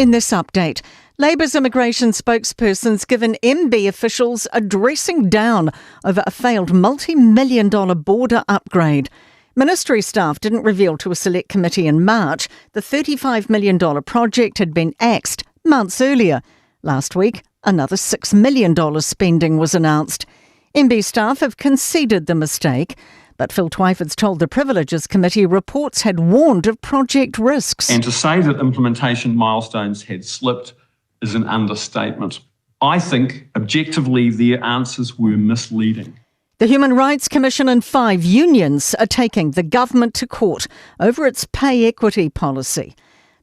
In this update, Labour's immigration spokesperson's given MB officials a dressing down over a failed multi-million-dollar border upgrade. Ministry staff didn't reveal to a select committee in March the $35 million project had been axed months earlier. Last week, another $6 million spending was announced. MB staff have conceded the mistake, but Phil Twyford's told the Privileges Committee reports had warned of project risks. And to say that implementation milestones had slipped is an understatement. I think, objectively, their answers were misleading. The Human Rights Commission and 5 unions are taking the government to court over its pay equity policy.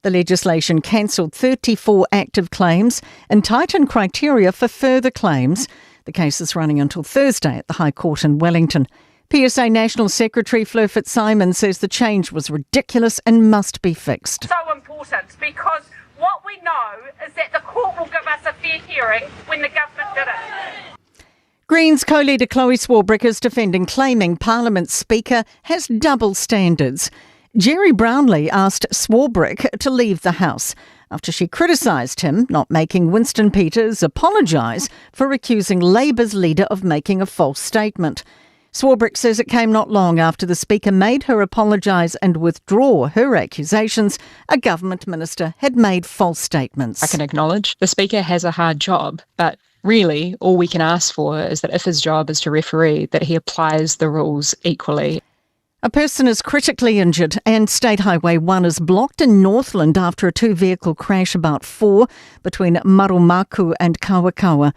The legislation cancelled 34 active claims and tightened criteria for further claims. The case is running until Thursday at the High Court in Wellington. PSA National Secretary Fleur Fitzsimon says the change was ridiculous and must be fixed. So important, because what we know is that the court will give us a fair hearing when the government didn't. Greens co-leader Chloe Swarbrick is defending claiming Parliament Speaker has double standards. Gerry Brownlee asked Swarbrick to leave the House after she criticised him not making Winston Peters apologise for accusing Labour's leader of making a false statement. Swarbrick says it came not long after the Speaker made her apologise and withdraw her accusations a government minister had made false statements. I can acknowledge the Speaker has a hard job, but really all we can ask for is that if his job is to referee, that he applies the rules equally. A person is critically injured and State Highway 1 is blocked in Northland after a 2-vehicle crash about 4 between Maromaku and Kawakawa.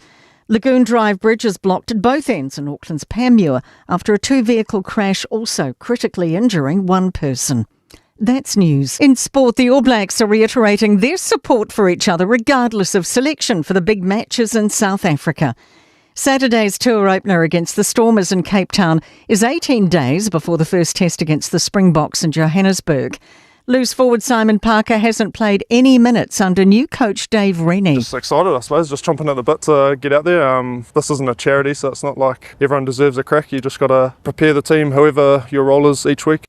Lagoon Drive Bridge is blocked at both ends in Auckland's Panmure after a 2-vehicle crash also critically injuring one person. That's news. In sport, the All Blacks are reiterating their support for each other regardless of selection for the big matches in South Africa. Saturday's tour opener against the Stormers in Cape Town is 18 days before the first test against the Springboks in Johannesburg. Loose forward Simon Parker hasn't played any minutes under new coach Dave Rennie. Just excited, I suppose, just chomping at the bit to get out there. This isn't a charity, so it's not like everyone deserves a crack. You just got to prepare the team, however your role is each week.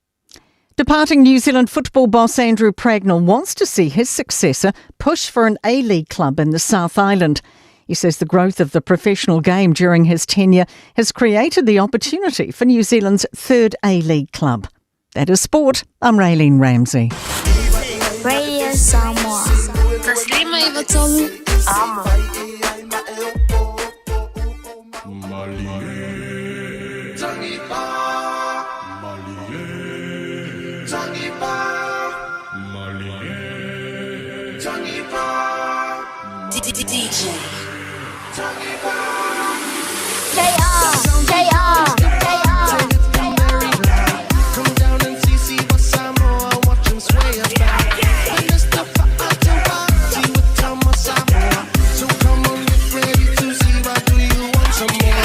Departing New Zealand football boss Andrew Pragnell wants to see his successor push for an A-League club in the South Island. He says the growth of the professional game during his tenure has created the opportunity for New Zealand's third A-League club. That is sport. I'm Raylene Ramsey. Radio Samoa. DJ. Come down and see what Samoa, watch 'em sway about. When Mr. Fa'atau with Tama Samoa. So come on, get ready to see what do you want some more?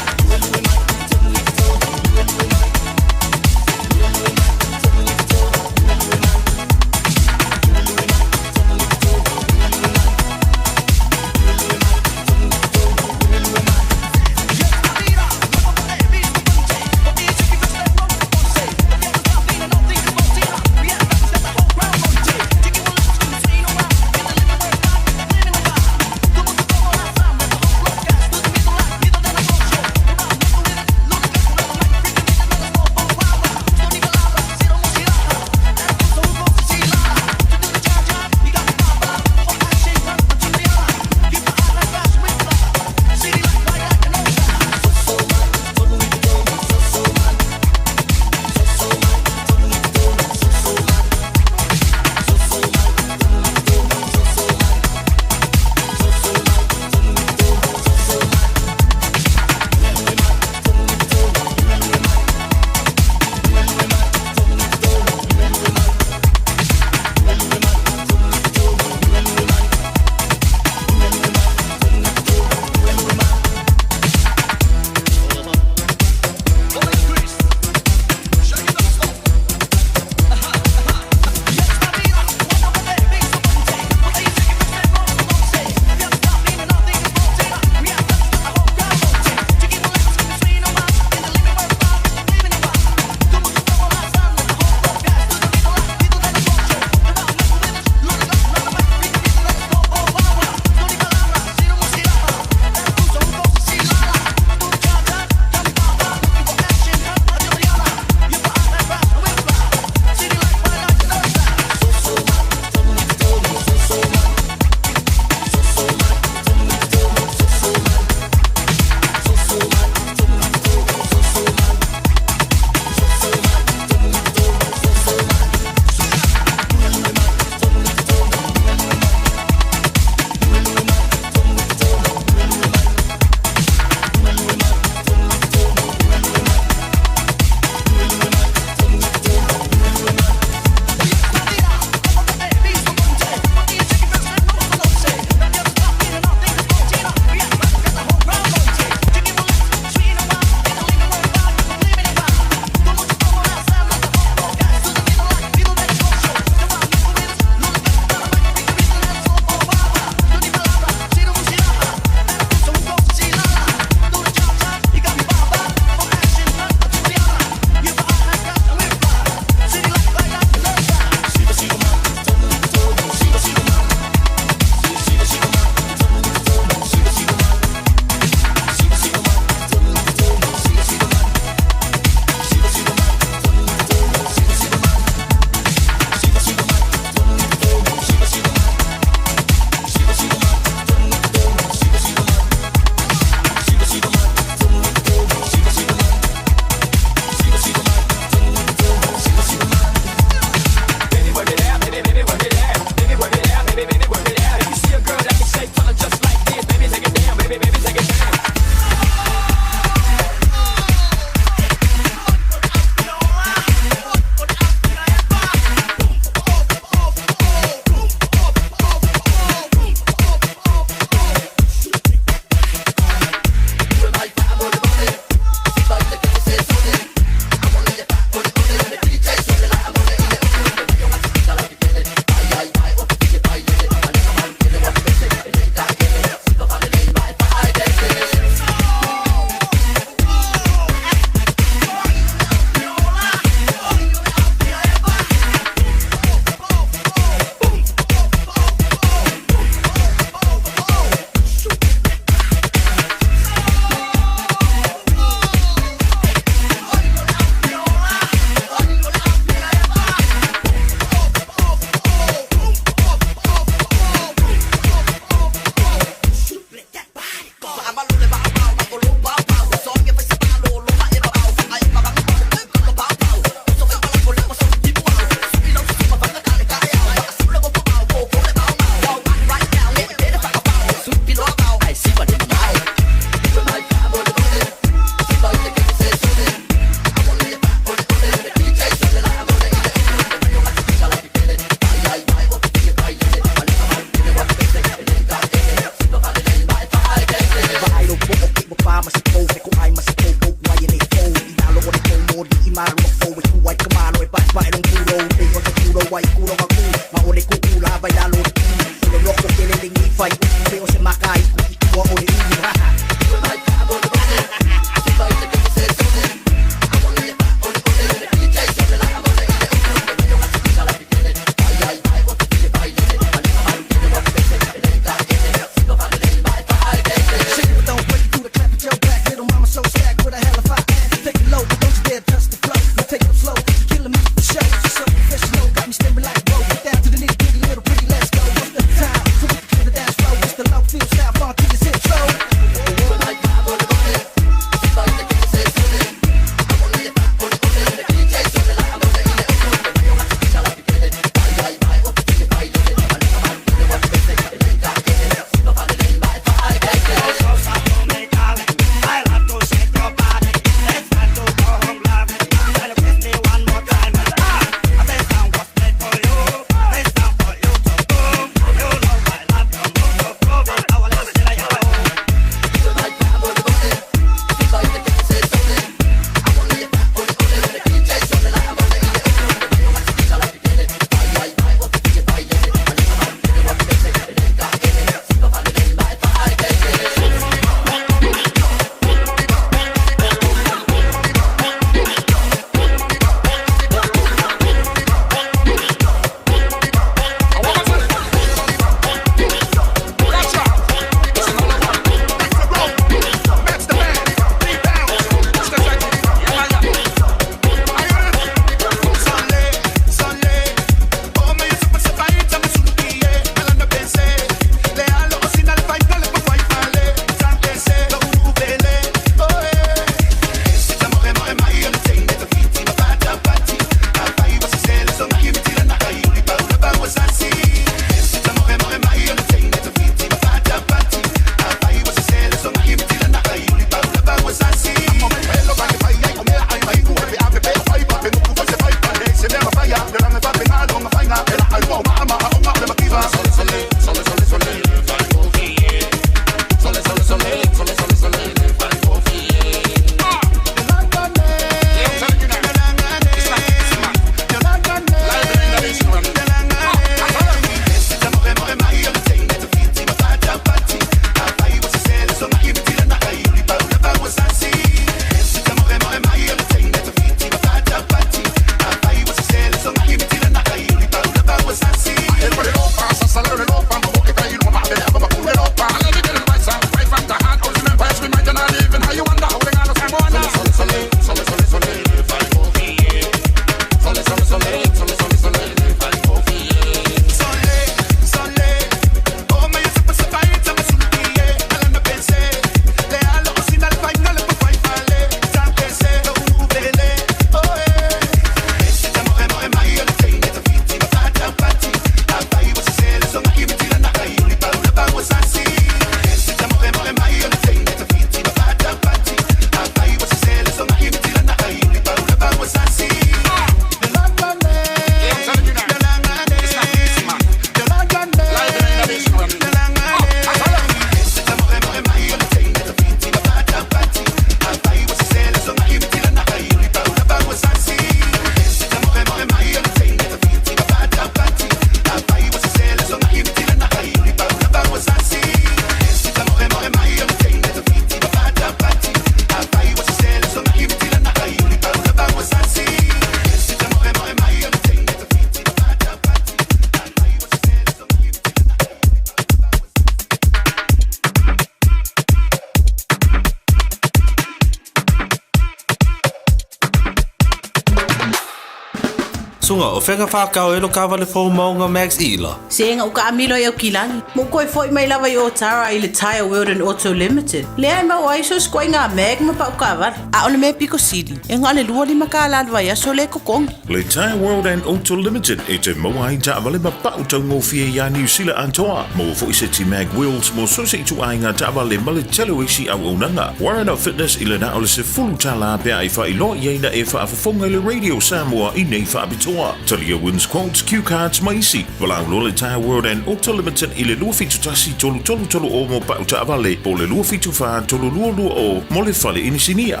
Sunga, o fea ka whākau e lo kāwale fou maunga Max Ila? Sega u kaamilo i Aukilani, ma ua toe foʻi mai lava i Otara i le Tyre World and Auto Limited, lea e maua ai so se ituaiga mag ma pau taavale. A o le mea pito sili, e na o le 25 kālā le vaiaso lea e totogi. Le Tyre World and Auto Limited e te maua ai taavale ma pau taugofie iā Niu Sila atoa. Maua foi seti mag wheels mo so se ituaiga taavale ma le tele o isi auaunaga. Warren Fitness i le na o le $10 pe a e faailoa i ai na e faafofoga i le Radio Samoa i nei faapitoa. Talia wins quotes, cue cards ma isi. Valaau loa le Tyre World and Auto Limited i le 271 3330 mo pau taavale po o le 274 3220 mo le fale inisinia.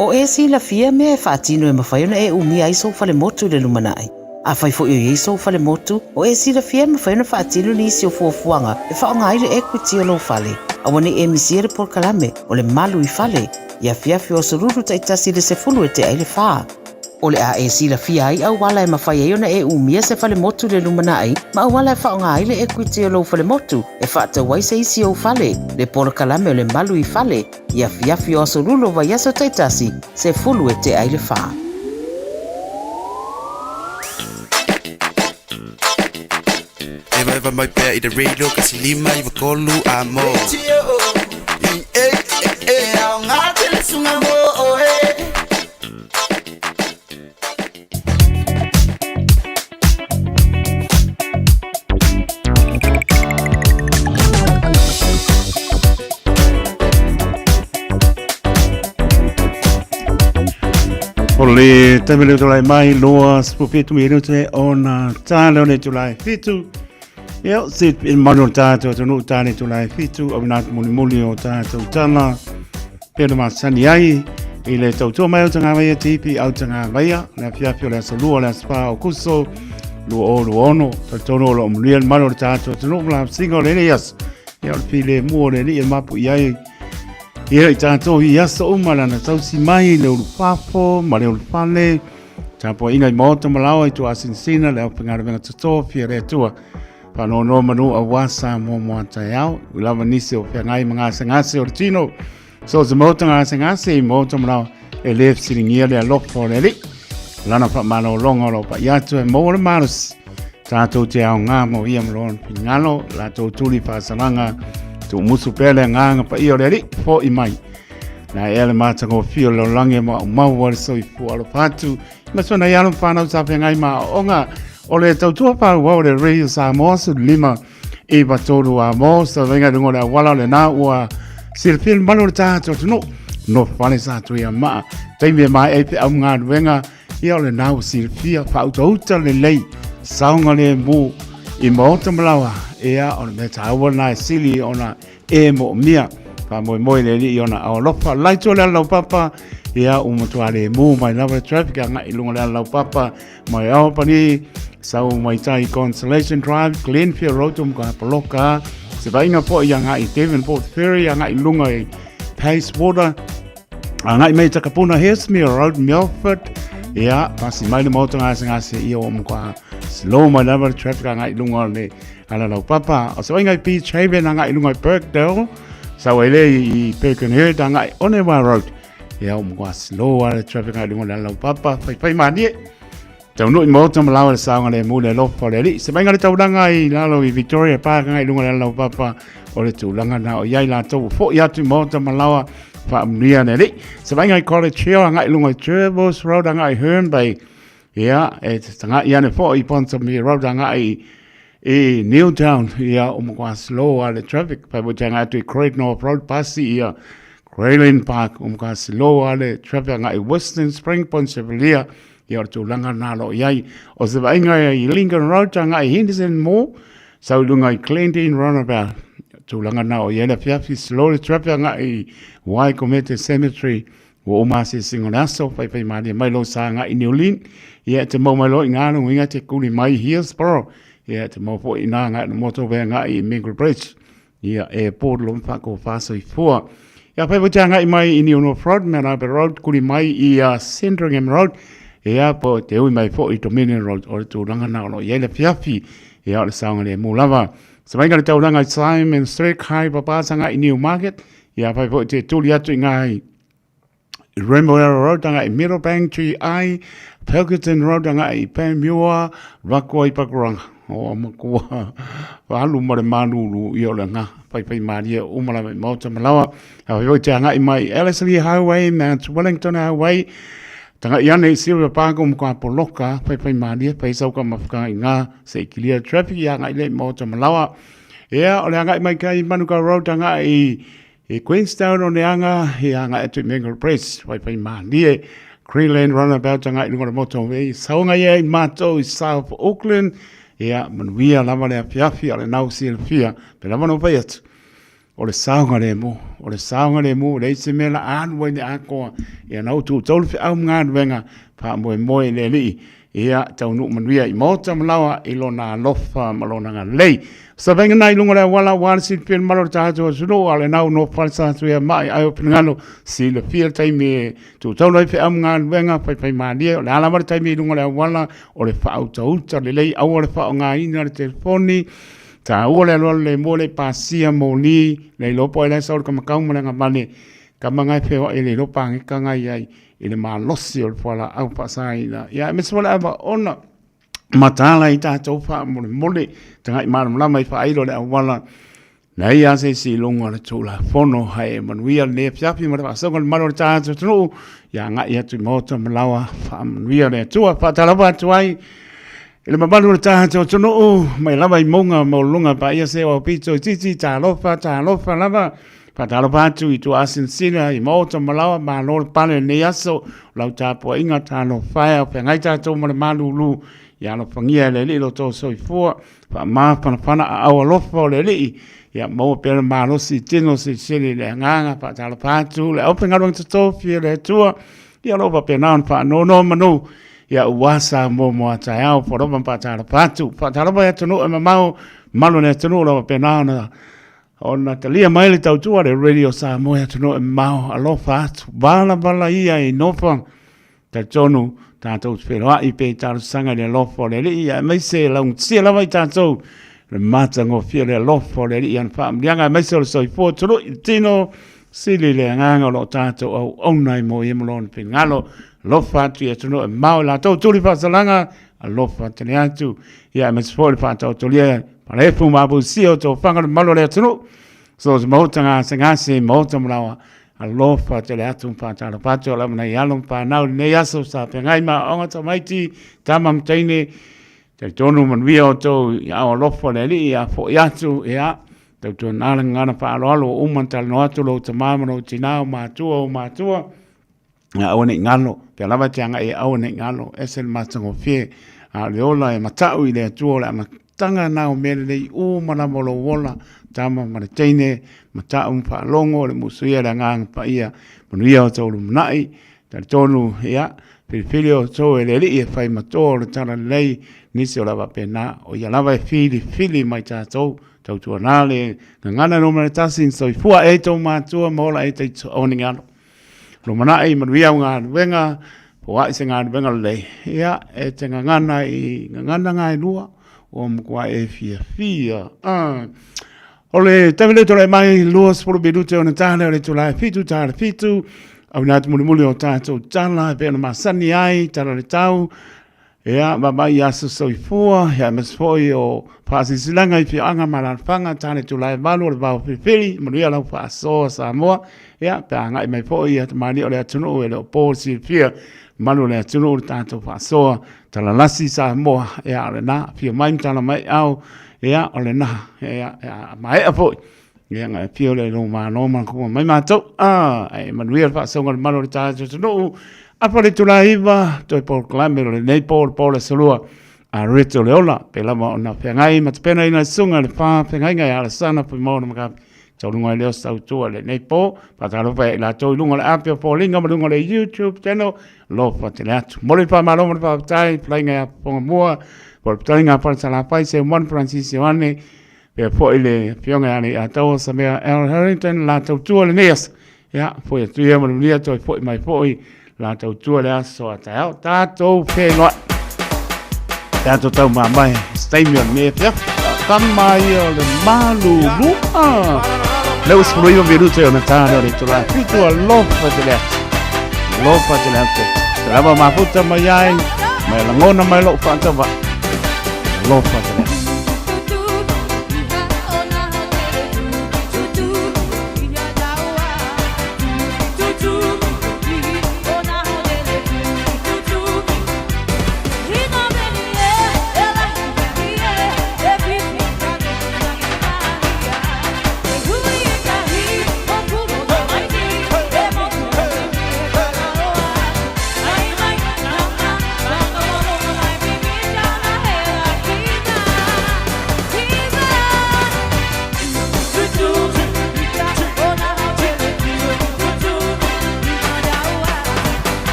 O e silafia mea e faatino e mafai ona e umia ai sou falemotu i le lumanai. Afai foi o i ai sou falemotu, o e silafia e mafai ona faatino nisi o fuafuaga e faaaoga ai le equity o lou fale. Aua ne i e misia le polokalame o le Malu i Fale i afiafi o aso Lulu taitasi i le 10 e tea i le fa. O le a e silafia ai auala e mafai ai ona e umia se falemotu i le lumanai ma auala e faaaoga ai le equity o lou falemotu e faatau ai se isi ou fale, le polokalame o le Malu i Fale i afiafi o aso Lulu o vaiaso taitasi, 10 e tea i le fa. Evaeva mai pea i le radio 1 5 9 a mo. E e aoga tele suga mo oe. O le taimi leo tulai mai loa 17 minute ona tā leo le tulai 7. Ia, se i manu o tātou atunuu tā le tulai 7 au nā mulimuli o tātou tala pena masani ai i le tautua mai o Tagavaia tipi au Tagavaia le afiafi o le aso lua o le aso whā o kuso 2026 talitonu o loo manuia le malu o le tātou atunuu ma la singa o lenei aso. Ia o le filemu o le Alii e mapu i ai ia i tātou i aso uma lana tausi mai le ulufafo ma le ulufale tapuaiga i maota ma laoa i tuasinsina le aufaigaluega totofi a le Atua faanoanoa manu aua Samoa mo a taeao ua lava nisi o feagai ma gasegase o le tino so se maota gasegase i maota ma laoa e le fesiligia le alofa o le Alii lana faamalologa o lo o paia atu e maua le malosi tātou te aoga mo ia ma lona finagalo latou tuli faasalaga tuumusu pea le agaga paia o le Alii fo'i mai na ea le matagofie o le lalolagi ma maua le soifua alofa atu ma sona i alo ma whanau sa whengai ma onga o le tautua pāua o le Radio Samoa 15 9 3 a mo sa venga lunga o le awala o le nā ua silafia le malu o le tātou atunuu no whale sa tui a maa taimi e mai ai pe au ngā ia o le nā ua silafia whautauta le lei saonga le mū i maota malawa ia o le mea tāua nā e sili ona e moomia faamoemoe le Alii ona aolofa laito le alaupapa ia ua matua le mū mai lava le traffic agai i luga o le alaupapa mai Albany sau mai tai Consolation Drive Glenfield Road um ka poloka se vaaiga foi agai i Devonport Ferry agai i luga i Pace Water agai mai Takapuna Hesmere Road Milford ia pasi mai le maota gasegase ia ua matua slow mai lava le traffic agai i luga o le Ala lau papa, o se oinga i Beach Haven agai i lunga i Birkdale, sau ai le i Birkenhead agai Onewa Road. Ia o mokua slow a le traffic agai lunga le ala lau papa, fai fai manie. Tau nui maota ma lawa le saonga le mu le alofa o le alii. Se vaaiga le taulaga i lalo i Victoria Park agai lunga le ala lau papa o le tulaga na o iai latou ua fo'i atu i maota ma lawa faamanuia le alii. Se vaaiga i College Hill agai lunga i Jervis Road agai Herne Bay. Ia, e te taga'i ane fo'i i Ponsonby Road aga'i i Newtown, ia, o matua slow a le traffic. Pai mo te agai atu i Great North Road, pasi ia Greyland Park, o matua slow a le traffic aga'i Western Spring, Point Chevalier, ia o le tulaga na lo i ai. O se vaaiga i Lincoln Road aga'i Henderson Mall, sau i lunga i Glendene Roundabout, tulaga na o i ai le afiafi, slow le traffic aga'i Waikumete Cemetery, Ua uma asiasiga o le aso, faifai malie mai lou sa agai i Niulin. Ia e te mau mai loa i ngā luga te kuli mai i Hillsborough. Ia e te mau foi i nā ngai na moto wea ngai i Mingle Bridge. Ia e pō lo mwhako whāsoifua. Ia whai te agai mai i New North Road, Mount Albert Road, kuli mai i Sandringham Road. Ia po te ui mai foi i Dominion Road o le tūranga nā o lo i le fiafi. Ia o le saonga le mū lava. Sa vainga le tauranga i Simon Street, kai papasanga i Newmarket. Ia whai foi te tuli atu i ngā Remuera Road anga i Meadowbank GI, Pilkington Road anga i Panmure, Rakoa i Pakuranga. O makua alu ma le malulu i o le nga pai pai malie uma lava i maota malawa. A hoi te anga i mai Ellerslie Highway, Mount Wellington Highway, Tanga i ane i Sylvia Park o muka poloka, pai pai malie, pai sauka mawhaka i ngā, se i clear traffic i anga i le maota malawa. Ea, o le anga i mai kai Manuka Road anga i I Queenstown o Neanga, i anga atu i Mango Press, whaiwhai mālie, Greenland Runabout anga i runga o le motorway, saonga ia i mātou i South Auckland, ia, manuia lava le awhiawhi a le nau silafia, pe lava no whai atu. O le saonga le mo, o le saonga le mo, le isi mea la alu ai le akoa, ia nau tū taulu whiau mga aluenga, wha moe moe le lii, Ia, taunuu manuia i Maota ma Laoa i lona alofa ma lona agalelei. Savenga na i luga o le auala aua le silafia le malo o le tatou atunuu, a o lenau no falesa atu ia mai ai o finagalo silafia le taimi e tuutaula ai feau ma galuega faifaimalie. O le a lava le taimi i luga o le auala o le faautauta lelei, aua le faaaogaina le telefoni, taua le alualu le moe le pasia moli, le iloa po ai la e sau le kamakau ma le agavale, kama ngai feoai le iloa pageka ngai ai i le malosi o le fualaau faasaina. Ia, aemaise foi le ava ona mataala i tatou faamolemole, tagai malamalama i faailo le auala, nei a se isi i luga o le Tulafono, hae e manuia lenei afiafi ma le faasoga le mamalu o le tatou atunuu, ia agai atu i maota ma laoa, faamanuia le Atua. Faatalofa atu ai i le mamalu o le tatou atunuu, mai lava i mauga maualuluga paia se o aupito itiiti, talofa, talofa lava. Faatalofa atu i tuaasinasina i maota ma laoa, malo le pale i lenei aso, o lau tapuaiga talofa e, o feagai tatou ma le malulu, ia alofagia e le Alii lo outou soifua, faamafanafana aao alofa o le Alii, ia maua pea le malosi i tino silisili i le agaga. Faatalofa atu le aufaigaluega totofi a le Atua, ia o lo o faapena ona faanonomanu, ia ua Samoa mo a taeao, foalofa ma faatalofa atu. Faatalofa i atunuu e mamao, malu o le atunuu o lo o faapena ona talia mai le tautua le Radio Samoa i atunuu e mamao, alofa atu, valavala ia i nofa, talitonu tatou te feiloai pe i talosaga i le alofa o le Alii, aemaise laugatia lava i tatou le matagofie o le alofa o le Alii ana faamanuiaga, aemaise o le soifua tului i le tino, sili le agaga o lo o tatou auauna ai mo ia ma lona finagalo. Alofa atu i atunuu e mamao i latou tuli faasalaga, alofa tele atu, ia aemaise foi le faataotolia Palefu ma apusia o tofaga le mamalu o le atunuu. So se maota gasegase, maota malaoa, alofa tele atu ma faatalofa atu o lava nai alo ma fanau i lenei aso sa feagai ma aoaoga tamaiti, tama ma teine, talitonu manuia outou i aao alofa o le Alii, a foi atu, ia, tautuana le gagana faaaloalo ua uma ona talanoa atu lou tama ma lou tina, o matua, o matua, Ia aua ne i galo, pea lava e te agai e aua ne i galo, ese le matagofie, a o le ola e matau i le Atua o le amataga na o mea lelei uma lava o lou ola, tama ma le teine, matau ma faalogo, le musuia le agaga paia, manuia outou lumanai, talitonu, ia, filifili outou e le Alii e fai matoa o le talalelei, nisi o le a faapena, o ia lava e filifili mai tatou, tautuana le gagana numera 1, soifua e tou matua ma ola e tou ni galo. Lumanai manuia au galuega, foai se galuega lelei. Ia, e te gagana i gagana ngā e lua, ua matua e fiafia. O le taimi lea tulai mai, 20 minute ona tā lea o le itula e 7, tā le 7, auina atu mulimuli o tātou tala e pei ona masani ai, tala le tau, Ia, vaavaai i aso soifua, ia aemaise foi o faasilasilaga i afioaga ma alaalafaga, tane itula e 8 o le vao filifili, manuia lau faasoa Samoa, ia, pe a agai mai foi ia tamalii o le atunuu e le o po le silafia, mamalu o le atunuu le tatou faasoa, talalasi Samoa, ia, o lena, afio mai ma tala mai au, ia, o lena, ia, a maea foi, ia, na afio lea i lou malo ma kuma mai matou, ae manuia le faasoga o le mamalu o le tatou atunuu, afa le itula e 9, toe polokalame o lenei po, le po o le aso Lua, a Rito le Ola, pe lava ona feagai ma tapenaina le susuga i le faafeagaiga ia Alesana Fuimaono Makafi, taualuga ai lea o se tautua i lenei po, faatalofa ia i latou i luga o le api o foliga ma luga o le YouTube channel, alofa tele atu. Momoli le faamalo ma le faafetai, fetalaiga ia Fofoga Mua, po o le fetalaiga a Falesalafai, Seumoane Francis Ioane, Pea foi le afioga ia Leiataua Samea L. Harrington la tautua lenei aso. Ia, foi atu ia ma le manuia toe foi mai foi la tautua le aso a taeao. Tatou whenua. Tatou tau mamae. Se taimi o lenei afiafi. Tama ia o le malulu. Ah. Leo 19 minute o na tāne o le itula. Fitu alofa te le atu. Alofa tele atu. Te lava mafuta mai ai, mai lagona mai lou faatauva'a. Alofa tele atu.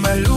Malú.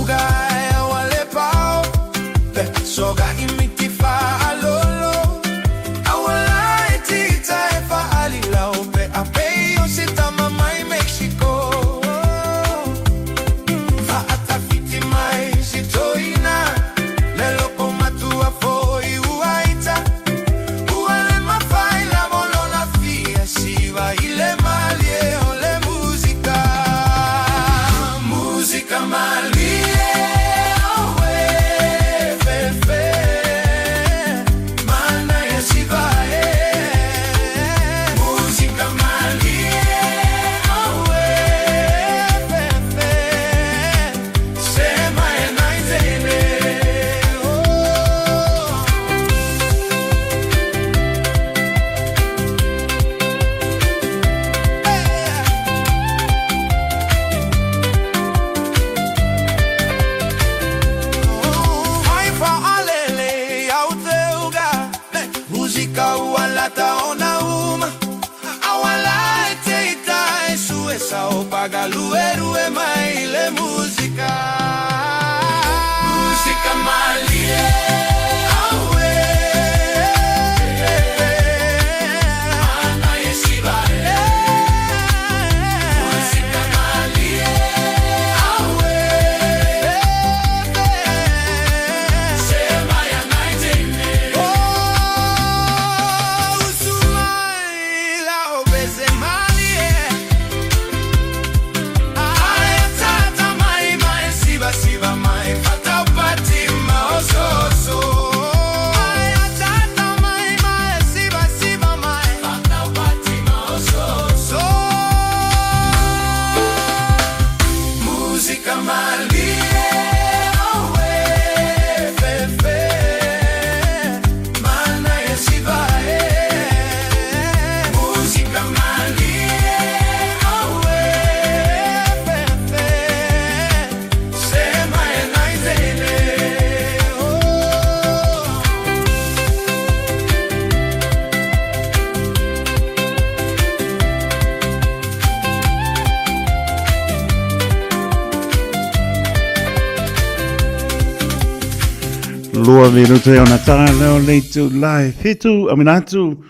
Lua minutu e ona tā leo le itulā e 7 a minatu.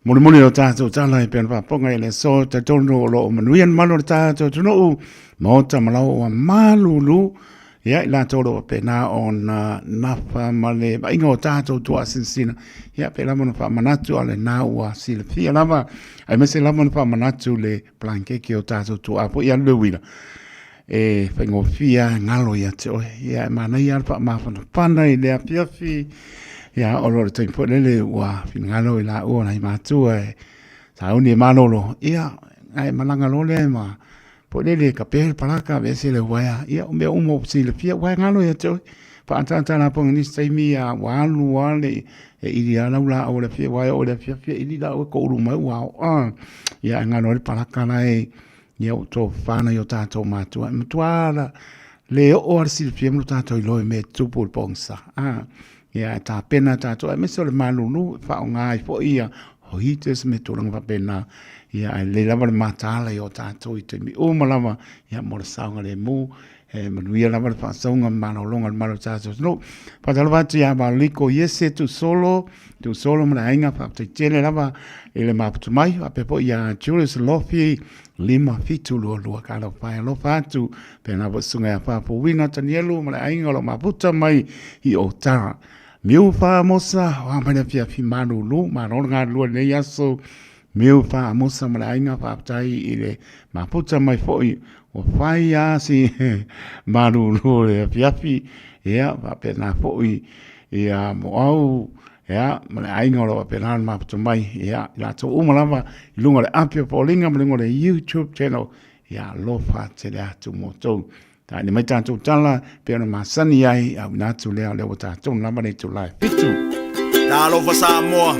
Mulimuli o tātou tala e pena whaponga i le so te tonu o loo manuia ni malu o le tātou tunuu. Maota malau o malulu. Ia i latou o pena o na nafa ma le vaaiga o tātou tuasinsina. Ia pe lava na faamanatu a le na ua silafia lava. Aemaise lava na faamanatu le palankeke o tātou tuaa foi ia le uila. E faigofie galo ia te oe. Ia e manaia le faamafanafana i le afiafi. Ia o lo le taimi foi lele ua finagalo i laua nai matua e sauni e malolo. Ia ae malaga loa lea ma po lele ka pea le palaka aveese le uaea. Ia o mea uma ua silafia ua galo ia te oe. Faaataata la poga nisi taimi ia ua alu lava le e ili lava lau laau o le afiafi aua e oo i le afiafi e ili laau e koulu mai ua aoa. Ia ae galo ai le palaka la e ia ua tofafa nai o tatou matua. E matua la le oo lava le silafia ma lo tatou iloa i mea e tutupu i le pogisa. Ia ae tapena tatou aemaise o le malulu e faaaoga ai foi ia heaters me tulaga faapena. Ia ae lelei lava le mataala i o tatou i taimi uma lava ia mo le saogalemu. E manuia lava le faasauga ma malologa o le malo o tatou atunuu. Faatalofa atu ia Valiko Iese Tuusolo, Tuusolo ma le aiga, faafetai tele lava i le maputu mai. Faapea foi ia Julius Lofi 5722 ka lau whai alofa atu. Pēnā foi susuga ia Faafuina Tanielu ma le aiga o lo maputa mai i Otara. Miu Faamosa, o a mai le afiafi malulu, malo le galulue i lenei aso. Miu Faamosa ma le aiga, faafetai i le maputa mai foi ua fai lava si malulu o le afiafi. Ia, faapena foi ia Moau, ia, ma le aiga o lo o faapena ona mafuta mai, ia, i latou uma lava i luga o le api o Foliga ma luga o le YouTube channel, ia, alofa tele atu mo outou. Taili mai tatou tala, pei ona masani ai, auina atu lea o lea ua tatou lava le itula e 7. Talofa Samoa,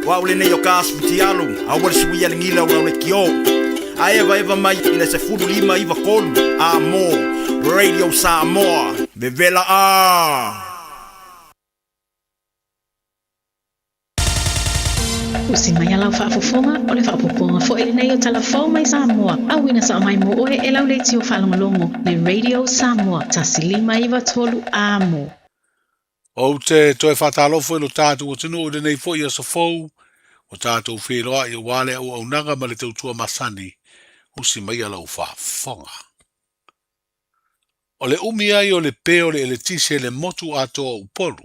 o au lenei o ka asu fitialu, aua le suia le gila o le kio. A evaeva mai i le 15 93 a mo Radio Samoa. Vevela a! Usi mai a lau faafofoga, o le faaopoopoga foi lenei o Tala Fou mai Samoa, auina sao mai mo oe e lau leitio faalogologo le Radio Samoa 1593 amo. Ou te toe faatalofa i lo tatou atunuu i lenei foi aso fou, ua tatou feiloai aua le auaunaga ma le tautua masani, usi maia lau faafofoga. O le umi ai o le pē o le eletise i le motu atoa o Upolu,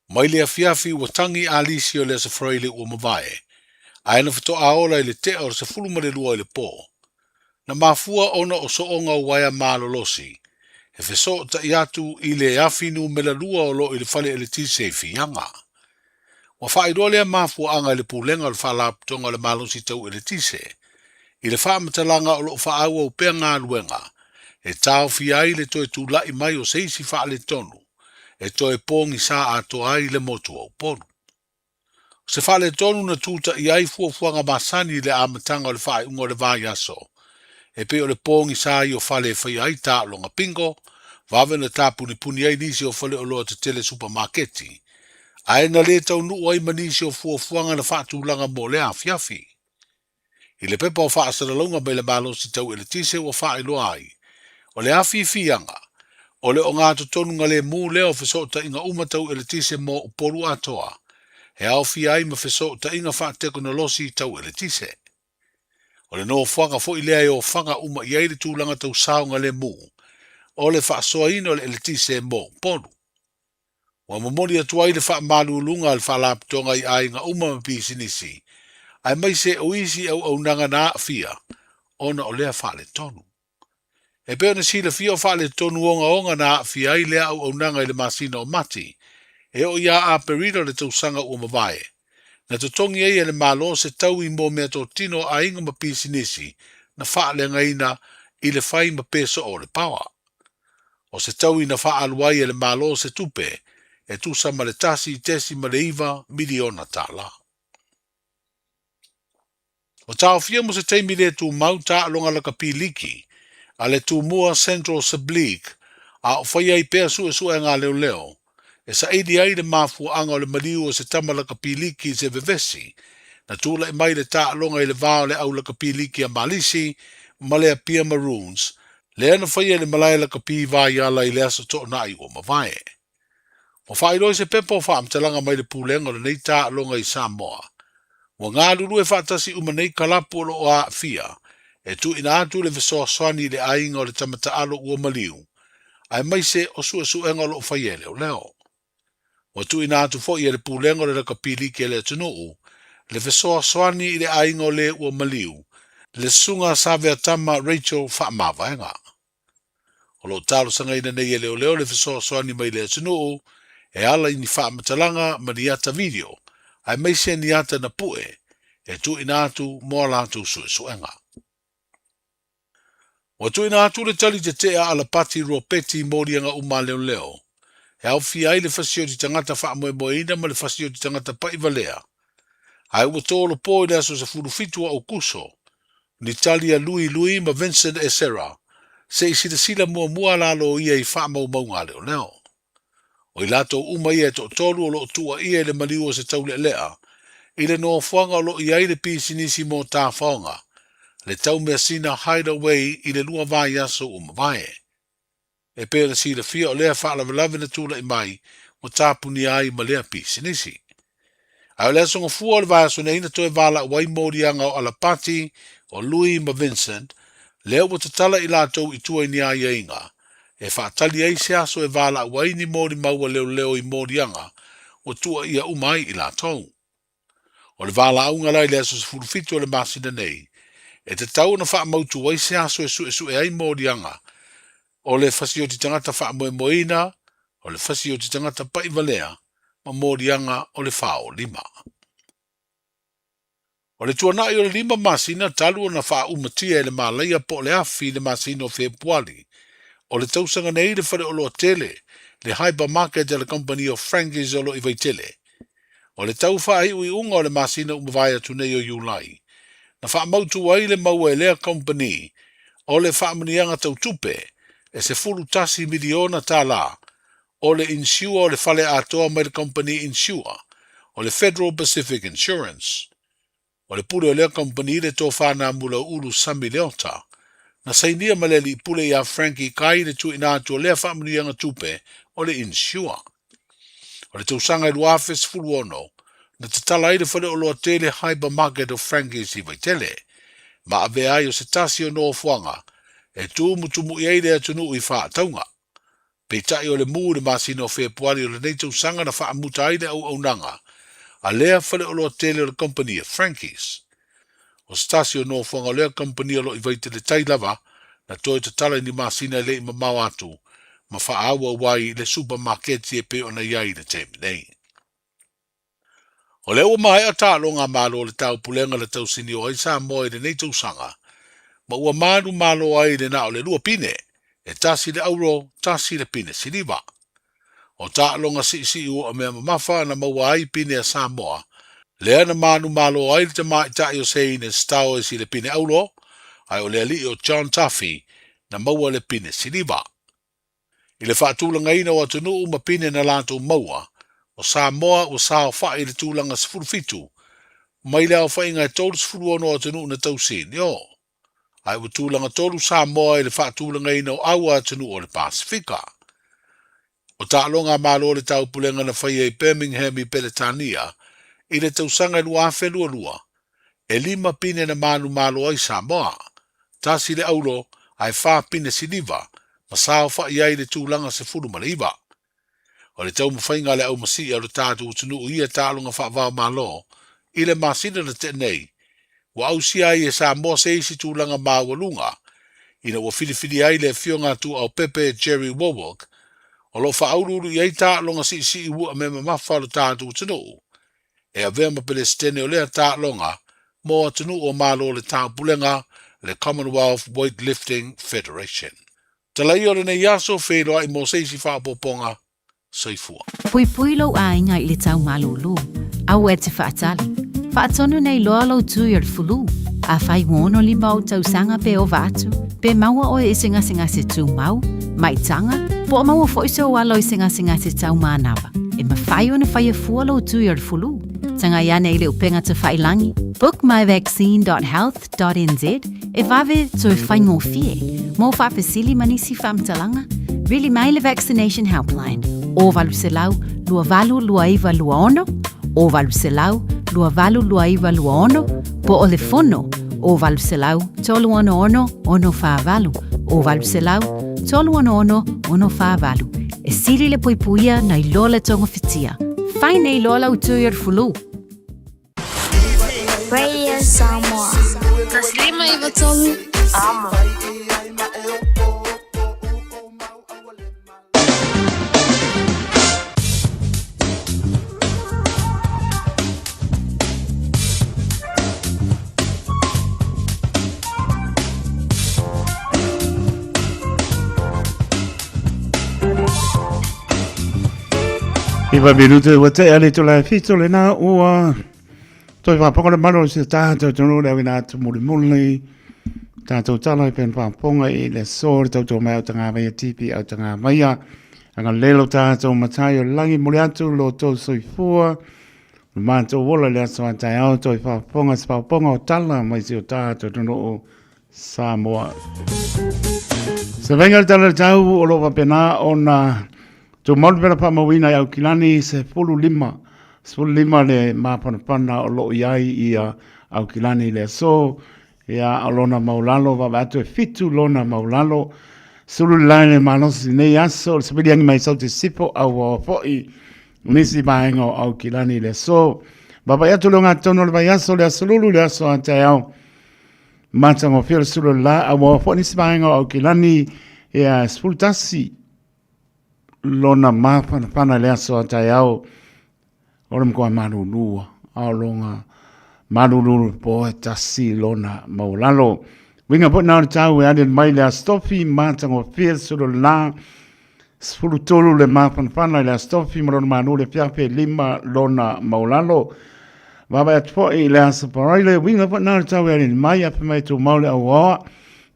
mai le afiafi ua tagi alisi o le Aso Faraile ua mavae, ae na faatoa ola i le tea o le 12 i le po. Na mafua ona o sooga o uaea malolosi, e fesootai atu i le afi numera lua o lo o i le fale eletise i Fiaga. Ua faailoa lea mafuaaga i le Pulega o le Faalapotopotoga o le Malosi Tau Eletise i le faamatalaga o lo o faaauau pea galuega e taofia ai le toe tulai mai o se isi faaletonu e toe pogisa atoa ai le motu o Upolu. O se faaletonu na tutaia ai fuafuaga masani i le amataga o le faaiuga o le vaiaso e pei o le pogisa ai o fale e faia ai taaloga bingo, vave na tapunipuni ai nisi o faleoloa tetele supamaketi, ae na lē taunuu ai ma nisi o fuafuaga na faatulaga mo lea afiafi. I le pepa o faasalalauga mai le malosi tau eletise ua faailoa ai, o le afiafiaga, o le ogatotonu lemu lea o fesootaiga uma tau eletise mo Upolu atoa, e aofia ai ma fesootaiga faatekonolosi tau eletise. O le nofoaga foi lea e ofaga uma i ai le tulaga tau saogalemu o le faasoaina o le eletise mo Upolu. Ua momoli atu ai le faamaluluga a le Faalapotopotoga i aiga uma ma pisinisi, aemaise o isi auaunaga na aafia ona o lea faaletonu. E pei ona silafia o faaletonu ogaoga na aafia ai lea auaunaga i le masina o Mati, e oo ia Aperila o le tausaga ua mavae, na totogi ai e le Malo se taui mo meatotino a aiga ma pisinisi na faaleagaina i le fai ma pe soo o le paoa. O se taui na faaalu ai e le Malo se tupe e tusa ma le $1.9 miliona. Ua taofia mo se taimi le tumau taaloga lakapi liki a le Tumua Central Sub-League a o faia ai pea suesuega a leoleo e saili ai le mafuaaga o le maliu o se tama lakapi liki i se vevesi na tulai mai le taaloga i le va o le au lakapi liki a Malisi ma le Apia Maroons lea na faia i le malae lakapi i Vaiala i le Aso Toonai ua mavae. Ua faailoa i se pepa o faamatalaga mai le Pulega o lenei taaloga i Samoa, ua galulue faatasi uma nei kalapu o lo o aafia e tuuina atu le fesoasoani i le aiga o le tama taalo ua maliu, aemaise o suesuega o lo o faia e leoleo. Ua tuuina atu foi e le Pulega o le Lakapi Liki a le atunuu le fesoasoani i le aiga o le ua maliu, le Susuga Saveatama Rachel Faamavaega. O lo o talosagaina nei e leoleo le fesoasoani mai le atunuu e ala i ni faamatalaga ma ni ata video aemaise ni ata na pue e tuuina atu mo a latou suesuega. Ua tuuina atu le tali tete'a a Alapati Ropeti i moliaga uma a leoleo e aofia ai le fasioti tagata faamoemoeina ma le fasioti tagata pa'ivalea, ae ua tolopo i le aso 17 o Aukuso ni tali a Lui Lui ma Vincent Esera se i silasila muamua a la loia i faamaumauga a leoleo. O i latou uma ia e toatolu o lo o tuuaia i le maliu o se taulealea i le nofoaga o lo o i ai le pisinisi mo tafaoga, le taumeasina Hideaway i le 2 vaiaso ua mavae. E pei ona silafia o lea faalavelave na tulai mai ua tapunia ai ma lea pisinisi. Ae o le aso Gafua o le vaiaso nei na toe valaau ai moliaga o Alapati, o Lui ma Vincent, lea ua tatala i latou i tua i ni aiaiga e faatali ai se aso e valaau ai ni molimau a leoleo i moliaga ua tuuaia uma ai i latou. O le valaauga la i le aso 17 o le masina nei, e tatau ona faamautu ai se aso e suesue ai moliaga o le fasioti tagata faamoemoeina, o le fasioti tagata pa'ivalea, ma moliaga o le fāōlima. O le tuana'i o le 5 masina talu ona faaumatia e le malaia po o le afi i le masina o Fepuali o le tausaga nei le faleoloa tele, le hypermarket a le kamupani o Frankie's o lo o i Vaitele. O le tau faaiuiuga o le masina ua mavae atu nei o Iulai, na faamautu ai le maua e lea kamupani o le faamanuiaga tau tupe e $11 miliona tala o le insure o le fale atoa mai le kamupani insure o le Federal Pacific Insurance. O le pule o lea kamupani le tofa Namulau'ulu Sami Leota, na sainia ma le alii pule iā Frankie Kai le tuuina atu o lea faamanuiaga tupe o le insure. O le tausaga e 2016, na tatala ai le faleoloa tele Hypermarket o Frankie's i Vaitele, ma avea ai o se tasi o nofoaga e tumutumu'i ai le atunuu i faatauga. Peitai o le mū i le masina o Fepuari o lenei tausaga na faamuta ai le auaunaga a lea faleoloa tele o le kamupani a Frankie's. O se tasi o nofoaga o lea kamupani o lo o i Vaitele Tai lava na toe tatala i ni masina e le i mamao atu ma faaauau ai le supamaketi e pei ona i ai i le taimi nei. O lea ua maea taaloga a Malo o le Taupulega na tausinio ai Samoa i lenei tausaga, ma ua manumalo ai le na o le 2 pine, e 1 le auro, 1 le pine siliva. O taaloga siisii ua mea mamafa na maua ai pine a Samoa, lea na manumalo ai le tamaitai o Seine Stowers i le pine auro, ae o le alii o John Duffy na maua le pine siliva. I le faatulagaina o atunuu ma pine na latou maua, o Samoa ua saofa'i i le tulaga 17 mai le aofaiga e 36 o atunuu na tausinio, ae ua tulaga 3 Samoa i le faatulagaina o aua atunuu o le Pasefika. O taaloga a Malo o le Taupulega na faia i Birmingham i Peretania i le tausaga e 2022, e 5 pine na manumalo ai Samoa, 1 le auro ae 4 pine siliva, ma saofa'i ai le tulaga 19. O le taumafaiga a le aumasi'i a lo tatou atunuu i ia taaloga faavaomalo i le masina na tea nei, ua ausia ai e Samoa se isi tulaga maualuga ina ua filifilia ai le afioga a Tuuaupepe Jerry Wallwork o lo o faauluulu i ai taaloga siisii ua mea mamafa a lo tatou atunuu e avea ma Pelesitene o lea taaloga mo atunuu o Malo o le Taupulega, le Commonwealth Weightlifting Federation. Tala ia o lenei aso, feiloai mo se isi faaopoopoga. Soifua. Puipui lou aiga i le tau malūlū. Aua e te faatali. Faatonu nei loa lou tui o le fulu. Afai ua 65 ou tausaga pe ova atu, pe maua oe i se gasegase tumau, maitaga, po o maua foi sou alo i se gasegase tau manava, e mafai ona faia fua lou tui o le fulu. Tagai ane i le upega tafailangi, bookmyvaccine.health.nz, e vave toe faigofie. Mo faafesili ma nisi faamatalaga, vili mai le Vaccination Helpline. 0800 282926, 0800 282926, po o le fono 0800 366 648, 0800 366 648. E sili le puipuia nai lo le togofitia. Fai nei loa lau tui o le fulu. Radio Samoa. Taslima Ivatolu. Amo. Iwa minute ua tea le tula e fito le nā ua toi whāponga le mano se tātou tonu le awina atu muli muli tātou tala i pen whāponga i le so le tautou mai au tangā vaia tipi au tangā vaia anga lelo tātou matai o langi muli atu lo tō soifua le mātou ola le aso a tai ao toi whāponga se whāponga o tala mai se o tātou tonu o Samoa. Se venga le tala le tau o lo wapena o na tō maunu pera whaamauina i Aukilani se 15, 15 le māpanapana o loo iai i a Aukilani le aso, ia o lona maulalo, wawe atu e 7 lona maulalo, sulu le lai le malosi nei aso, le sabili angi mai sau te sipo au o foi, nisi vaenga o Aukilani le aso. Wawe atu le ngā tono le vai aso, le aso lulu, le aso a te ao, Matagofie o le sulu o le la, a ua foi nisi vaega o Aukilani, ia 11 lona mafanafana i le aso a taeao o le matua malulua, a o longa malulu po e tasi lona maualalo. Winga foi na o le tau e ali mai le aso tofi, matagofie le sulu o le la, 13 le mafanafana i le aso tofi ma lona manu le fiafi e 5 lona maualalo. Vaavaai atu foi i le aso Faraile, uiga foi na o le tau e aliali mai, afe mai tumau le auaoa,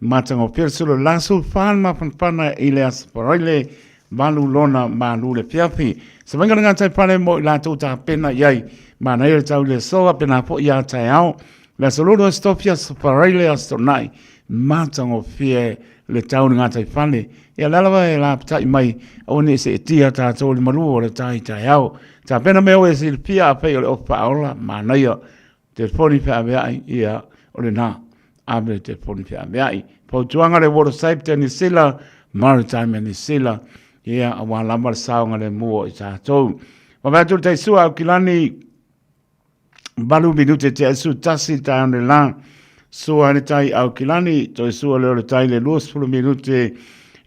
matagofie le sulu o le la, 14 le mafanafana i le aso Faraile, 8 lona malu le fiafi. Se vainga le gatai pale mo i latou tapena i ai, manaia le tau i le aso, pena foi ia taeao, le aso lolo aso tofi aso Faraile aso Toonai, matagofie le tau le gatai fale. Ia le lava e lapatai mai, aua ne i seetia tatou i le malu o le tai taeao. Tapena mea oe e silafia afai o le ofa faaola, manaia telefoni feaveai, ia o lena, ave le telefoni feaveai. Fautuaga le Water Safety a Niu Sila, Maritime a Niu Sila, ia aua lava le saogalemu o i tatou. Vaavaai atu le taisua Aukilani, 8 minute te asu tasi tae o le la. Sua le tai Aukilani, toe sua leo le tai le 20 minute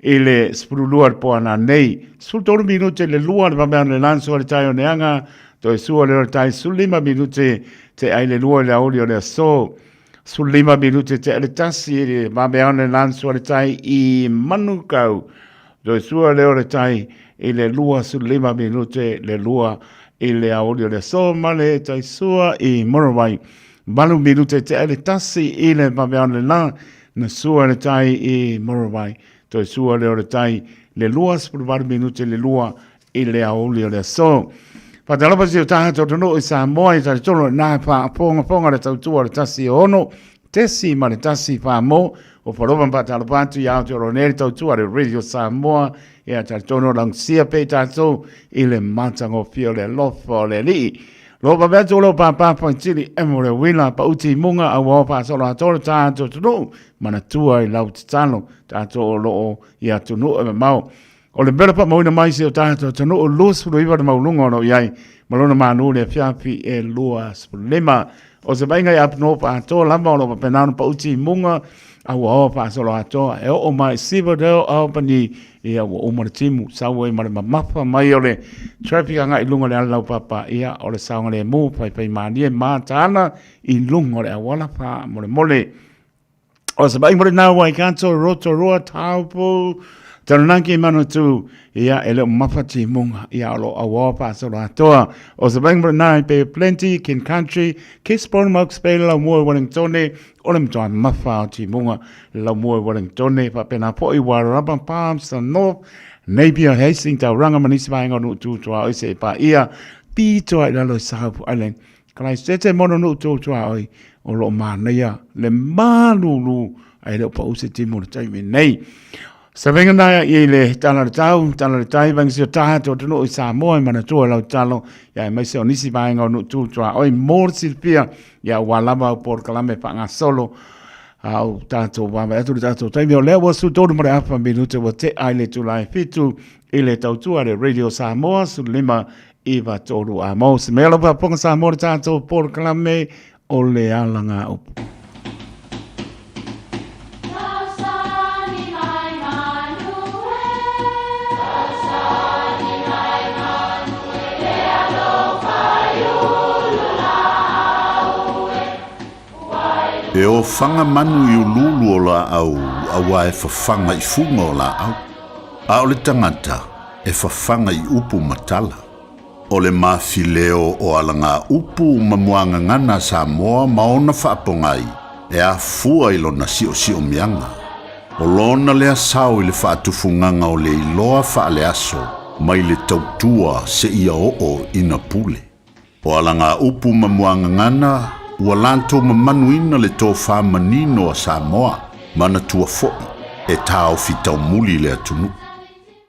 i le 12 le poana nei. 13 minute le 2 le vamea le lan sua le tai o neanga, toe sua leo le tai 15 minute te ai le 2 le aoli o le aso. 15 minute te ai le tasi i le vamea le lan sua le tai i Manukau. Toe sua leo le tai i le 25 minute le 2 i le aoli o le aso ma le tai sua i Morawai. 8 minute te ai le tasi i le vamea le la na sua le tai i Morawai. Toe sua leo le tai le 28 minute le 2 i le aoli o le aso. Whatalapa si o taha tō i Samoa i tari tolo nā whaapongaponga le tautua le tasi o ono, tesi ma le tasi whaamo, o wharova whatalapa atu i Aotearoa nei le tautua le Radio Samoa, e a tari tono langsia pe tātou i le matagofie o le alofa o le Alii. Lo pa atu o leo pāpā whaitiri e mo le wila pa uti munga a wao whaasolo atoa le tātou tunu manatua i lau tatalo tātou o loo i atunuu e mamao. O le mea faamauina mai se o tātou atunuu 29 le mauluga o lo o i ai ma lona manu le afiafi e 25. O se vaaiga i Up North atoa lava o lo o faapena ona pauti i muga a ua oa faasolo atoa e oo mai Silverdale Albany ia ua uma le timu sau ai ma le mamafa mai o le traffic agai i luga o le ala laupapa ia o le saogalemu faifaimalie mataala i luga o le auala faamolemole. O se mai mo le nā Waikato, Rotorua, Taupo, Taranaki, Manatū, ia e leo mafa timunga, ia o lo auaoa whaasolo atoa. O se mai mo le nā i Bay of Plenty, King Country, Gisborne, Mokes Bay, Laumua, Wellingtone, o le matoa mafa o timunga, Laumua, Wellingtone, whapena po i Wairarapa, Palmerston North, Napier, Hastings, Tauranga, Manisi Vaenga, Nu'u Tū, Oise, e pā ia, pitoa i lalo i South Island. Karaisete mono nuu tou tuaoi o loo manaia le malulu ae le o pau se timu o le taimi nei. Savenga na i le tala le tau, tala le tai, vangi si o taha tō tunu i Samoa i manatua lau talo, ia e maise o nisi vaenga o nuu tū tua oi mō le silafia, ia ua lava au polokalame faagasolo a o tātou vaavaai atu le tātou taimi o lea ua 13 ma le afa minute ua tea i le itula e 7 i le tautua le Radio Samoa 15 9 3 a mo se mea lau faafofoga Samoa le tātou polokalame o le alagaupu. E ofaga manu i uluulu o laau auā e fafaga i fuga o laau, a o le tagata e fafaga i upu ma tala. O le mafileo o alagaupu ma muagagana a Samoa ma ona faapogai e afua i lona siosiomiaga. O lona lea sao i le faatufugaga o le iloa faaleaso mai le tautua seia oo ina pule. O alagaupu ma muagagana ua latou mamanuina le tofa manino a Samoa, manatua foi e taofi taumuli le atunuu.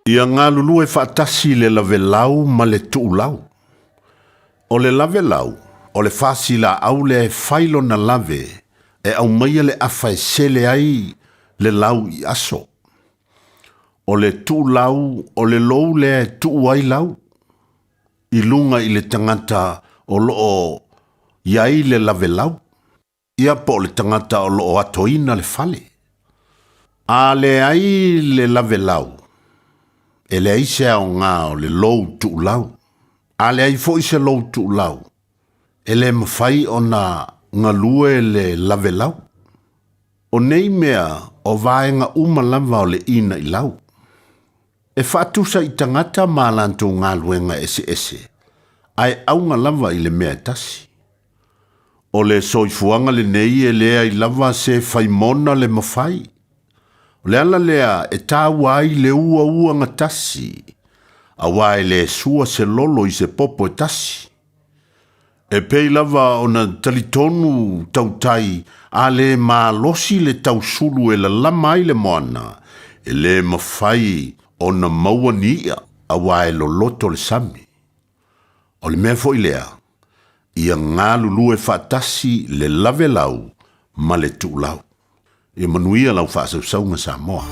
Ia galulue faatasi le lavelau ma le tuulau. O le lavelau, o le fasilaau lea e fai lona lave e aumaia le afa e sele ai le lau i aso. O le tuulau, o le lou lea e tuu ai lau i luga i le tagata o loo i ai le lavelau. Ia po o le tagata o lo o atoina le fale. A leai le lavelau, e leai se aoga o le lou tuulau. A leai foi se lou tuulau, e le mafai ona galue le lavelau. O nei mea o vaega uma lava o le inailau. E faatusa i tagata ma a latou galuega eseese, ae auga lava i le mea e tasi. O le soifuaga lenei e leai lava se faimona le mafai. O le ala lea e taua ai le uauagatasi, auā e le sua se lolo i se popo e tasi. E pei lava ona talitonu tautai a le malosi le tausulu e lalama ai le moana, e le mafai ona maua ni i'a, auā e loloto le sami. O le mea foi lea, ia galulue faatasi le lavelau ma le tuulau. Ia manuia lau faasausauga Samoa.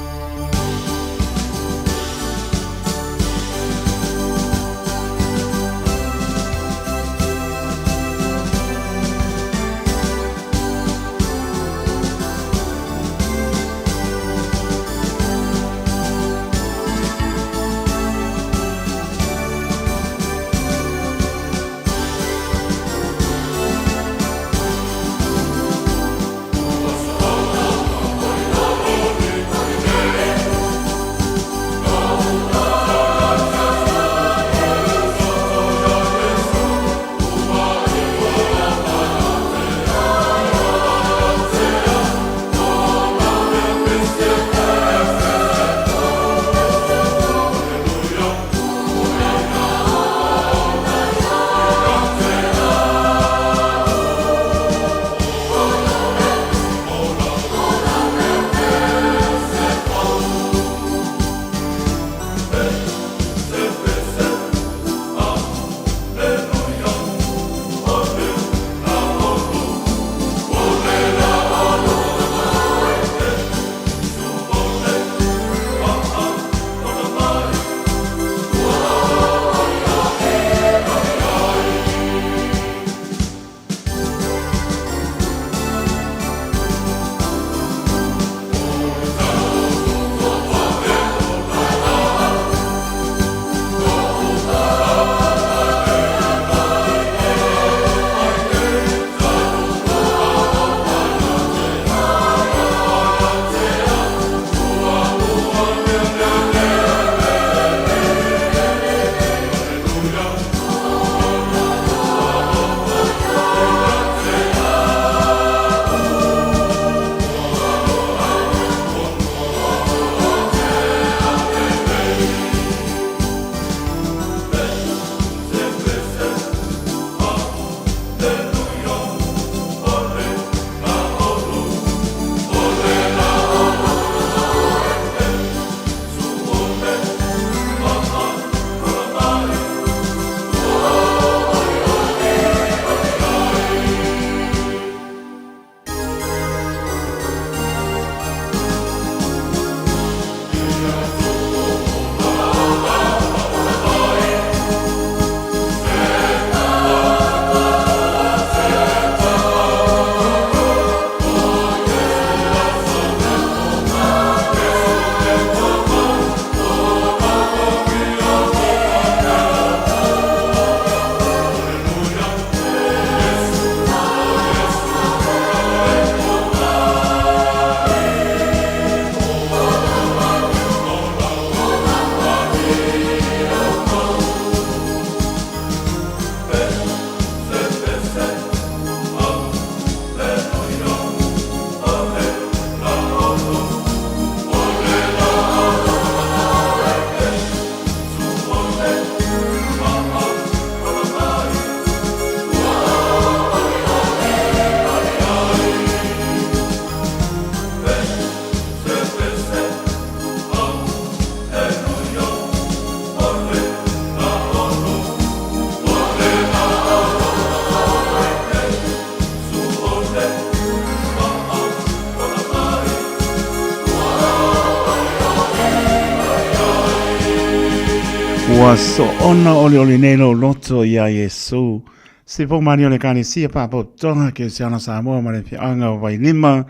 Ua soona olioli nei lou loto iā Iesu. Se poumani o le Ekalesia Faapotopotoga Kerisiano Samoa ma le Afioaga o Vailima,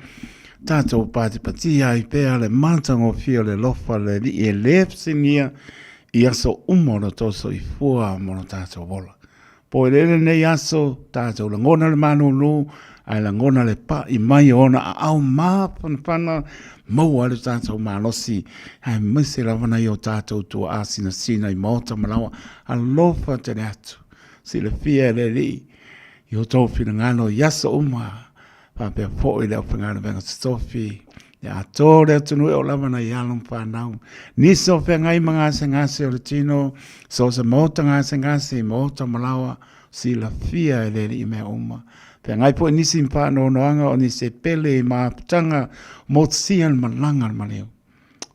tatou patipatia ai pea le matagofie o le alofa o le Alii e le fesiligia i aso uma o lo tou soifua ma lo tatou ola. Po eleele lenei aso, tatou lagona le malūlū, ae lagona le pa'i mai o ona aao mafanafana, maua ai lo tatou malosi, aemaise lava nai o tatou tuaa sinasina i maota ma laoa. Alofa tele atu, silafia e le Alii i o outou finagalo i aso uma, faapea foi le aufaigaluega totofi, le atoa o le atunuu e oo lava nai alo ma fanau. Nisi o feagai ma gasegase o le tino, so o se maota gasegase i maota ma laoa, silafia e le Alii mea uma. Feagai foi nisi ma faanoanoaga o nisi e pele i mafutaga motusia le malaga a le maliu.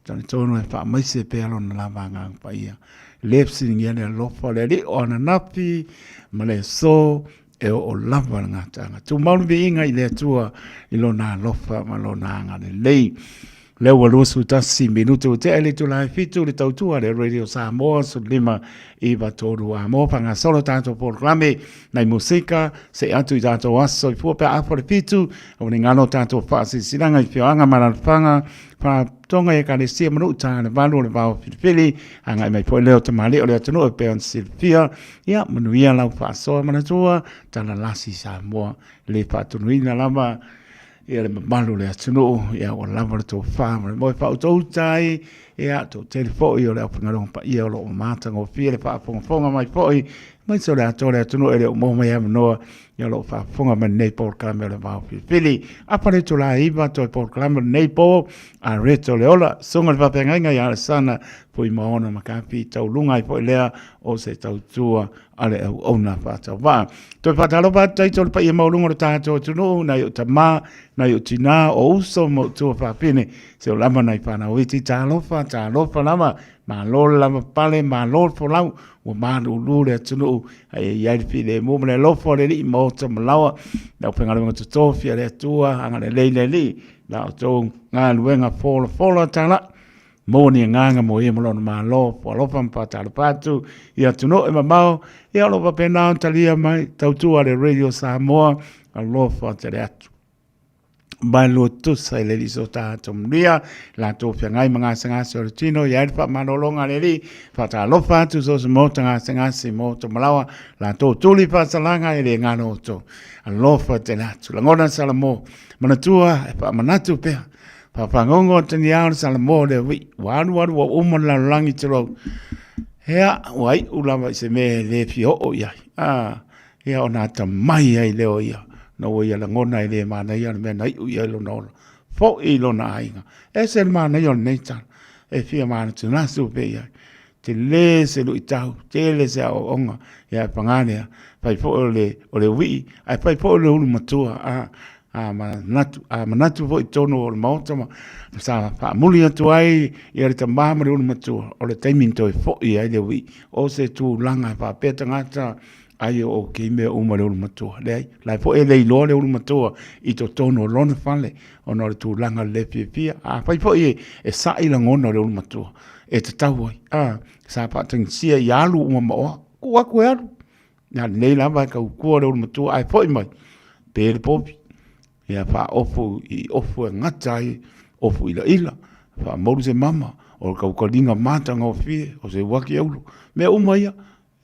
Talitonu e faamaise pea lona lava Agaga Paia. Le fesiligia le alofa o le Alii o ananafi ma le aso e oo lava le gataaga. Tumau le viiga i le Atua i lona alofa ma lona agalelei. Lea ua 21 minute ua tea i le itula e 7 le tautua le Radio Samoa 15 9 3 a mo whangasolo tātou polokalame nai musika se atu i tātou aso i fua pe afa le fitu o ni ngalo tātou whaasisilaga i whioanga maralawhanga whaatonga i ekalesia manu tā le valu o le vao whiriwhiri a ngai mai poe leo te mali o le atunuu e pe on silfia ia manuia lau whaasoa manatua tala lasi Samoa le whaatunuina lava ia le mamalu o le atunuu, ia ua lava le tofa ma le moe faautauta ai, ia toatele foi o le aufaigaluega paia o lo o matagofie le faafogafoga mai foi, aemaise o le atoa o le atunuu e le o maua mai avanoa, ia o lo o faafofoga mai lenei polokalame o le Vao Filifili. Apa le itula e 9 toe polokalame o lenei po, a Reto le Ola, susuga i le faafeagaiga ia Alesana Fuimaono Makapi, tauluga ai foi lea o se tautua a le auauna faatauvaa. Toe faatalofa atu taito le paia maualuga o le tatou atunuu, nai o tamā, nai o tinā, o uso ma o tua faafine, se o lava nai whanau iti, talofa, talofa lava, malo le lava pale, malo le folau, ua malūlū le atunuu, ai e iai le filemu ma le alofa o le Alii ma ota malaoa, le aufaigaluega totofi a le Atua, agalelei le Alii, la outou galuega folafola tala. Maua ni agaga mo ia ma lona Malo, alofa ma faatalofa atu i atunuu e mamao, ia o lo o faapena ona talia mai tautua a le Radio Samoa, alofa tele atu. Mai lua tusa i le Alii so tatou manuia, latou feagai ma gasegase o le tino, i ai le faamalologa a le Alii, faatalofa atu so o se maota gasegase, maota malaoa, latou tuli faasalaga e le galo outou. Alofa tele atu. Lagona Salamo, manatua e faamanatu pea Pāpāgongo o tani ao le Salamo le ui. Ua alu alu ua uma le lalolagi tulou. Ea, ua iu lava i se mea e le fia oo i ai. Ah, ia ona atamai ai lea o ia. Na ua ia lagona e le manaia le mea na iu i ai lona ola. Foi i lona aiga. Ese le manaia o lenei tala. E fia manatunatu pea i ai. Tele se luitau, tele se aoaoga, ia e pagā lea, fai foi o le, o le uii, ae fai foi o le ulu matua, a, a manatu, a manatu foi i totonu o le Maota ma sa faamuli atu ai ia le tamā ma le ulu matua, o le taimi na toe foi ai le uii, o se tulaga e faapea tagata, ai o kei mea uma le ulu matua. Leai, la e foi e le iloa le ulu matua i totonu o lona fale, ona o le tulaga le fiafia. Afai foi e, e sa'i lagona o le ulu matua, e tatau ai, a, sa faatagisia ia alu uma ma oa, tuu atu e alu. Ia lenei lava e tautua le ulu matua ae foi mai, pe le povi. Ia faaofu i ofu e gata ai, ofu ilaila, faamaulu se mama, o le tautaliga matagofie, o se uaki auro. Mea uma ia,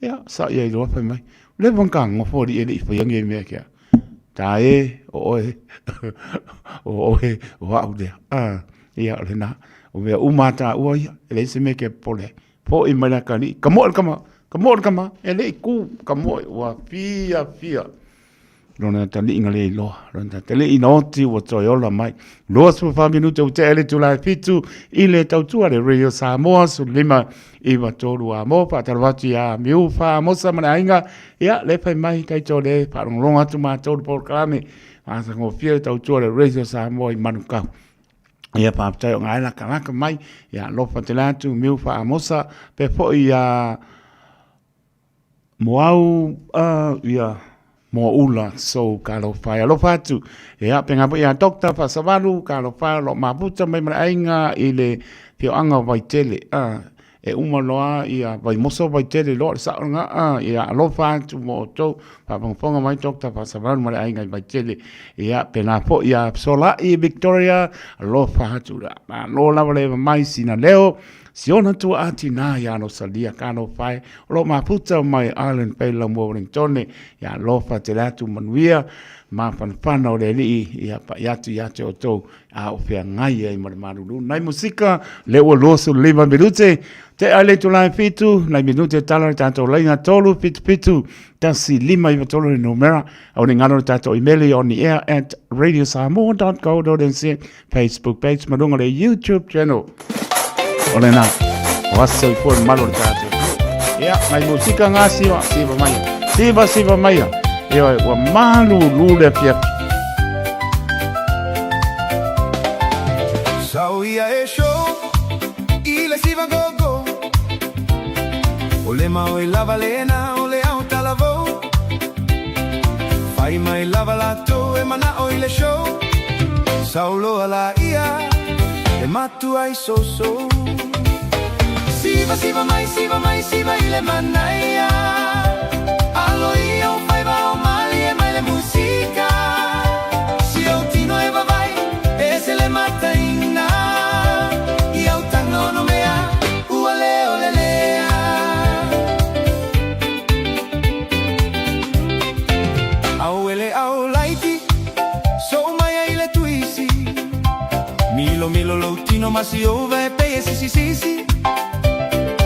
ia sa'i ai loa fai mai, leva ona ta nofo alii e le i faia nei mea kia. Ta e, o oe, o oe, o au lea. Ah, ia o lena. O mea uma a tāua ia, e leai se mea ke popole ai. Foi mai la ka alii, ka moe le tama, ka moe le tama, e le i kū, ka moe, ua fiafia. Lona taliiga le iloa, lona taliiga na oti ua toe ola mai. 24 minute ua tea le itula e 7 i le tautua le Radio Samoa 15 9 3 a mo faatalofa atu ia Miu Faamosa ma le aiga. Ia, le fai mai taito le faalogologo atu matou le polokalame. Matagofie le tautua le Radio Samoa i Manukau. Ia, faafetai o ngā e lakalaka mai. Ia, alofa tele atu Miu Faamosa. Pea foi ia Moau, ia, Moaula so talofa e alofa atu. Ia, pēnā foi ia Doctor Faasavalu, talofa o lo o mafuta mai ma le aiga i le afioaga o Vaitele. e uma loa ia Vaimoso Vaitele loa le sao lena, ia alofa atu mo outou, faafogafoga mai Doctor Faasavalu ma le aiga i Vaitele, ia pena foi ia Fesolai Victoria, alofa atu la, malo lava le mai sina leo, si ona tuaa tinā ia Rosalia Talofa e, o lo o mafuta mai Island Bay Laumua Wellingtone, ia alofa tele atu manuia, mafanafana o le Alii, ia pai atu ia te outou, a o feagai ai ma le malulu. Nai musika, le ua 25 minute, te ai le itula e fitu, nai minute tala le tatou laina 3 7 7 1 5 9 3 le numera, au ne ngalo le tatou email on the air at radiosamoa.co.nz, Facebook page, malunga le YouTube channel. O le nā, o aso i fua malo le tatou. Ia, nai musika ngā siva, siva maia. Siva, siva maia. Ia, ua malulu le afiafi. Sau ia e show i le siva gogo O le mau e lava lena o le au talavou Fai mai lava latou e manao i le show Sau loa la ia e matua i soso Siva siva mai siva mai siva i le manaia Alo ia o faiva o malie mai le musika Si au tino e vavai e se le mataina I au tanga ono mea ua leo le lea Au ele au laiti so mai ai le tuisi Milo milo lou tino ma si ova e pei e sisi sisi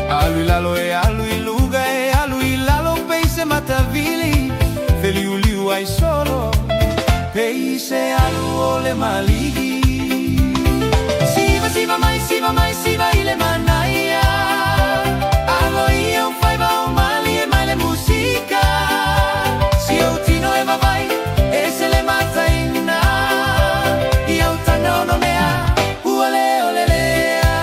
Alu i lalo e alu i luga e alu i lalo pei se matavili Feliuliu ai solo pei se alu o le maligi Siva siva mai siva mai siva i le manaia Alo ia o faiva o malie mai le musika Si au tino e vavai e se le mataina I au tanga ono mea ua leo le lea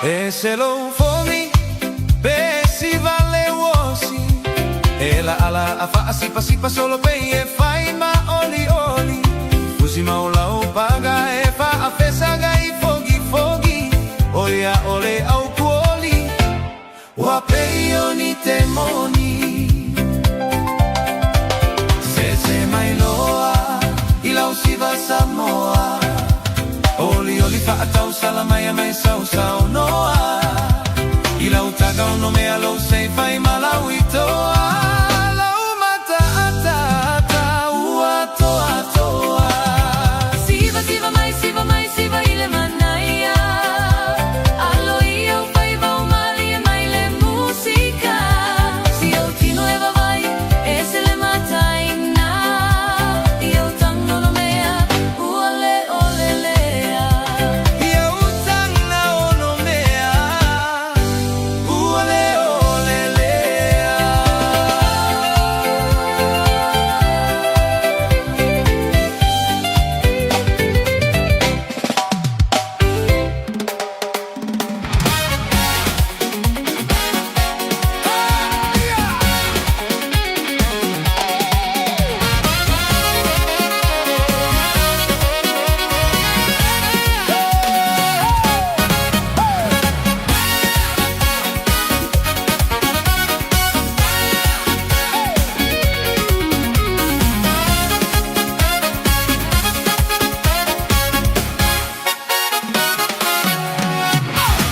E se lou fogi pe siva le uosi E la ala a faasipasipa solo pei e fai ma oli oli Fusi ma o lau paga e faafesaga i fogi fogi O ia o le au kuoli Ua pei o ni te moni Se se mai loa i lau siva Samoa Oli oli faatau sala mai a mai sau sau noa I lau taga ono mea lou sei fai malau i toa Lau mata ata ata ua toa toa Siva siva mai siva mai siva i le manaia Alo ia o faiva o malie mai le musika Si au tino e vavai e se le mataina I au tanga ono mea ua le o le lea I au tanga ono mea ua le o le lea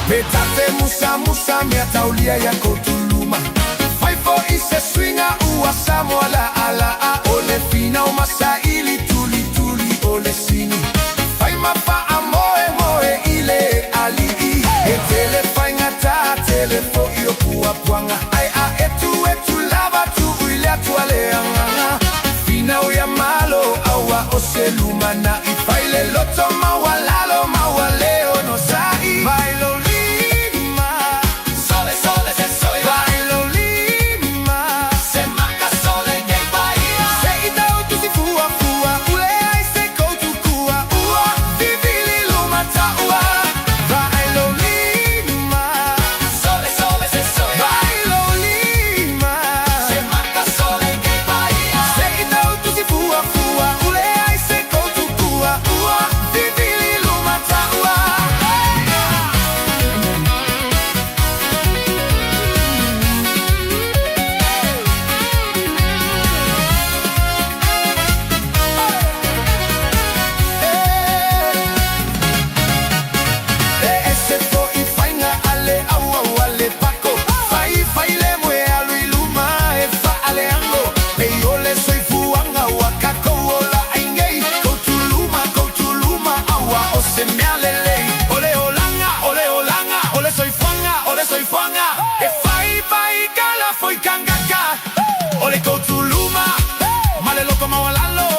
Me tate musa musa mea taulia ia kotuluma Fai fo i se suiga ua Samoa la ala a o le finau masaili tuli tuli o le sini Fai ma faa moe moe i le alii E tele faigata tele fo'i o puapuaga Ai a etu etu lava tuu i le atua le agaga le lumanai Fai le loto maualalo mauale onosai Vai lo lima Sole sole se soi Vai lo lima Se maka sole ke paia Se i tau tusi fua fua Ule ai se koutu kua Ua vivili luma taua Vai lo lima Sole sole se soi Vai lo lima Se maka sole ke paia Se i tau tusi fua fua Ule ai se koutu kua Ua vivili luma taua E ese fo'i faiga a le auau a le pako Faifai le moe alu i luma e faaleago Pei o le soifuaga ua tatou ola ai nei Koutuluma, koutuluma, aua o se mea lelei O le olaga, o le olaga, o le soifuaga, o le soifuaga E faifai kala foi kangaka O le koutuluma, ma le loto maualalo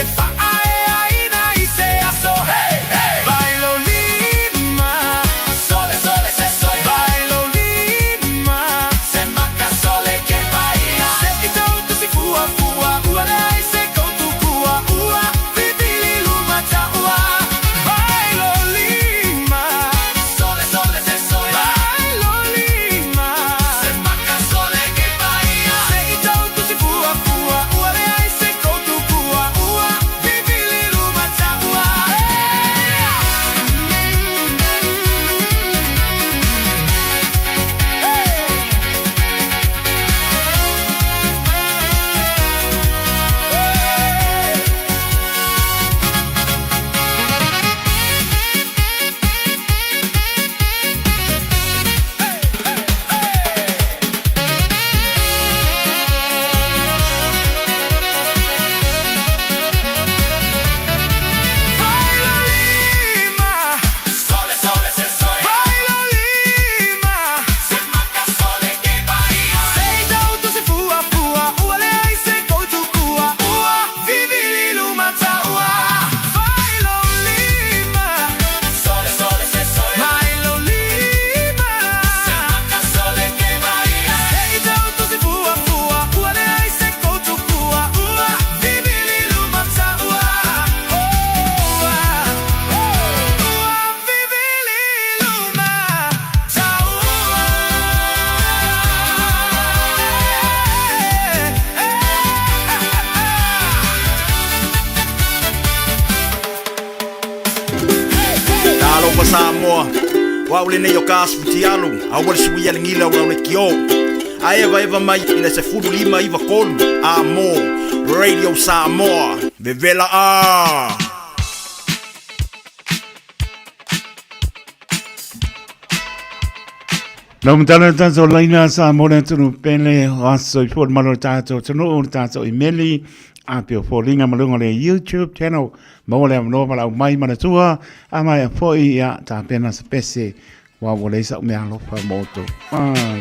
E faaeaina i se aso hey, hey. Vai lo lima Sole, sole, se soi Vai lo lima Se maka sole ke paia Se i tau tusi fua fua Ua leai se koutu kua Ua vivili luma taua Vai lo lima Sole, sole, se soi Vai lo lima Se maka sole ke paia Se i tau tusi fua fua Ua leai se koutu kua Ua vivili luma taua Vai lo lima Sole, sole, se soi Vai lo lima Se maka sole ke paia Se i tau tusi fua fua Ua leai se koutu kua Ua vivili luma taua Vai lo lima Sole, sole, se soi Vai lo lima Se maka sole ke paia Se i tau tusi fua fua Ua leai se koutu kua Ua vivili luma taua Ua Ua vivili luma taua Talofa Samoa, o au lenei o ka aso fitialu, aua le suia le gila o lau lekiō. A evaeva mai i le 15 93 a mo Radio Samoa, vevela a! Lau matala le tātou laina sa mo le atunu pele o aso i fua le malo le tātou atunuu le tātou imeli a peo fōlinga ma lunga le YouTube channel maua le avanoa ma lau mai manatua a mai a foi ia tāpena se pese wa ua leai sa'u mea alofa mo outou. Ai.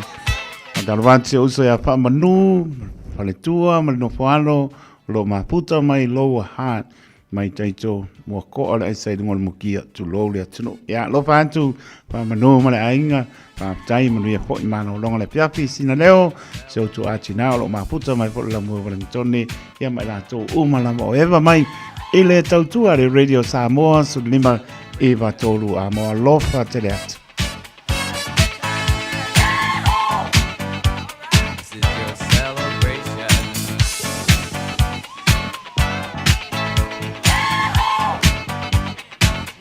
Faatalofa atu si ou uso ia Faamanu, faletua ma le nofoalo o lo o mafuta mai Lower Hutt mai taito mua koa le aisa i luga o le mukia tulou le atunuu. Ia alofa atu Faamanu ma le aiga, faafetai manuia foi malologa le afiafi sina leo si ou tuaa tinā o lo o mafuta mai foi le lamua o Wellingtone ia ma i latou uma lava o eva mai i le tautua le Radio Samoa 15 93 a mo alofa tele atu. This is your celebration.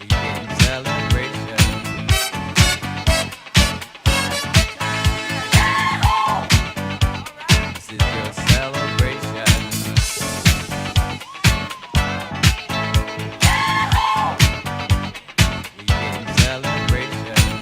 Weekend celebration. This is your celebration. Weekend celebration.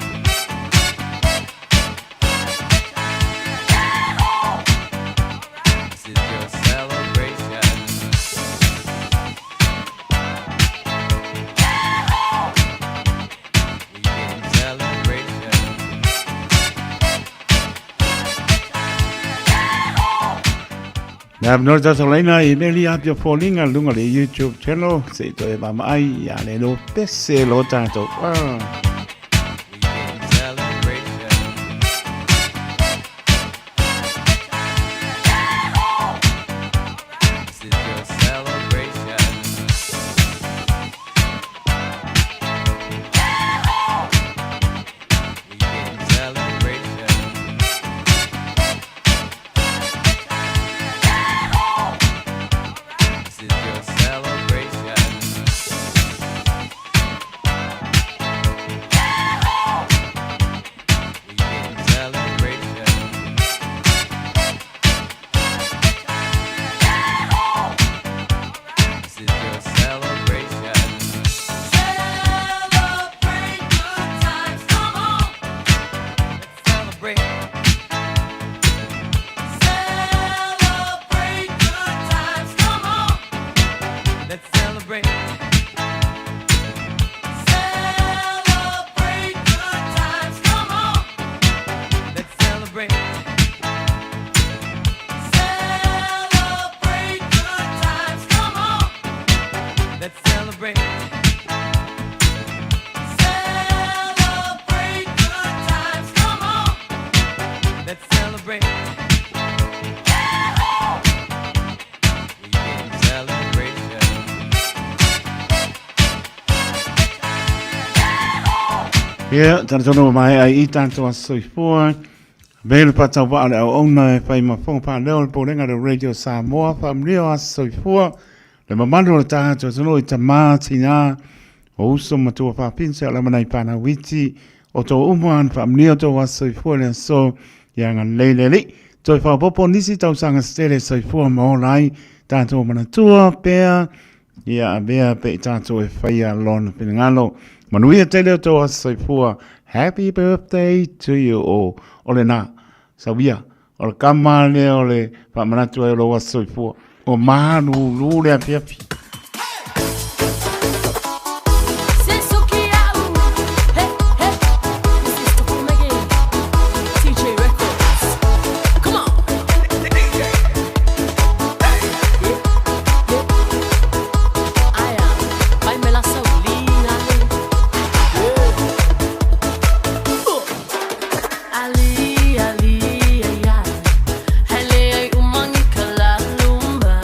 Nā no tātou leina i meli apia fōlinga lunga le YouTube channel, se i toe mama ai, ia le lo pese lo tātou. Ah. This is your celebration. We getting celebration. This is your celebration. We getting celebration. This is your celebration. Celebrate good times, come on. Let's celebrate. Celebrate good times, come on. Let's celebrate. Celebrate good times, come on. Let's celebrate. Celebrate good times, come on. Let's celebrate. Celebrate good times, come on. Let's celebrate. We getting celebration. Ia, tana mai ai i tātou a soifua. Vele patau waa le au ona e whai mafonga pā leo le pōlenga le Radio Samoa whaamlio a soifua. Le mamalu o le tātou tano i tamā tina o uso matua whapinse o la manai pāna witi o tō umoan whaamlio tō a soifua le aso ia ngā leile li. Toi whapopo nisi tau sanga stele soifua maola ai tātou manatua pea ia a mea pe i tātou e whaia lona pinangalo. Manuia tele o tō aso soifua. Happy birthday to you o o le nā. Sawia. O le kama le o le whaamanatu ai o lo aso soifua. O malu lu le api api. Hey, hey. This is Tukumege. TJ Records. Come on. Aya, vai me la saulinga. Ali, ali, ai, ai. Hele ai umangi kalalumba.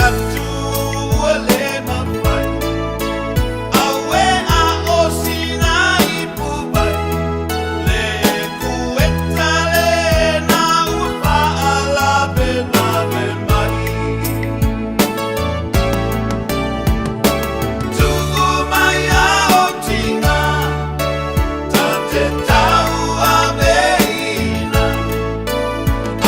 atu ua le mafai. Aue a o sina ipu vai, le kueta le na ua faalavelave mai. Tu'u mai a o tiga, ta te tauaveina.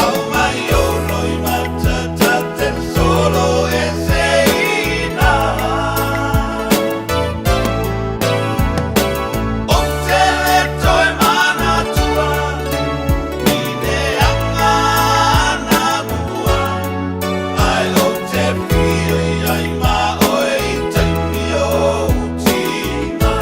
Au mai o loimata ta te solo eseina. O te le toe manatua i le anga anamua. Ai o te fia iai ma oe i taimi o utiga.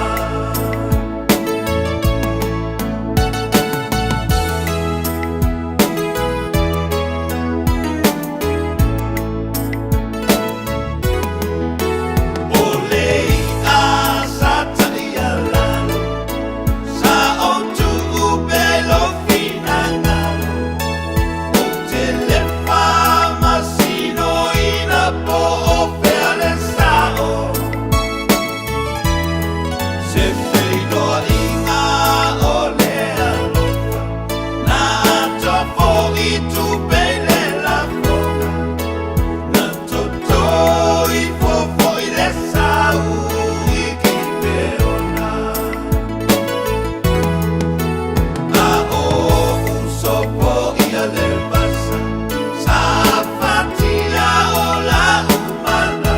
O le i'a sa ta'ialalo, sa ou tu'u pea i lou finagalo. Ou te lefa masinoina po o fea le sa'o. Se feiloaiga o le alofa, na atoa fo'i tupe i le lafoga. Na toto ifo fo'i le sau i Kipeona. A o usopoia le vasa, sa fatia o la'u malala.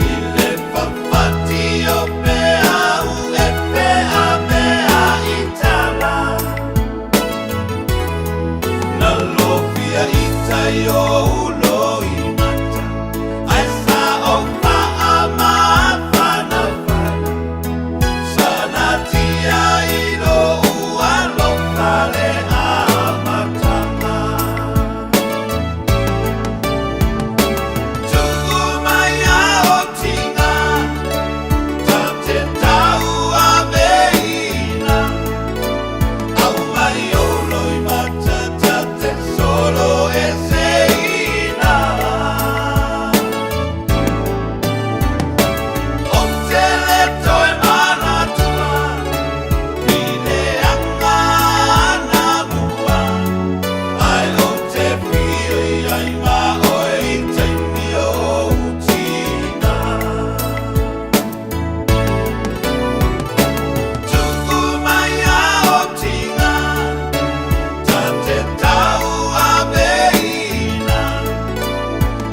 I le fafati o peau e feavea'i tala. Na lofia i tai o ou loimata, ae sa ou faamafanafana. Sanatia i lo'u alofa le amataga. Tu'u mai a o tiga, ta te tauaveina. Au mai o loimata ta te solo eseina. O te le toe manatua i le anga anamua. Ai o te fia iai ma oe i taimi o utiga. Tu'u mai a o tiga, ta te tauaveina.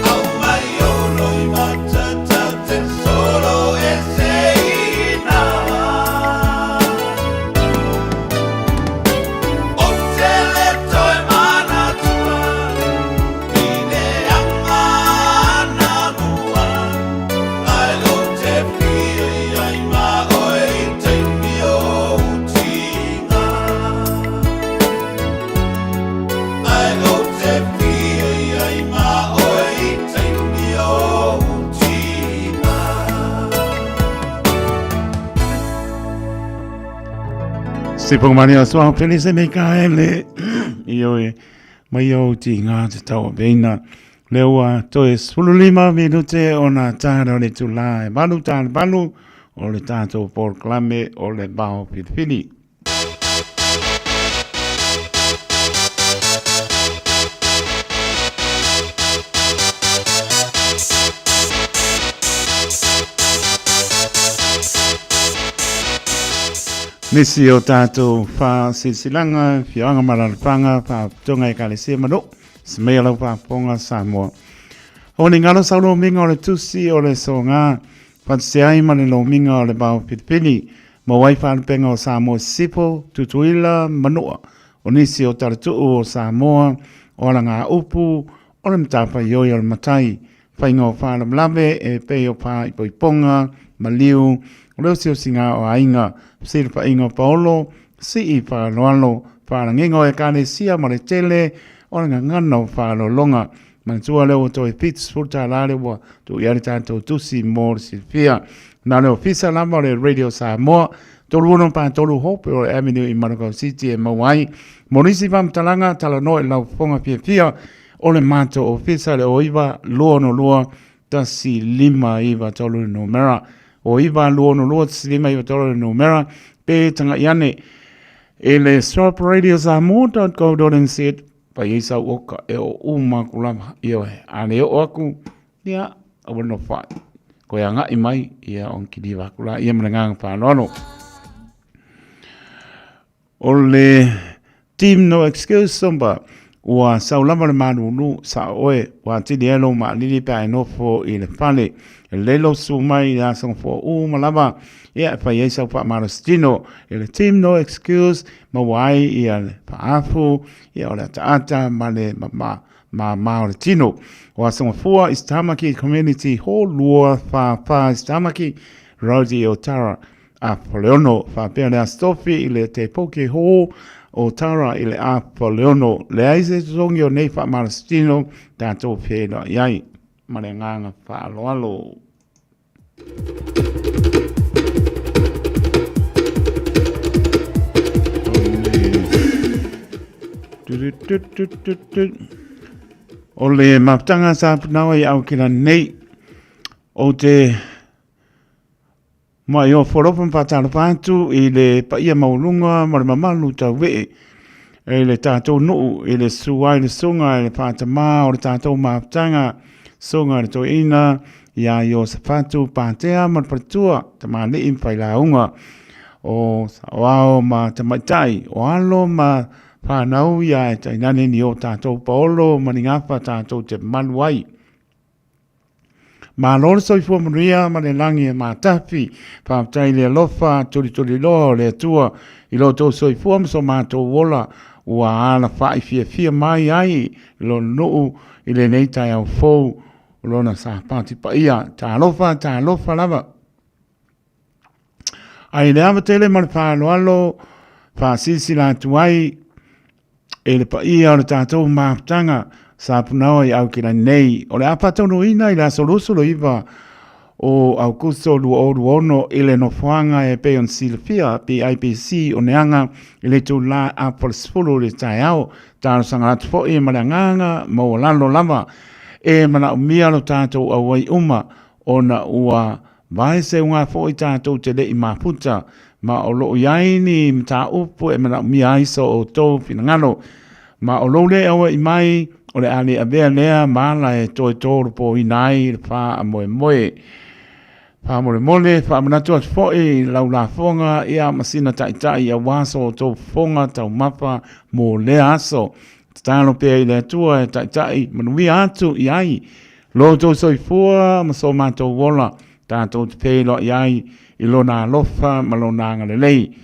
Au mai o loimata ta te solo eseina. O te le toe manatua i le anga anamua. Ai o te fia iai ma oe i taimi o utiga. Ai o te fia iai ma oe i taimi o utiga. Siponga mani o soa Felise Mikaele i oe mai au ti ngā te tau veina. Lea ua toe 15 minute o nā tāra o le tūlā e valu tāra valu o le tātou polokalame o le Vao Filifili. Nisi o tātou whaasilasilaga, fioaga ma alalafaga, faapitoga ekalesia ma nuu, se mea lau faafofoga Samoa. O ni galo sau lomiga o le tusi o le soga, faatasi ai ma le lomiga o le vao filifili, maua ai faalupega o Samoa Sisifo, Tutuila, Manua. O nisi o talatuu o Samoa, o alagaupu, o le matafaioi o le matai, faiga o faalavelave e pei o faaipoipoga, maliu, o le osiosiga o aiga, fesilafaiga o paolo, sii faaaloalo, faalagiga o ekalesia ma le tele o le gagana o faaaloaloga. Manatua lea ua toe $70 lea ua tuu i ai le tatou tusi mo le silafia. Na o le ofisa lava o le Radio Samoa, 3643 Hope o le Avenue i Manukau City e maua ai. Mo nisi faamatalaga, talanoa i lau fofoga fiafia. o le matou ofisa le 09 262 1593 le numera. 09 262 1593 le numera pe taga'i ane i le stopradiosamoa.co.nz fai ai sau oka e oo uma aku lava. Ioe, a le oo aku, ia, aua le nofoa'i. Koe aga'i mai, ia ona kiliva aku laia ma le agaga faaaloalo. O le Team No Excuse Zumba, ua sau lava le malulu, sao oe, ua atili ai lou maalili pe a e nofo i le fale. E lelei lou susu mai i le aso gafoa uma lava, ia e fai ai sau faamalositino i le Team No Excuse, maua ai ia le faaafu, ia o le ataata ma le mama māmā o le tino. O Aso Gafua i Tamaki Community Hall 244 East Tamaki Road i Otara. Apoleono, faapea le Aso Tofi i le Te Poke Hall o Tara i le Apoleono. Leai se totogi o nei faamalositino tatou feiloai ai. Ma le agaga faaaloalo. O le mafutaga sa punaoa i Aukila nei, o te Mai o Folofa ma faatalofa atu i le paia maualuga ma le mamalu tauee i le tatou nuu i le susu ai le susuga i le faatamā o le tatou mafutaga, susuga i le toeaina ia Iosefatu Patea ma le faletua, tamalii ma failauga o saoao ma tamaitai, o alo ma fanau ia e tainane ni o tatou paolo ma ni gafa tatou te malu ai. Malo le soifua manuia ma le lagi e matafi. Faafetai i le alofa tulituliloa o le Atua i lo outou soifua ma so matou ola ua alafa'i fiafia mai ai i lona nuu i lenei taeao fou o lona Sapati paia. Talofa, talofa lava. Ae i le ava tele ma le faaaloalo faasilasila atu ai e le paia o le tatou mafutaga sa punaoa i Aukilani nei. O le a faataunuuina i le aso 29 o Aukuso 2026 i le nofoaga e pei ona silafia PIPC o Neaga i le itula afa le 10 i le taeao. Talosaga atu foi ma le agaga maualalo lava e manaomia lo tatou auai uma ona ua Vae seuga foi tatou te le i mafuta, ma o lo o i ai ni mataupu e manaomia ai so outou finagalo. Ma o lou le aua'i mai, o le a le avea lea ma ala e toe tolopoina ai le faamoemoe. Faamolemole, faamanatu atu foi lau lafoga ia ma sina taitai aua so outou fofoga taumafa mo lea aso. Tatalo pea i le Atua e taitai manuia atu i ai Lo outou soifua ma so matou ola, tatou te feiloai ai i Lona alofa ma Lona agalelei.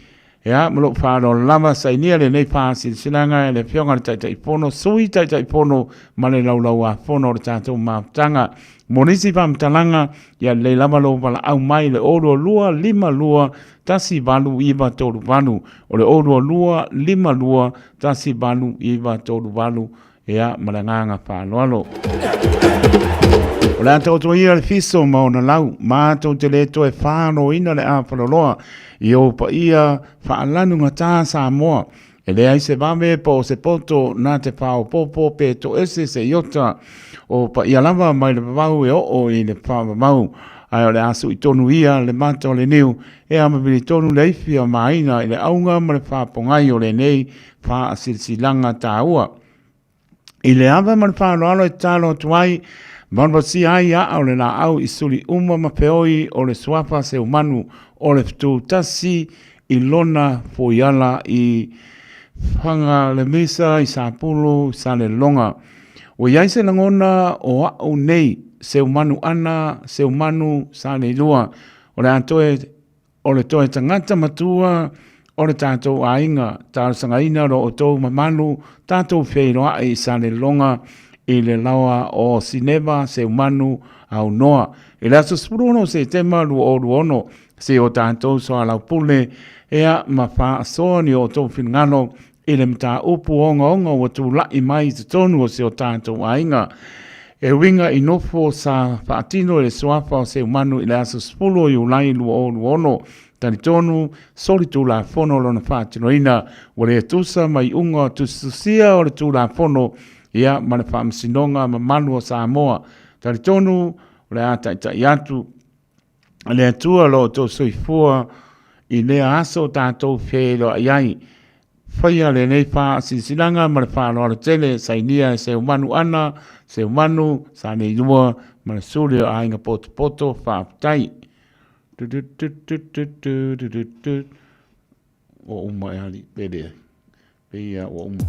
Ea, ma lou faaaloalo lava, sainia lenei faasilasilaga e le Afioga i le Taitaifono, Sui Taitaifono ma le Laulau-a-Fono o le tatou mafutaga. Mo nisi faamatalaga, ia lelei lava lou valaau mai i le 022 52 18938. O le 022 52 18938. Ia, ma le agaga faaaloalo. O le a taoto ia le fiso ma ona lau, matou te le toe fāloina le afaloloa i ou paia faalanugata Samoa. E leai se vave po o se poto na te faaopoopo pe toese se iota o paia lava mai le vavau e oo i le faavavau. Ae o le a sui tonu ia le mata o le niu e amavili tonu le aifi a maina i le auga ma le faapogai o lenei faasilasilaga taua. I le ava ma le faaaloalo e tatalo atu ai, valuvalusia ai aa o le laau i suli uma ma feoi o le suafa seumanu o le fetu tasi i lona foiala i Fagalemisa i Sapulu i Salelologa. Ua i ai se lagona o a'u nei seumanu ana seumanu Saleilua o le a toe O le toe tagata matua o le tatou aiga, talosagaina lo outou mamalu tatou feiloai i Salelologa i le laoa o Sineva Seumanu Aunoa i le aso 16 Setema 2026, se o tatou soalaupule ea ma faasoa ni outou finagalo i le mataupu ogaoga ua tulai mai i totonu o si o tatou aiga. E uiga i nofo sa faatino e le suafa o Seumanu i le aso 10 o Iulai 2026, talitonu soli Tulafono lona faatinoina ua le tusa ma iuga tusitusia o le Tulafono ia ma le Faamasinoga mamalu o Samoa. Talitonu o le a taitai atu le Atua lo outou soifua i lea aso o tatou feiloai ai. Faia lenei faasilasilaga ma le faaaloalo tele, sainia e Seumanu Ana, Seumanu, Saleilua ma le Suli o Aiga Potopoto. Faafetai. Tu tu tu tu tu tu tu tu tu. Ua uma e ali, pe leai. Pei ia ua uma.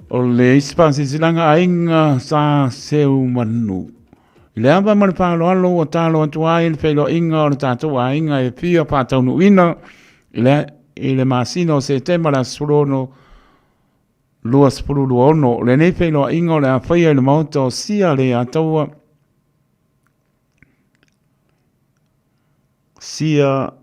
O le isi faasilasilaga aiga sa Seumanu. I le ava ma le faaaloalo ua talo atu ai le feiloaiga o le tatou aiga e fia faataunuuina i le masina o Setema le aso 16 2026. O lenei feiloaiga o le a faia i le Maota o Sia Leiataua, Sia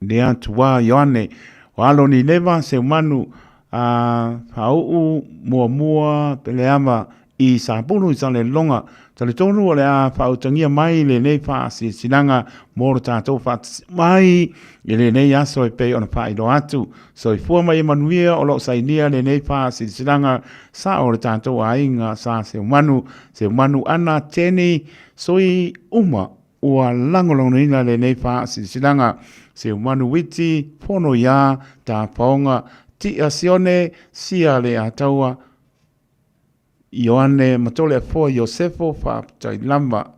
Leatua Ioane, o alo ni Leva Seumanu a Faauu Muamua Peleava i Sapulu i Salelologa. Talitonu o le a faautagia mai lenei faasilasilaga mo lo tatou faatasi mai i lenei aso e pei ona faailoa atu. Soifua ma ia manuia o lo o sainia lenei faasilasilaga sao o le tatou aiga sa Seumanu, Seumanu Ana Teni, sui uma ua lagolagoina lenei faasilasilaga. Seumanu Witi, Fono iā, Tapaoga, Tia Sione, Sia Leataua, Ioane ma Toleafoa Iosefo, faafetai lava.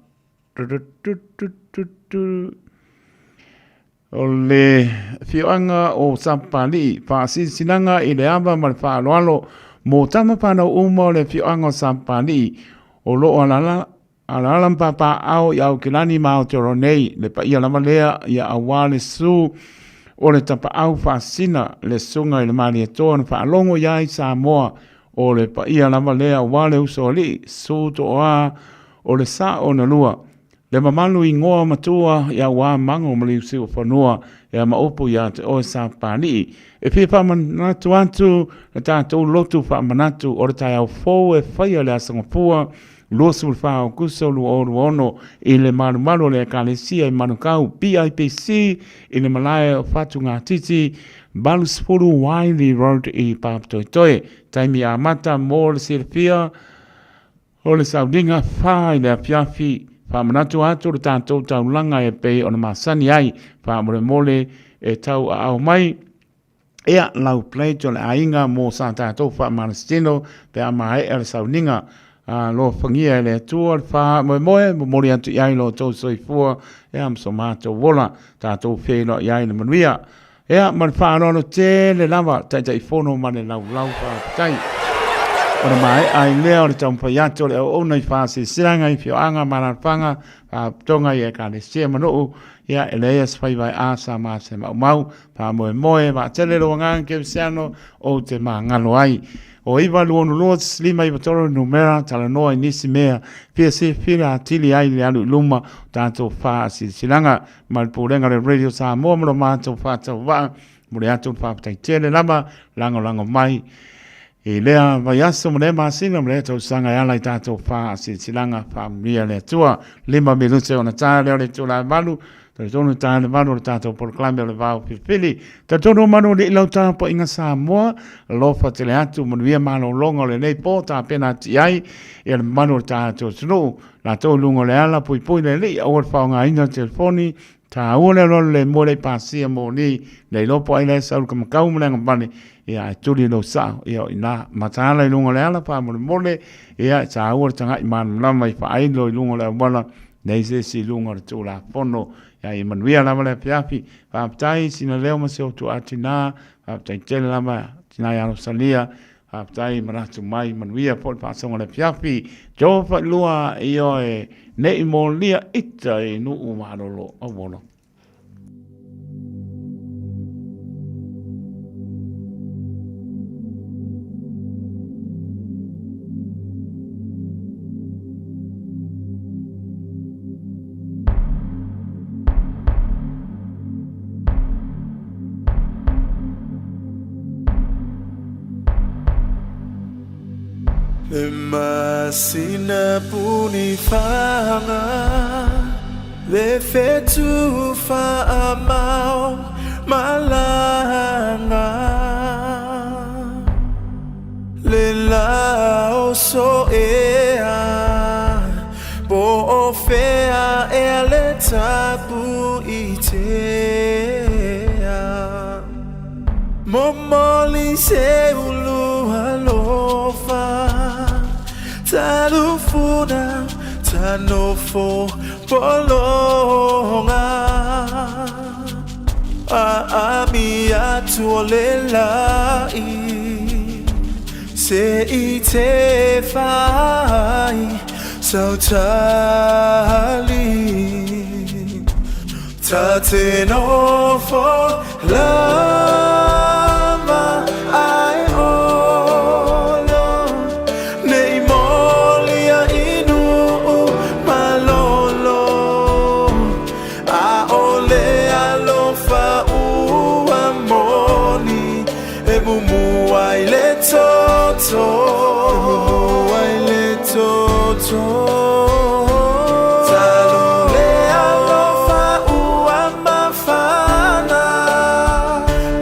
O le afioaga o Sapapalii, faasilasilaga i le ava ma le faaaloalo mo tama fanau uma o le afioaga o Sapapalii o lo o alaala alaala ma papaaao i Aukilani ma Aotearoa nei, le paia lava lea ia auā le susu o le tapaau faasisina le susuga i le Malietoa na faalogo i ai Samoa. O le paia lava lea aua le usoalii, susu toa o le sao na lua, le mamalu i ngoa matua i auā mago ma Liusiufanua ea ma upu ia te oe Sapapalii. E fia faamanatu atu le tatou lotu faamanatu o le taeao fou e faia le Aso Gafua 24 Aokuso 2026 i le malumalu o le Ekalesia i Manukau, BIPC, i le malae o Fatugatiti, 80 Wiley Road i Papatoetoe. Taimi amata mo le silafia o le sauniga 4 i le afiafi. Faamanatu atu le tatou taulaga e pei ona masani ai. Faamolemole e tauaao mai Ea lau plate o le aiga mo sa tatou faamalositino pe a maea le sauniga. Alofagia e le Atua le faamoemoe, momoli atu i ai lo outou soifua ea ma so matou ola, tatou feiloai ai i le manuia. Ea ma le faaaloalo tele lava Taitaifono ma le laulau faafetai. Ona maea ai lea o le taumafai atu o le auauna i faasilasilaga i afioaga ma alaalafaga, faalapotopotoga i Ekalesia ma nuu, ia e leai se faiva e asa ma se maumau. Faamoemoe vaatele lou agaga kerisiano ou te magalo ai. O 9 2 2 5 9 3 numera talanoa i nisi mea fia silafia atili ai le alu i luma o tatou faasilasilaga ma le Pulega o le Radio Samoa ma lo matou faatauvaa. Momoli atu le faafetai tele lava lagolago mai i lea vaiaso ma lea masina ma lea tausaga e ala i tatou faasilasilaga. Faamanuia le Atua. 5 minute ona ta lea o le itula e 8. Talitonu ta le 8 o le tatou polokalame o le Vao Filifili. Talitonu manu alii lau tapuaiga Samoa, alofa tele atu, manuia malologa o lenei po tapena atu i ai ia le mamalu o le tatou atunuu. Latou i luga o le ala, puipui le alii, aua le faaaogaina le telefoni, taua le alualu le moe le pasia moni, le iloa po ai la e sau le kamakau ma le agavale, ia ae tuli lou sao, ia o i ina. Mataala i luga o le ala faamolemole, ia e taua le tagai malamalama i faailo i luga o le auala, Leai se isi i luga o le Tulafono. Ia ia manuia lava le afiafi. Faafetai sina leo ma si ou tuaa tina. Faafetai tele lava tina ia Rosalia. Faafetai manatu mai manuia foi le faasoga o le afiafi. Jehova i lua ioe nei molia ita i nuu malolo auolo. Le masina punifaga. Le fetu whaamau malanga Le lao so ea Po o fea ea le tapu i tea Momoli se ulu alofa Talufuna tanofo polonga Aami atu o le lai Se i te whai Sautali Ta te nofo lava ai olo Nei moli a inu malolo A ole alofa ua moni E mumu ai le toto E mumu ai le toto Talu le alofa ua mafana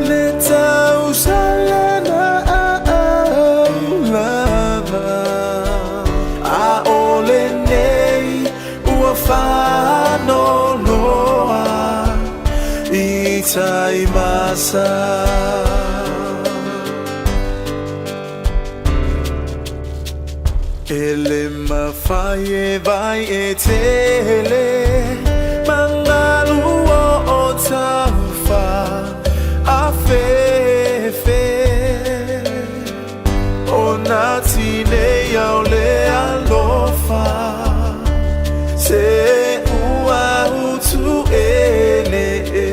Le tausalana au lava A ole nei ua whanoloa I tai masa E le mawhai e vai e tele Mangalu o o tauwha a fefe O nā tinei au le alofa Se ua utu e le e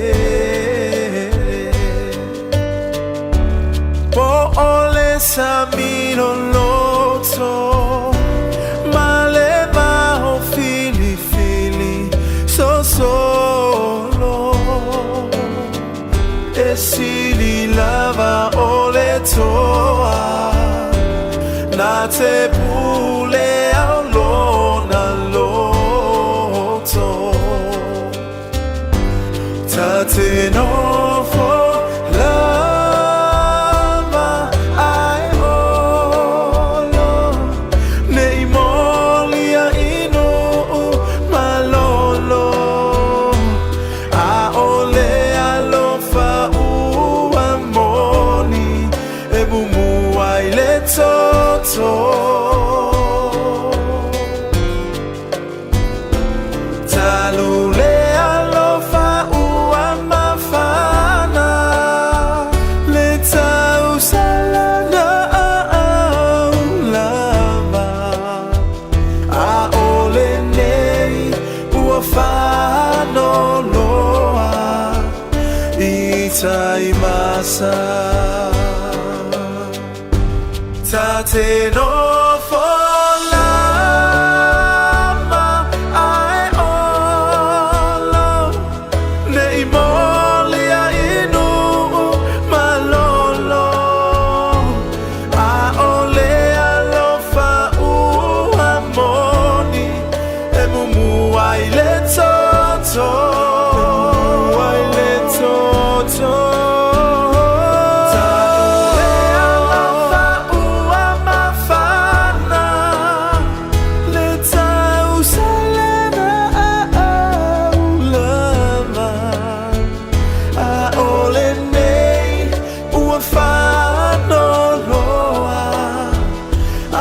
Po o le samiro loto Male maho fili fili so solo E sili lava o le toa Nā te pule au lona loto Ta te nofo lava ai olo Nei moli a inu malolo A ole alofa ua moni E mumu ai le toto Talu le alofa ua mafana Le tausalana au lava A ole nei ua whanoloa I tai masa Ta te nofo lama ai olo Nei moli a inu malolo A ole alofa ua moni E mumu ai le toto E mumu ai le toto Talu le alofa ua mafana Le tausalana au lava A ole nei ua whanoloa A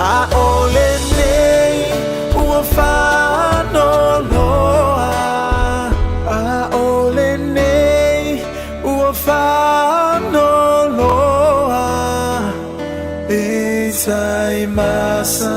ole nei ua whanoloa A ole nei ua whanoloa I tai masa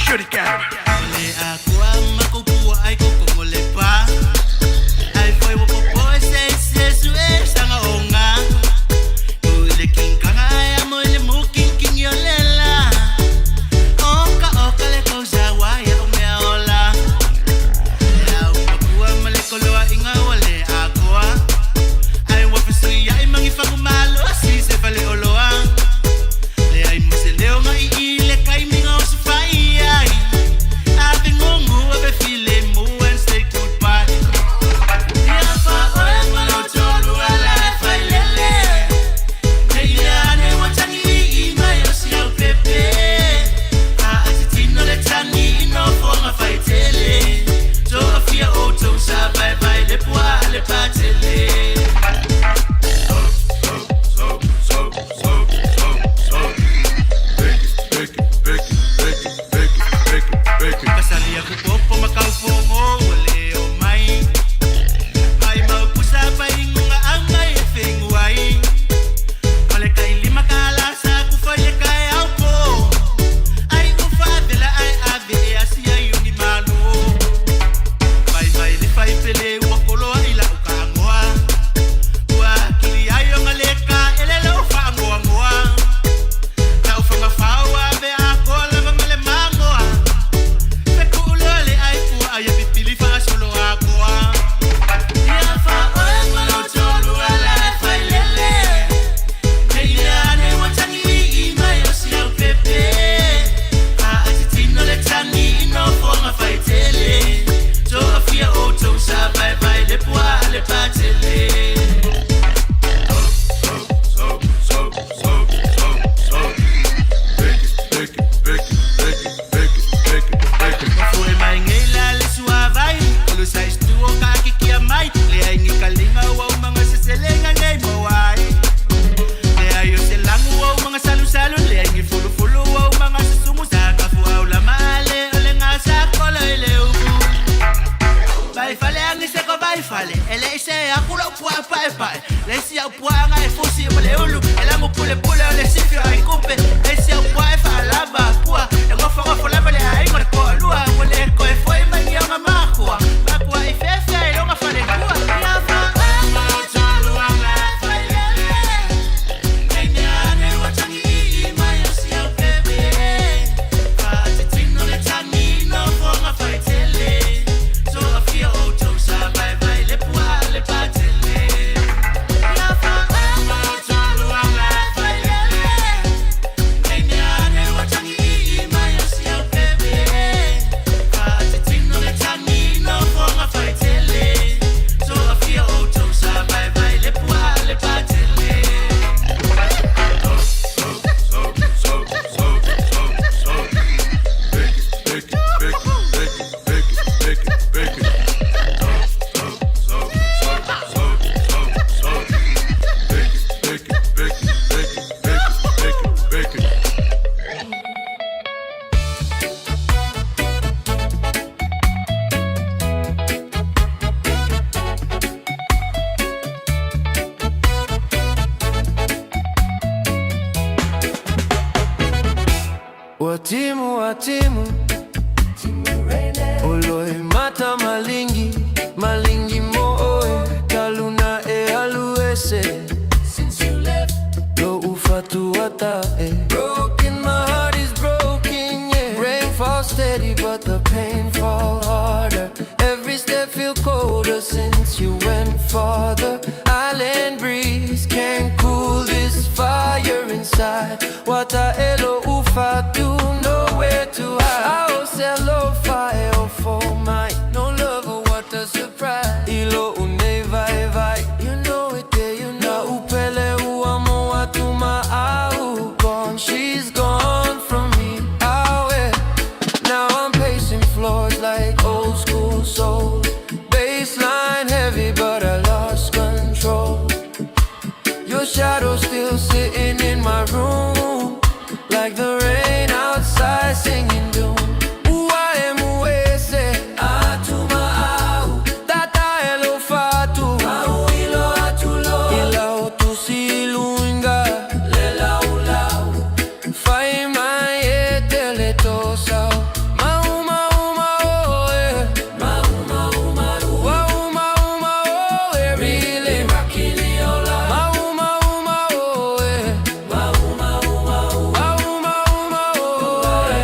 Shorty got it. Le akua makupua ai kokongo le pa. Ai foi wo popo se se su e sanga onga. O le kinkanga ai amo le mo king king yo lela. Oka oka le kosa wa Ua timu a timu O loe mata malingi Malingi mo oe Taluna e alu ese Lo ufatu e Broken, my heart is broken, yeah. Rain falls steady but the pain fall harder. Every step feel colder since you went farther. Island breeze can't cool this fire inside. Wata elo ufatu, nowhere to hide. I selo fire for my no love, oh, what a surprise. Ilo une vai vai, you know it there, you know. Na upele uamo atuma au gone. She's gone from me. Awe. Now I'm pacing floors like old school soul. Baseline heavy, but I lost control. Your shadow still sitting in my room, like the rain outside singing doom. Uaemuese, atuma au, tata elo fatu, au ilo atulo, ila otusilunga, lela ulau. Fai mai e tele tosau. Mau mau mau e. Mau mau mau. Mau mau mau e really. Mau mau mau e. Mau mau mau. Mau mau mau e.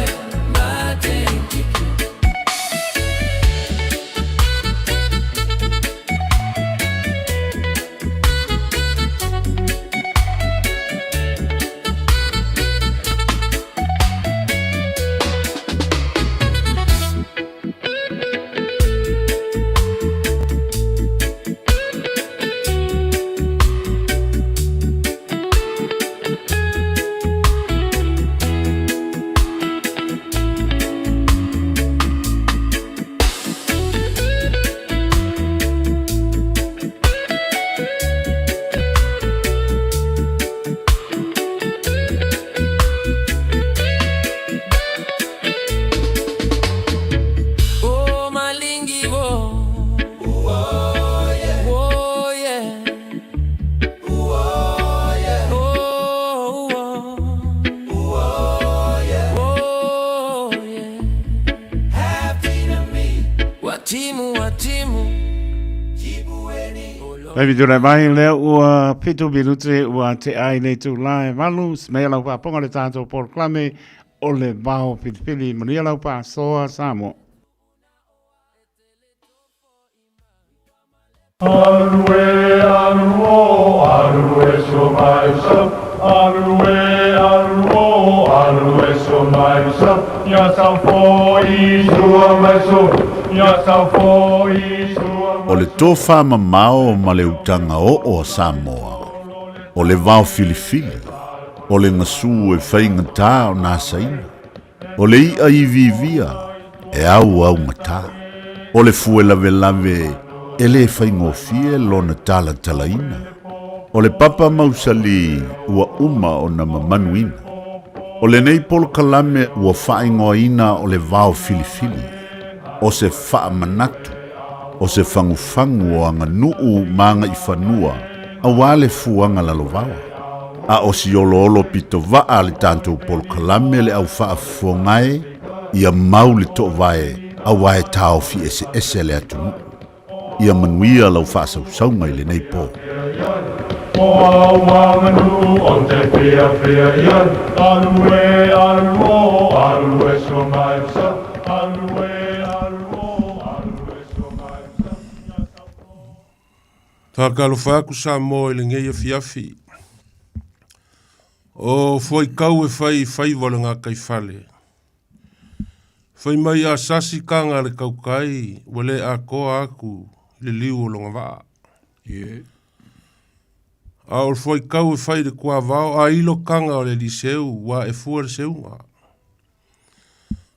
Oh, malingi wo. Oh yeah. Oh yeah. Oh yeah. Oh, oh. yeah. Oh yeah. Happy to meet. Watimu, watimu. Baby tūrai mai lea ua pitu minute ua te ai nei tū lai malu smea lau pāponga le tātou polokalame o le vao filifili manuia lau pāsoa Samoa. Alue, aluo, alue so mai so. Alue, aluo, alue so mai so. Ya sa fo i sua mai so. Ya sa fo i sua O le tofa mamao ma le utaga oo a Samoa, o le vao filifili, o le gasū e faigatā ona asaina, o le i'a iviivia e auaugatā, o le fue lavelave e lē faigofie lona talatalaina, o le papa mausali ua uma ona mamanuina. O lenei polokalame ua faaigoaina o le vao filifili, o se faamanatu, o se fagufagu o aganuu ma agaifanua auā le fuaga lalovaoa. A o si oloolo pitovaa a le tatou polokalame le au faafofogae ia mau le toovae auā e taofi eseese le atunuu. Ia manuia lau faasausauga i lenei pō. O au manu o te fia fia ia. Alue, aluo, alue so mai so. Alue, aluo, alue so mai so. Faakalofa aku Samoa i lenei afiafi. O fuaikau e fai i faiva o le gataifale. Fai mai a sasi kaga a le kaukai ua lē atoa atu i le liu o lona vaa. A o le fuaikau e fai i le tuavao a ilo kaga o le aliseu ua ae fua le seuga.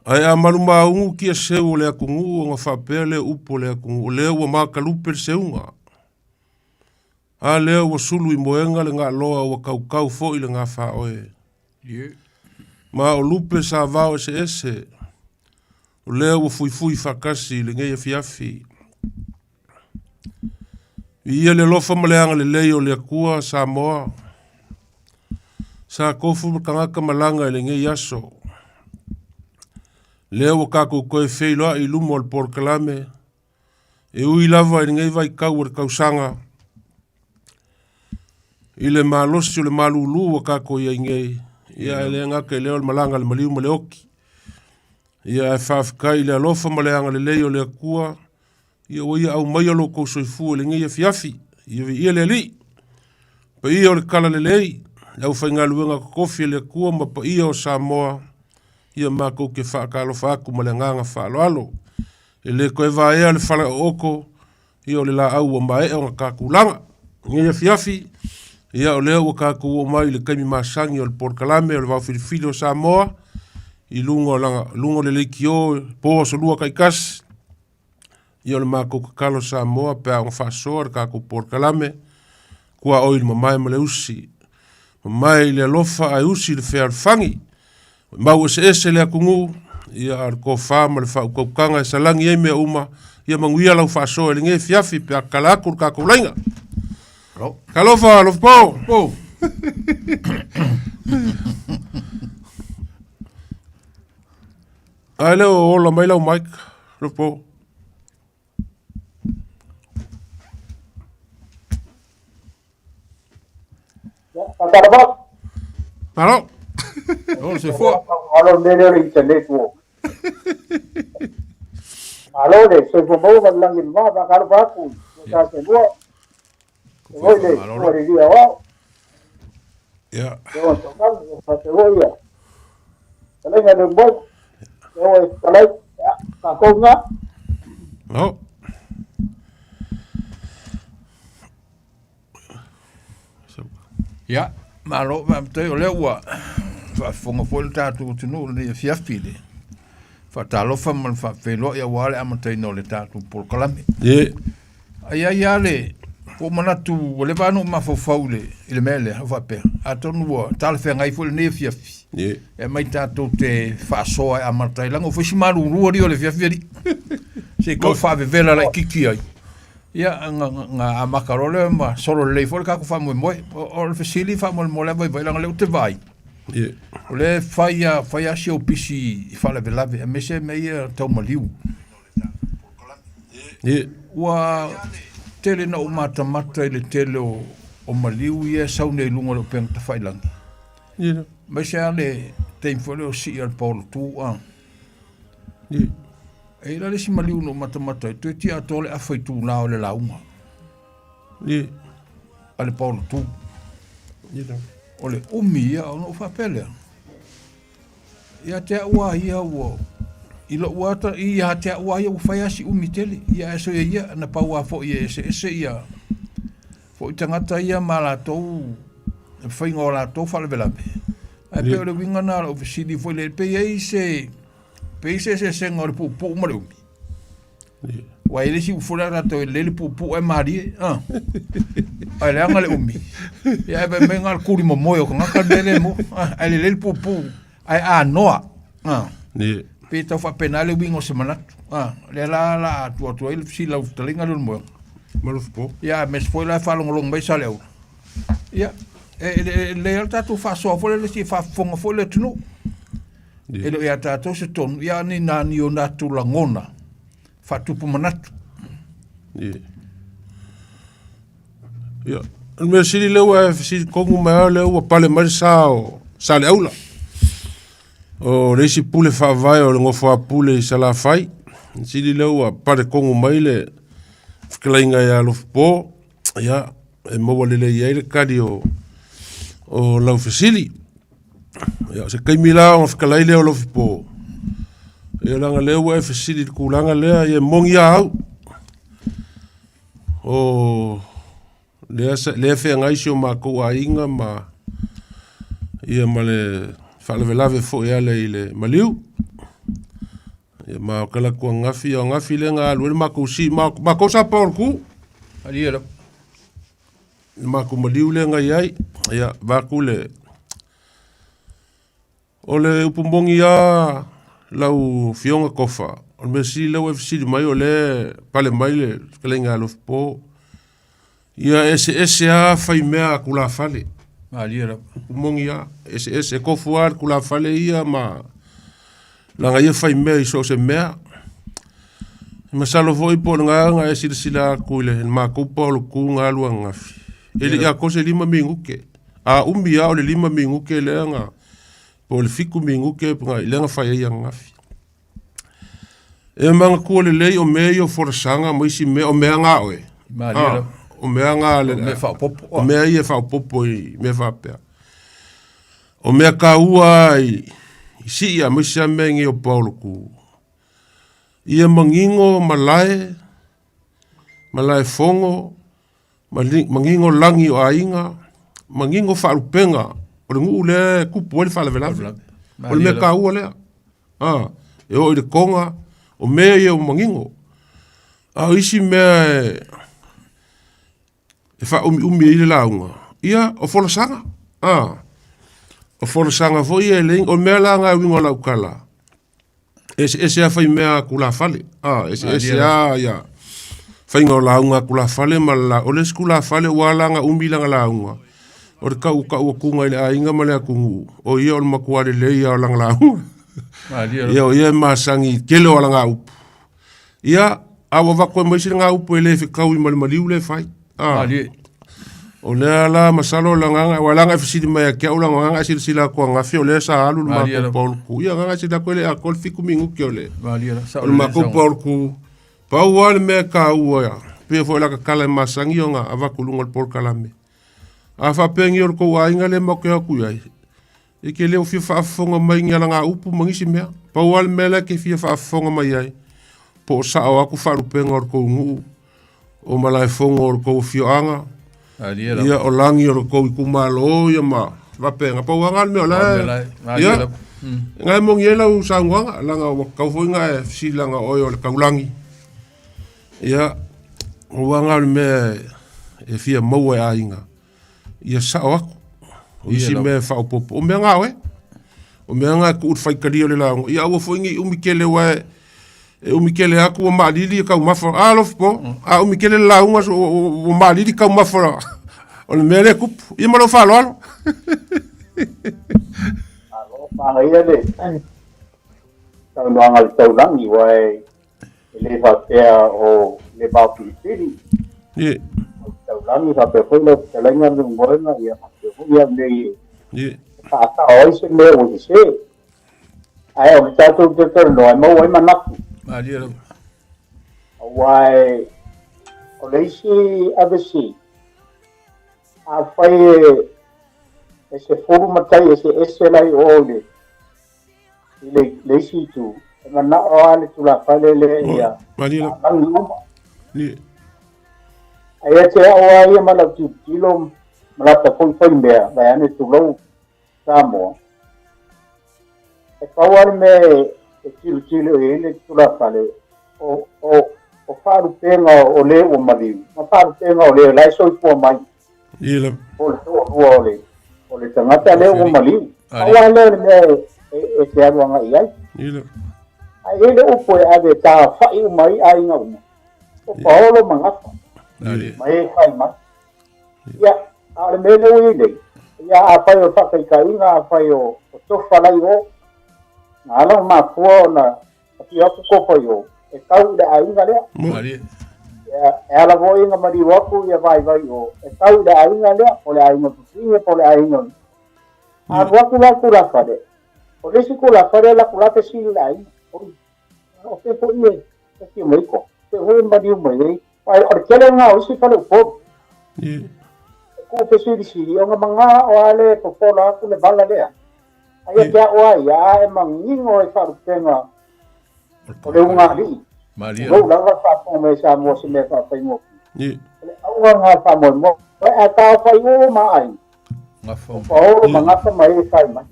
Ae a malumaugu kia seu o le atunuu ona faapea lea o upu o le atunuu o lea ua makalupe le seuga. A lea ua sulu i moega le gaaloa ua kaukau foʻi le gafaoe. Ma o lupe sa vao eseese o lea ua fuifui faatasi i lenei afiafi. Viia le alofa ma le agalelei o le Atua Samoa. Sa tofu ma tagata malaga i lenei aso. Lea ua kākou toe feiloai i luma o le polokalame, e ui lava i lenei vaitau o le tausaga, i le malosi o le malūlū ua tātou i ai nei, ia e le gata i lea o le malaga a le maliu ma le oti. Ia ae faafetai i le alofa ma le agalelei o le Atua, ia ua ia aumaia lo outou soifua i lenei afiafi, ia viia le Alii. Paia o le Talalelei, le aufaigaluega totofi a le Atua ma paia o Samoa, ia matou te faatalofa atu ma le agaga faaaloalo. E le toe vaea le fala ooto, ia o le laau ua maea ona tatulaga. Lenei afiafi, ia o lea ua tatou oo mai i le taimi masani o le polokalame o le Vaofilifili o Samoa, i luga o, lana, luga o le leitio po aso lua taitasi, ia o le matou tatalo Samoa pe a ona faasoa le tatou polokalame, tuaoi i le mamae ma le usi. Mamae i le alofa ae usi i le fealofani. Mau eseese le atunuu, ia a o le tofa ma le faautautaga e salagi ai mea uma, ia manuia lau faasoa i lenei afiafi pe a tatala atu le tatou laina. Talofa, alofa po! Po! Ae le o ola mai lau mic, alofa po. Malo. Oh, se fua. Alo le le le internet wo. Malo le soifua maua ma le lagi mama faatalofa atu i ta se lua. Oi le ua le lia o. Ya. Yo to ka fa te wo ia. Kalai na le mo. Yo e kalai ka ko nga. No. Ia, malo faafetai o lea ua faafofoga foi le tatou atunuu i lenei afiafi i le faatalofa ma le faafeiloai aua le amataina o le tatou polokalame. Ie. Ae i ai lava le ua ou manatu ua leva lava ona ou mafaufau i le, i le mea lea, o faapea, atonu ua talafeagai foi lenei afiafi. Ie. E aumai tatou te faasoa e amata ai, leaga ua fai si malulu alii o le afiafi alii. Se i tau faavevela laitiiti ai. Ia, na amata loa lea ma solo lelei foi le tatou faamoemoe. O le fesili faamolemole lava Vaivai, leaga o lea ou te vaai, o lea e fai lava fai lava si ou pisi i faalavelave, aemaise mea ia tau maliu. Ua tele na ou matamata i le tele o maliu ia e sau nei i luga o le upega tafailagi. Aemaise lava le taimi foi lea o sii a le paolotu. E i ai la le isi maliu na ou matamata ai, toeitiiti atoa le afa itula o le lauga a le paolotu. O le umi ia ona ou faapea lea, ia te au lava ia ua, i lou lava ta, ia te au lava ia ua fai lava si umi tele. Ia ae soia ia, na pau lava foi e eseese ia foi tagata ia ma latou faiga o latou faalavelave. Ae pei o le uiga lena o lau fesili foi lea, pe i ai se Pe i se eseesega o le puupuu ma le umi. Ua i le isi ufu lea tatou e lelei le puupuu ae malie. Ah. Ae leaga le umi. Ia ae fai mai na o le kuli momoe o tagata le mea lea e maua. Ah, ae lelei le puupuu ae anoa. Ah. Pe tau faapena le uiga o se manatu. Ah, lea la la a tuu atu ai le fesili lau fetalaiga lea o le moega. Malofo. Ia, aemaise foi la e faalogologo mai Saleaula. Ia, e lelei lava le tatou faasoa foi lea se i faafofoga foi le atunuu. E le o ia tatou se tonu, ia ni nā ni o nātou lagona faatupu manatu. Ia, o le mea sili lea ua e fesili tonu mai lea ua pale mai le sa o Saleaula. O le isi pule faavae o le nofo a pule i Salafai. Sili lea ua pale tonu mai le fetalaiga ia Alofipo. Ia, e maua lelei ai le tali o, o lau fesili. Ia, o se taimi la ona fetalai lea o Alofipo. Ia, leaga lea ua e fesili i le tulaga lea, ia e moni lava au. O lea, lea e feagai si o matou aiga ma, ia ma le faalavelave foi e ala i le maliu. Ia ma o ke ala atu ananafi, o ananafi lea na alu ai le matou si, ma, matou sa pao le tu. Ali e lau. Le matou maliu lea na i ai, ia, vaeatu le, o le upu moni lava lau Afioga Tofa, o le mea sili lea ua e fesili mai o lea e pale mai le fetalaiga ia Alofipo, ia e eseese lava faimea a tulafale. Malie lava. Upu moni lava, eseese, e tofu lava le tulafale ia ma. Laga ia fai mea i so o se mea. Masalo foi po o le gaga e silasila atu i le matou paolotu na alu ananafi. E le i atoa se 5 minute. A umi lava o le 5 minute lea na po o le 7 minute lea na fai ai ananafi. E manatua lelei o mea ia o folasaga ma isi mea, o mea na a oe. Malie lava. O mea na a le, O mea faaopoopo. O mea ia e faaopoopo i mea faapea. O mea taua i sii aemaise lava mea nei o paolotu. Ia manino malae, malaefono, manino lagi o aiga, manino faalupega o le nuu lea e tupu ai le faalavelave. O le mea taua lea. E oo i le toga, o mea ia ua manino. A o isi mea e faaumiumi ai le lauga, ia, o folasaga. O folasaga foi ia e leai, o le mea la lena e uiga o lau tala, eseese lava faimea a tulafale, eseese lava ia faiga o lauga a tulafale ma le o le isi tulafale ua ala ona umi lana lauga, o le tautau atuga i le aiga ma le atunuu, o ia o le matua lelei lava o lana lauga. Ia o ia e masani i le tele o alana upu. Ia, a ua avatu ai ma isi lena upu e le fetaui ma le maliu lea e fai. O lea la masalo o le agaga, aua leaga e fesili mai ia te au, leaga o lena e silasila atu ananafi o lea sa alu le matou paolotu. Ia agaga e silasila atu e le atoa le 7 minute o le o le matou paolotu. Pau lava le mea e taua, pei foi o lata tala e masani ona avatu i luga o le polokalame. A faapea nei o le tou aiga lea matou te o atu i ai, E te le o fia faafofoga mai ni alagaupu ma nisi mea. Pau lava le mea lea e te fia faafofoga mai ai, po o sao atu faalupega o le tou nuu, o malaefono o le tou afioaga, ia, o lagi o le tou itumalo, ia ma faapena. Pau lava lena le mea o la e, ia, na e moni ai lau saunoaga, leaga ua tatau foi ona e fesili leaga o oe o le taulagi. Ia, pau lava lena o le mea e fia maua e aiga. Ia sao atu. O isi mea e faaopoopo. O mea na oe. O mea na e tuu i le faitalia o le lauga. Ia aua foi ne i umi tele aua e umi tele atu ua maalili e taumafa. A alofa po, a umi tele le lauga ua maalili taumafa o le mea lea e tupu. Ia ma lou faaaloalo. Malo, manaia le saunoaga a le taulagi, aua e E le faapea o le vaopilipili. Ie. O le taulagi faapea foi lau fetalaiga Leulumoega, ia faapea foi au nei e faasao ai se mea ua sese. Ae o le tatou toe talanoa e maua ai manatu. Malie lava. Aua e, o le isi avesi, afai e, e 10 matai eseese la i o i le i le, le isi itu, e manao lava le tulafale lea ia lagi uma. Ae ia te au lava ia ma lau tilotilo ma lata foi faimea, vaeane tulou Samoa, e pau lava le mea e tilotilo i ai le tulafale, o, o, o faalupega o le ua maliu, ma faalupega o le la e soifua mai. Ia. Po o le toalua o le, o le tagata lea ua maliu. Pau lava lea o le mea e, e, e te alu agai i ai. Ia. Ae i ai le upu e ave e taafa'i uma ai aiga uma, o Paolo ma Gafa, ma e fai mai. Ia, a o le mea lea ua i ai nei, ia afai o le faataitaiga, afai o, o tofa la i o, na ala ona mafua ona Afio atu tofa i o, e tau i le aiga lea. Malie. Ia, e ala foi ona maliu atu ia vaivai o, e tau i le aiga lea, po o le aiga Pupige, po o le aiga. A alu atu la le tulafale, o le isi tulafale alu atu la fesili i le aiga, oi, o fea foi e afio mai ai koa, o fea foi e maliu mai ai. Aua o le tele lena o isi fale Upolu. E tuu fesilisili, ona maga o a le popola atu le vala lea. Ai ia te au lava ia, a e manino i faalupega o le ugaalii, tulou lava le faafofoga mai a Samoa se mea faafaigofie. O le auga lena o le faamoemoe, ae taofai uma aiga, o Paolo ma Gafa ma e fai mai.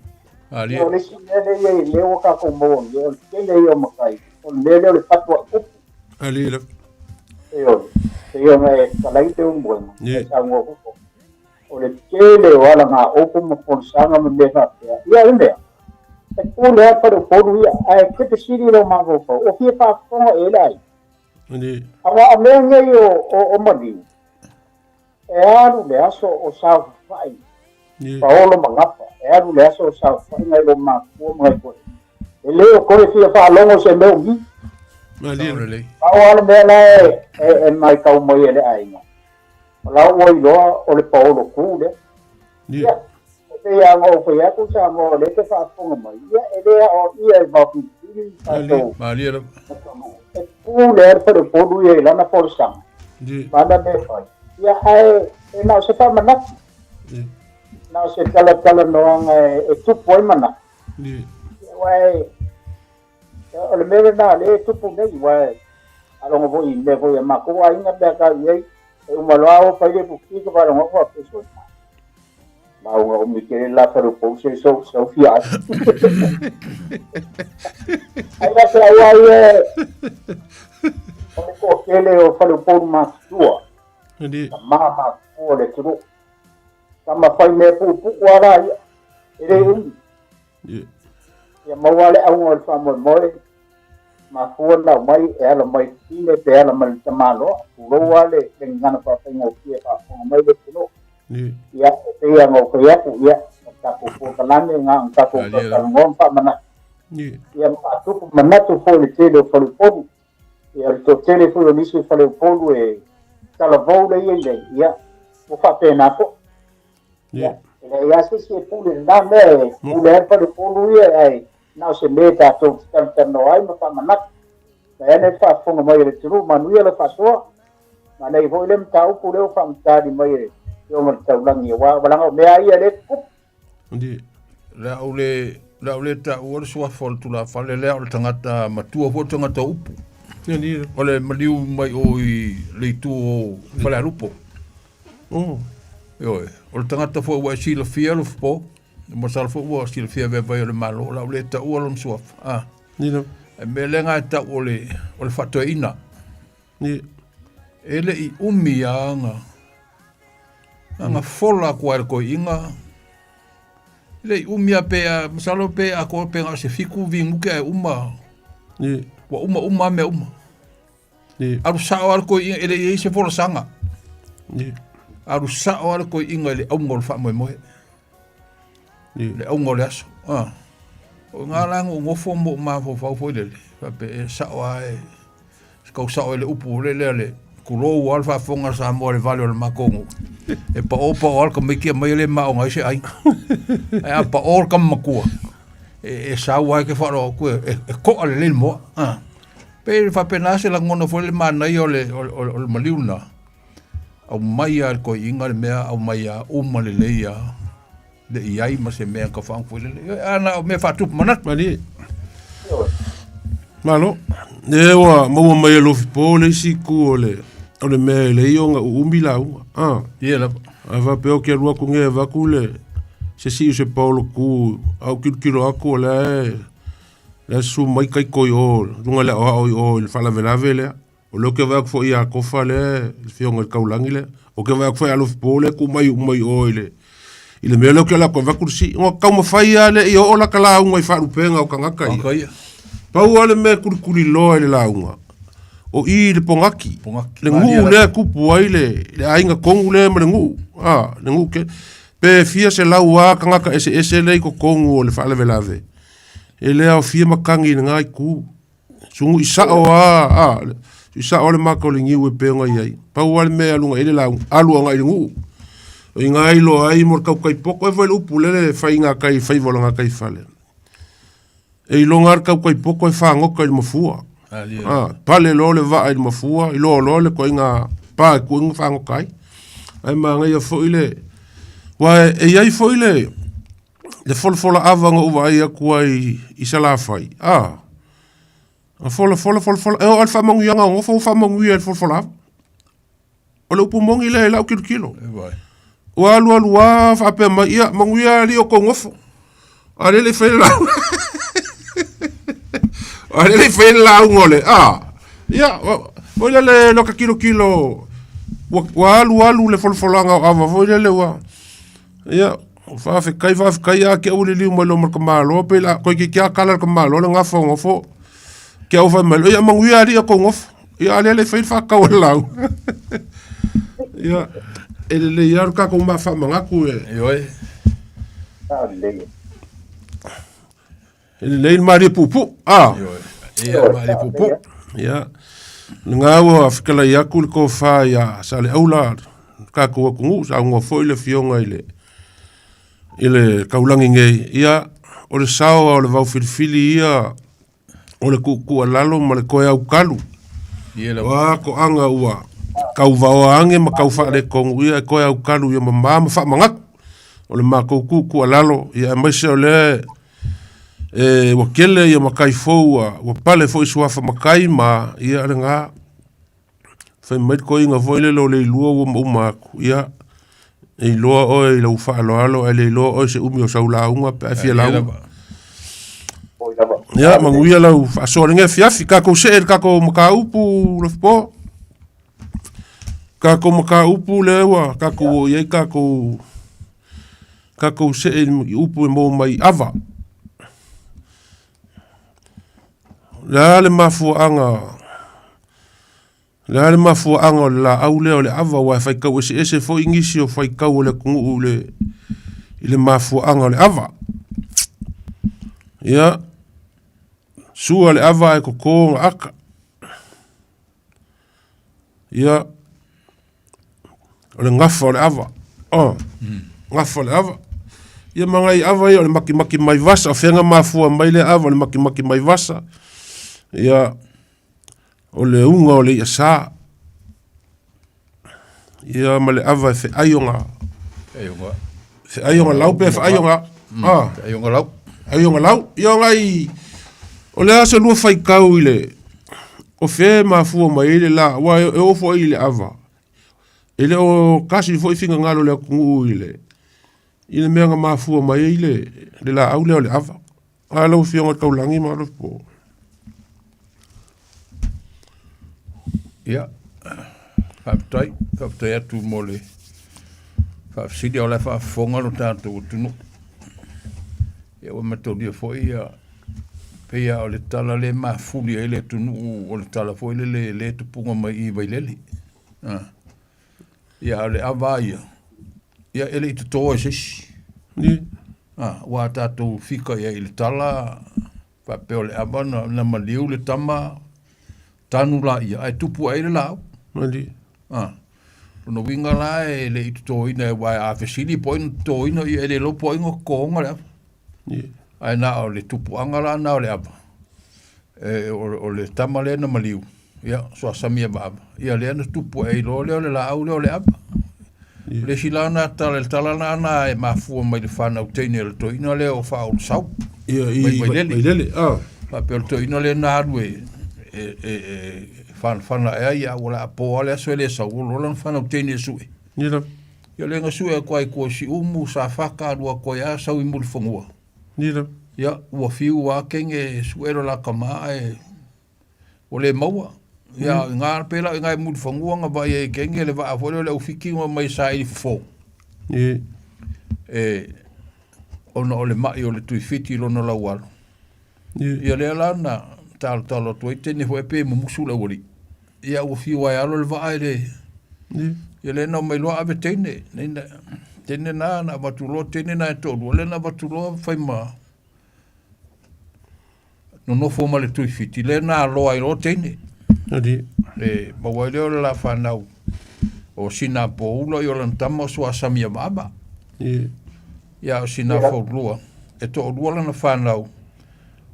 Ia, o le isi mea lea e i ai, lea ua tatou maua nei, o le tele ia o matai, o le mea lea o le fatuai upu. E pei ona e fetalai Leulumoega, e saunoa foi o le tele o alagaopo ma folasaga ma mea faapea. Ia, o le mea, e pule lava le faleupolu ia, ae te fesili i lou mafaufau, o fia faafofoga ea le aiga? Aua o mea nei o maliu, e alu le aso o saofafai Paolo ma Gafa, e alu le aso o saofafai nai lou matua ma nai toeaiina. E lē o toe fia faalogo se mea umi. Malie lelei. Pau lava le mea la e, e, e maitau mai e le aiga, o la ua iloa o le paolo ku lea. Ia, e pei lava ona ou fai atu Samoa o lea e te faafofoga mai, ia e le aoaia e maopilipili tatou Malie lava. atunuu. E tu lea le faleupolu ia i lana folasaga ma ana mea e fai, ia ae e na o se faamanatu, na o se talatalanoaga e tupu ai manatu. Aua e o le mea lena o lea e tupu nei, aua e faalogo foi i mea foi a matou aiga pe a tau i ai, e uma loa o fai le puki ka faalogo atu faapea sole. Lauga umi tele la faleupolu se sou sau fia ai. Ai la se aua ia o le toatele o faleupolu matutua. Tama matutua o le atunuu. Tama fai mea puupuu lava la ia, e le umi. Ia maua le auga o le faamoemoe, mafua ona aumai e ala mai i le tine pe ala mai i le tamaloa, tulou lava le gagana faafaigofie e faafofoga mai le atunuu. Ia, e pei lava ona ou fai atu, ia, o le tatou polokalame na ona tatou talanoa ma faamanatu. Ia, ma faatupu manatu foi i le tele o faleupolu. Ia, o le toatele foi o nisi o faleupolu e talavou lea e i ai nei, ia, ua faapena foi. Ia, e leai lava se isi e pule i lena mea, e pule lava le faleupolu ia, ae na o se mea tatou te talatalanoa ai ma faamanatu. Vaeane le faafofoga mai a le atunuu, manuia lau faasoa. Manaia foi le mataupu lea ua faamatali mai e le Afioga i le Taulagi, aua leaga o mea lava ia lea e tutupu. Le a ou le, le a ou le taua le suafa o le tulafale lea o le tagata matua foi o le tagata o upu. O le maliu mai o i le itu o Falealupo. Ioe, o le tagata foi ua e silafia Alofapo, masalo foi ua silafia e vai o le Malo, o le a ou le taua lona suafa. Ah. E mea lea na e tau o le, o le faatoeaina. E le i umi lava na, na fola atu ai le toeaina, e le i umi lava pe a, masalo pe atoa pe na o se 7 minute ae uma, ua uma uma lava mea uma. Alu sao lava le toeaina, e le i i ai se folasaga. Alu sao lava le toeaina i le auga o le faamoemoe. Le auga o le aso. Ah. O ngā la na ou nofo ma ou mafaufau foi lele, faapea e sao lava e, se kau sao i le upu le lea le tulou lava le faafofoga a Samoa i le vale o le matou nuu. E pao pao lava le tamaiti aumai le maoga ai se aiga. Ae a pao le tama matua, e sau lava e te faalogo atu e to'a lelei le moa. Ah. Pei e faapena se lagona foi le manaia o le, o le, o le maliu lena. Aumai lava e le toeaina le mea, aumai lava uma lelei lava. Le i ai ma se mea ka whaangu foi lele. A na o mea whaatupu manatu. Malie. Malo. E ua maua mai e Lofi Po le isi ku o le o le mea e lei ona uumi lauga. Ah. Ia lava. A faapea o ke alu atu nei e avatu le se si o se paolo ku au kilokilo atu o la e la su mai kai koi o lunga le aoao i o i le faalavelave lea. O lea ou te vaai atu foi ia Kofa lea, le afioga i le Taulagi lea. Ou te vaai atu foi ia Alofipo lea e tuu mai uma i o i le, i le mea lea ou te alu atu e avatu le sii. Ua taumafai lava lea ia oo lata lauga i faalupega o tagata ia. Pau lava le mea e kulikuliloa i le lauga, o i i le Pogaki, le nuu lea e tupu ai le, le aiga tonu lea ma le nuu, a, le nuu tele. Pe fia selau lava tagata eseese lea i totonu o le faalavelave, e le aofia matagi i lena itu. Sugui sao lava, a, sui sao le maka o le niu e pei ona i ai. Pau lava le mea e alu agai i le lauga, alu agai i le nuu. O i ina e iloa ai mo le tautai poto, e foi le upu lele e fai i gatai i faiva o le gatai fale. E iloga lava le tautai poto e fagota i le mafua. A, pale loa le vaa i le mafua, iloa loa le ituaiga pa e tuu ai ma fagota ai. Ae manaia foi le, aua e i ai foi le, le folafola ava na ou vaai atu ai i Salafai, a, na folafola, folafola, e oo lava i le faamanuiaga o nofo ua faamanuia i le folafola ava. O le upu moni lea i lau tilotilo. Ua alu alu lava faapea mai, ia, manuia alii o tou nofo. A o lea e le i faia le lauga. A o lea e le i faia le lauga o le, a, ia, foi lele lota tilotilo, ua alu alu le folafolaga o ava foi lele ua, Ia, faafetai, faafetai a ke au liliu mai loa ma le tamaloa pei la toeitiiti lava tala le tamaloa le gafa o gofo. Ke au fai mai loa, ia manuia alii o tou gofo. Ia a lea le fai le faatau a le lauga. Ia, e lelei lava lo tatou ma faamanatu e. Ioe. E lelei le malie puupuu, a? Ia, malie puupuu. Ia. Lena ua fetalai atu le tofa ia Saleaula, tatou atunuu, saunoa foi le afioga i le i le taulagi nei, ia, o le sao o le vaufilifili ia o le tuutuualalo ma le toe aukalu. O a toaga ua tauvaoa age ma tau faaletonu, ia e toe aukalu ia mama ma faamanatu. O le matou tuutuualalo, ia aemaise o lea e ua tele ia matai fou ua, ua pale foi suafa matai ma ia lena. Fai mai le toeaina foi lele o Leilua ua uma uma atu, ia, e iloa oe i lau faaaloalo ae le iloa oe se umi o sau lauga pe a e fia lauga. Ia, manuia lau faasoa i lenei afiafi. Tatou see i le tatou mataupu, Lofipo. Tatou mataupu lea ua tatou oo i ai tatou, tatou see i upu e maua mai i ava. O le a le mafuaaga O le a le mafuaaga o le laau lea o le ava aua e faitau eseese foi nisi o faitau o le atunuu i le, i le mafuaaga o le ava. Ia, sua le ava ae toto ona aka. Ia, o le gafa o le ava. Oh, gafa o le ava. Ia ma ngai ava ia o le makimaki mai vasa, o fea na mafua mai le ava o le makimaki mai vasa. Ia, o le uga o le i'a sa. Ia ma le ava e fe'ai ona fe'ai ona lau pe fe'ai ona ah fe'ai ona lau fe'ai ona lau. Ia o nai o le a se lua faitau i le o fea e mafua mai ai le la aua e oo foi i le ava e le o tasi foi finagalo o le atunuu i le i le mea na mafua mai ai le le laau lea o le ava. A lau Afioga i le Taulagi ma Alofi. Ia, faafetai, faafetai atu mo le faafesili a o la e faafofoga lo tatou atunuu. Ia ua mataulia foi ia pei lava o le tala lea e mafuli ai le atunuu o le tala foi lele lea e tupuga mai i Vailele. Ah. Ia a o le ava lava ia, ia e le i toto e se isi. Ah, ua tatou fika i ai i le tala faapea o le ava na, na maliu le tama tanu laia ae tupu ae ai le laau. Mali. Ah. Lona uiga la e le i totoina aua a fesili po o ai na totoina ia e le iloa po o ai na totoina le ava. Ae na o le tupuaga la na o le ava e, o, o le tama lea na maliu ia soasami avaava ia lea na tupu ae ai loa lea o le laau lea o le ava. O le isi la na tala, le tala la na e mafua mai le fanau teine o le toeaina lea o Faauluasau. Ia, i mai Vailele. Vailele, ah. Faapea o le toeaina lea na alu e, e, e, e fanafana ea ia ua la po lava le aso e le sau, ua loa lana fanau teine e sue. Ia la. Ia lea na sue atu ai i tua i Siumu, Safata, alu atu ai lava sau i Mulifanua. Ia la. Ia, ua fiu lava kenge e sue lo la tama ae ua le maua. Ia, mm. Ngā, pēlā i ngā i Mulifanua nga vai e kenge le vaa foi lea o le aufiki ma mai saili fofo. Ia. E, ona o le mai o le tuifiti i lona laualo. Ia lea la na talotalo atu ai teine foi pe mumusu le aualii. Ia ua fiu ai alo le vaa e le... Ia lea na omai loa ave teine. Teine na na avatu loa teine na e toalua. Lea na avatu loa fai ma nonofo ma le tuifiti. Lea na aloa ai loa teine. E maua ai lea o le la fanau o sina poula i o lana tama o Suasami Avaava. Ia o sina faulua. E toalua lana fanau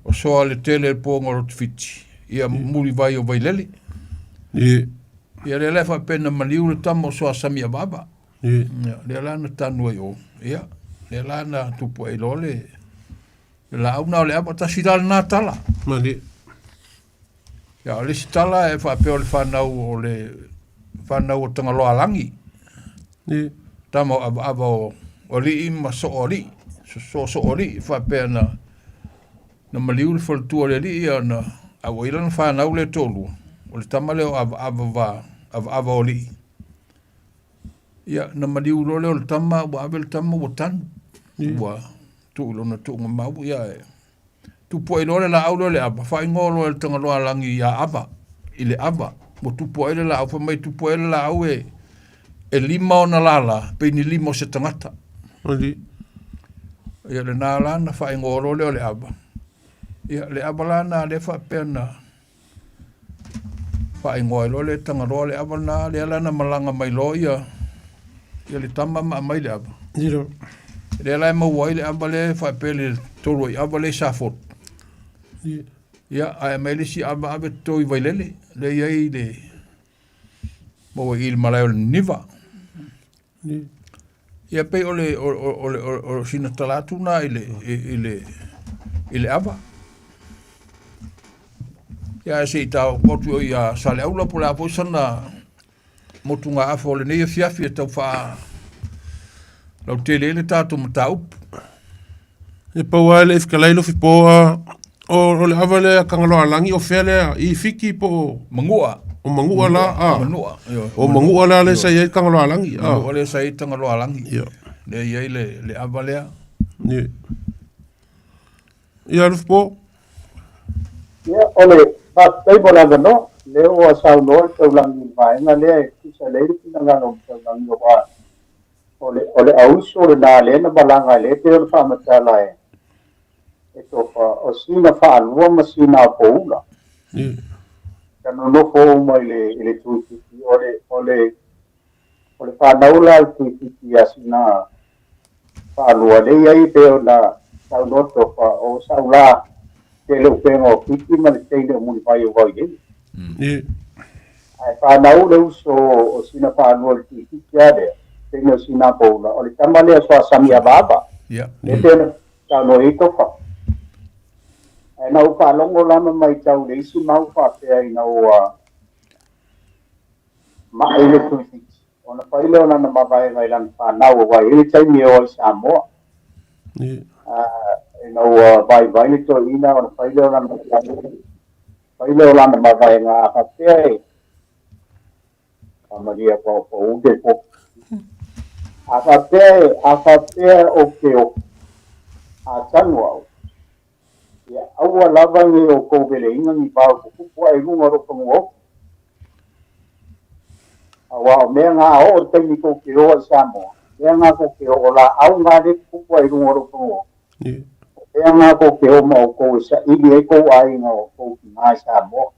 o soa le tele le poga o Lotofiti, ia Mulivai o Vailele. Ia lea la e faapea na maliu le tama o Soasami Avaava. Ia lea la na tanu ai o. Ia lea la na tupu ai loa le le laau na o le ava tasi la lena tala. Malie. Ia o le isi tala e faapea o le fanau o le fanau o Tagaloalagi. Tama o Avaava o Alii ma Sooalii, Soosooalii faapea na na maliu le faletua o le alii ia na a ua i ai lana fanau lea e toalua, o le tama lea o Avaava va Avaava o Alii. Ia na maliu loa lea o le tama ua ave le tama ua tanu. Ua tuu i lona tuugamau ia e Tupu ai loa le laau lea o le ava, faaigoa loa e le Tagaloaalagi ia Ava, i le ava. Ua tupu ai le laau, fai mai tupu ai le laau e, e lima ona lala, pei ni lima o se tagata. Ali. Ia lena la na faaigoa loa lea o le ava. Ia, le ava la na lea faapea na faaigoa ai loa le Tagaloa le ava lena, lea la na malaga mai loa ia ia le tama ma aumai le ava. Ia. Lea la e maua ai le ava lea e faapea le tolu ai ava lea i Safotu. Ia. Ia, ae aumai le isi ava ave toto i Vailele, lea e i ai le maua i i le malae o le Niniva. Ia pei o le o o o o sina tala atu na i le i le i le ava. Ia ae se i ta oo atu i ia Saleaula po o le a foi sana motugaafa o lenei afiafi e tau faa lautele ai le tatou mataupu. E pau lava le fetalai Lofi po a o le ava lea Tagaloaalagi o fea lea i Fiti po o Manua. O Manua la a. Manua. O Manua la lea sa i ai Tagaloaalagi. Manua lea sa i ai Tagaloaalagi. Lea i ai le ava lea. Ia. Ia Lofi po. Ia, o le faafetai mo le avanoa, lea ua saunoa le taulagi i le vaega lea e tusa lelei le finagalo o le taulagi aua O le, o le auiso lena lea na malaga ai lea pei ona faamatala e, e Tofa, o sina faalua ma sina apoula. Sa nonofo uma i le, i le Tuifiti. O le, o le, o le fanau la a le Tuifiti ia sina faalua lea i ai pei ona saunoa Tofa, o Saula tele upega o Fiti ma le teine o Mulivai o Vailele. Ae fanau le uso o sina faalua i le Tuifiti lava lea, teine o sina apoula, o le tama lea o Soasamiavaava. Lea pei ona saunoa i ai Tofa. Ae na ou faalogo la ma matau i le isi mau faapea ina ua ma'i le Tuifiti, ona fai lea o lana mavaega i lana fanau aua e i ai le taimi e o ai i Samoa. Ina ua vaivai le toeaina ona fai lea o lana fai lea o lana mavaega a faapea e Maria pa o pau te po. A faapea e, a faapea ou te ofi, a tanu au, ia aua lava ne i outou veleina ni vao tutupu ae i luga o lou fanua ofi. Aua o mea na a oo i le taimi tou te o ai i Samoa, mea na tou te oo, o laau na lea e tutupu ae i luga o lou fanua ofi. O mea na tou te o ma outou e saili ai tou aiga o tou tina i Samoa.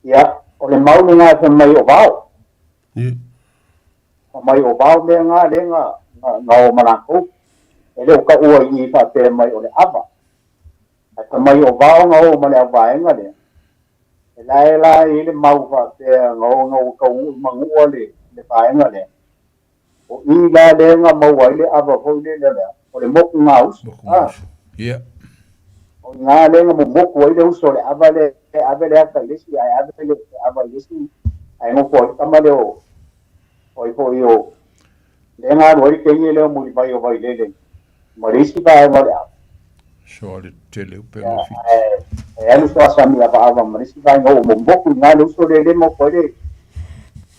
Ia, o le mau lena e fai mai o vao. Fai mai o vao mea na lea na, na, na o ma latou. E le o taua i i faapea mai o le ava. Ae fai mai o vao na o ma le auvaega lea. E la e la e i ai le mau faapea na o na ua taunuu i Manua le, le vaega lea. O i la lea na maua ai le ava foi lele lea, o le moku gausu. Ah. Ia. O i ngā lea na momoku ai le uso o le ava lea, e ave le ata i le isi, ae ave le ava i le isi, ae nofo ai le tama lea o, o ai foi o, lea na alu ai le teine lea o Mulivai o Vailele ma le isi vaega o le ava. So le tele upe mo fiti. Ae, e alu soasami avaava ma le isi vaega ua momoku i ngā le uso lea le moku ai le,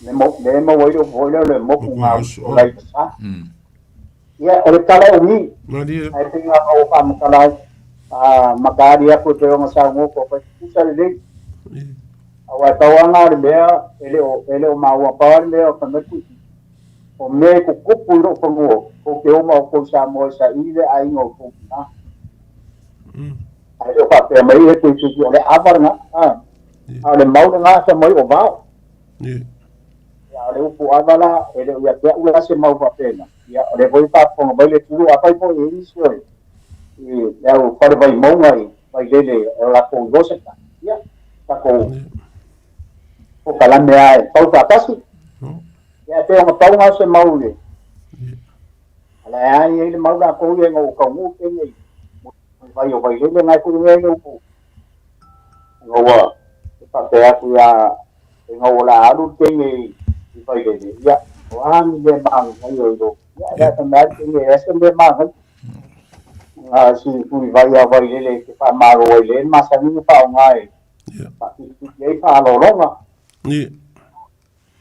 le, mo, le maua ai le upu foi lea o le moku gausu o Laivasa. Ia, o le tala o ni. Malie. Ae pei nga o faamatala ai, a makaali aku e pei ona saunoa koa fai tutusa lelei. Aua e pau lava na o le mea e le o, e le o maua, pau lava le mea o fai mai le o mea e tutupu i lou fanua, tou te o ma outou i Samoa e saili le aiga o outou tina. Ae le o faapea mai e Tuifiti o le ava lena, a, a o le mau lena fai mai o vao. Ia, o le upu ava la, e le o ia te au la se mau faapena. Ia, o lea foi e faafofoga mai le atunuu, afai foi e i ai nisi o le, i le au fale Vaimauga i Vailele o latou iloa se tala, ia, tatou polokalame lava e fau faatasi. Ia, e pei ona pau na o se mau i le, a la e lava e i ai le mau latou ia ina ua taunuu teine i vai o Vailele, na e foi i ai le upu ina ua faapea atu ia ina ua la alu le teine i Vailele, ia, o a ni mea manaia i lou, ia, e le fai mai le teine, e leai se mea manaia. Na si tuivai a Vailele e te faamalo ai le masani na faaaoga e faapitipiti ai faalologa.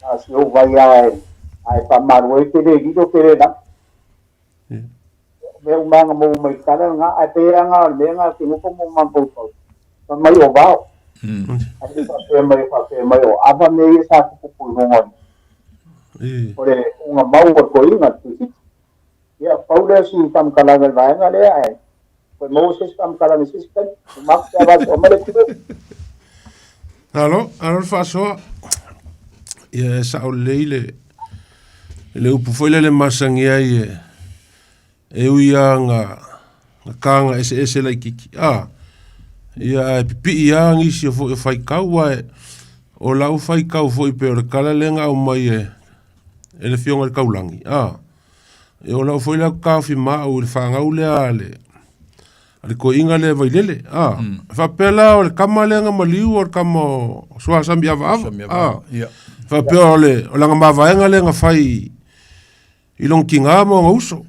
Na si ou vai a e, a e faamalo ai te le lilo te le lagi. O mea uma na maua mai tala lena, ae pei lava na o le mea na te nofo ma mafaufau, fai mai o vao. Ae le faapea mai, faapea mai o ava mea ia sa tupupu i luga o le uga mau o le toeaina le Tuifiti. Ia, pau lea o si faamatalaga i le vaega lea, ae Toe maua se isi faamatalaga i se isi taimi. Uma atu pe a vave mai le atunuu. Alo, alo le faasoa. Ia e sao lelei le le upu foi lele masani ai e e ui lava na na kaga eseese laitiiti a ia ae pipii lava nisi o foi o faitau ae o lau faitau foi pei o le tala lea na aumai e e le Afioga i le Taulagi a ia o lau foi lea taofi ma au i le fanau lea a le a le toeaina lea Vailele a faapea la o le tama lea na maliu o le tama o Suasami Avaava a faapea o le o lana mavaega lea na fai i lona tina ma ona uso.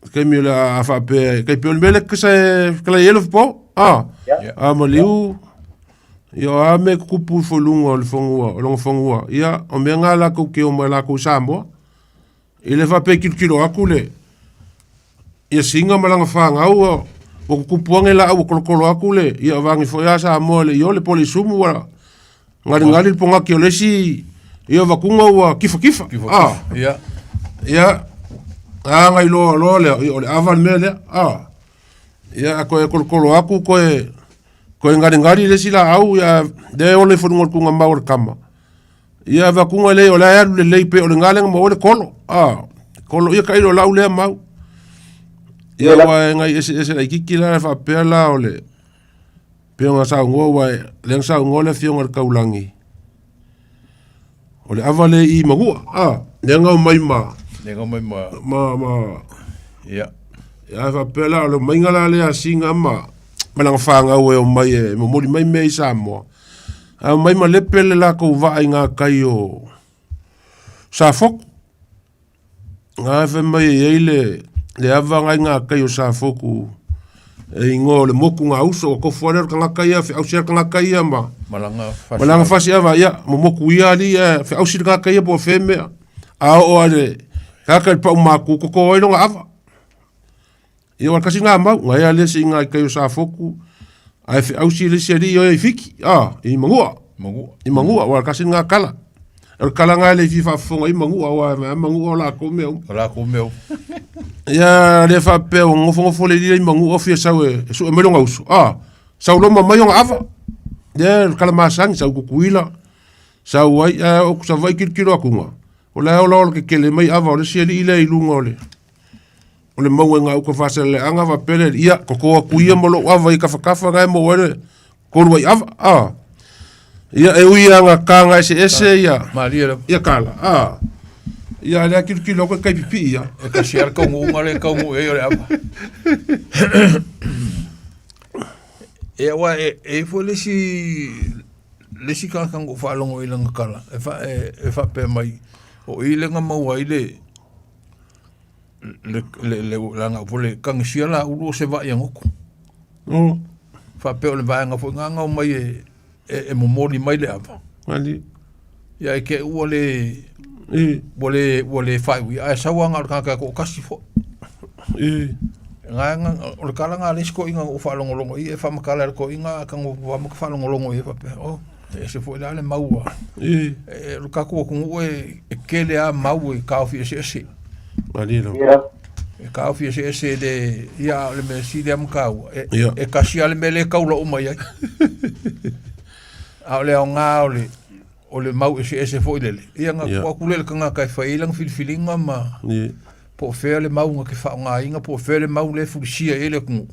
Le taimi o le a faapea, tai pei o le mea lea kesa e kala i elo po, a, a maliu, ia o a mea e tutupu ifo i luga o le fanua, o lona fanua, ia, o mea na latou te omai latou i Samoa. I le faapea e tilotilo atu le, ia Sina ma lana fanau, ua tutupu ane laau ua tolotolo atu le, ia vaeane foi a Samoa e le i ole po o le isumu ua Galigali le pogaki o le isi ia avatuga ua kifatifa. Ah. Ia. Ia. A ngai loa loa lea, ia o le ava le mea lea. Ah. Ia a koe kolokolo aku koe koe galigali le isi laau ia le ole ifo i luga o le tuugamau o le tama. Ia avatuga lea o la e alu lelei pei o le galega ma oe le kolo. Ah. Kolo ia tailo o lau lea mau. Ia aua e ngai eseese laitiiti la faapea la o le Pei ona saunoa aua lea na saunoa le Afioga i le Taulagi, o le ava lea i Manua, a, lea na omai ma, Lea na omai ma, ma, ma, ia. Ia, faapea la, o le omaiga la lea a Sina ma, ma lana fanau e omai e momoli mai mea i Samoa. Ae omai ma lepe le latou vaa i gatai o Safotu. Na fai mai e i ai le, le ava na i gatai o Safotu e igoa o le motu gauso, ua tofu lava lea o le tagata ia, feausi lava le tagata ia ma, Ma ma lana fasi ava, ia, ma motu ia alii ae feausi le tagata ia po o fea mea. A oo lava i le tagata i le pau maku, toto ai lona ava. Ia o le tasi lena mau, na ea le isi i tai o Safotu, ae feausi le isi alii o ia i Fiti, a, i Manua. Manua. I Manua, aua o le tasi lena tala. O le tala lena e le i fia faafofoga ai Manua, aua e Manua o latou mea uma. O latou mea uma. Ia, lea faapea ua nofonofo le alii i Manua fia sau e sue mai lona uso, a, sau loma mai ona ava. Ia, o le tala masani, sau i Tutuila, sau ai, ae oo atu i Savaii tilotilo atuga, o la e ola ola tetele mai ava o le isi alii lea i luga o le o le mauga i gauta Faasaleleaga faapea le alii, ia toto atu ia ma lou ava i tafatafa na e maua ai le tolu ai ava. A. Ia e ui lava ina taga eseese ia Malie lava. ia tala. A. Ia a lea tilotilo atu e tai pipii ia. E tasi lava le taunuuga lea e taunuu i ai o le ava. Ia aua e i ai foi le isi le isi tagata na ou faalogo i lana tala e e faapea mai, o i lea na maua ai le le le le leaga foi le tagisia la ulu o se vai a goto. Faapea o le vaega foi lena na omai e e momoli mai le ava. Ali. Ia e te i ua le ua le faaiuia ae sau lava na o le tagata e toatasi foi. Gaega o le tala lena a le isi toeaina na ou faalogologo i ai e faamatala e le toeaina a tago lava ma faalogologo i ai faapea, oh e ese foi la le mau a o le tatou atunuu e tele lava mau e taofi eseese. Malie lava. E taofi eseese le ia a o le mea sili lava ma taua e tasi lava le mea lea e taula uma i ai. A o le aoga o le o le mau eseese foi lele, ia na tuu atu lea i le tagata e fai ai lana filifiliga ma po o fea le mau na te faaaogaina po o fea le mau lea e fulisia i ai le atunuu.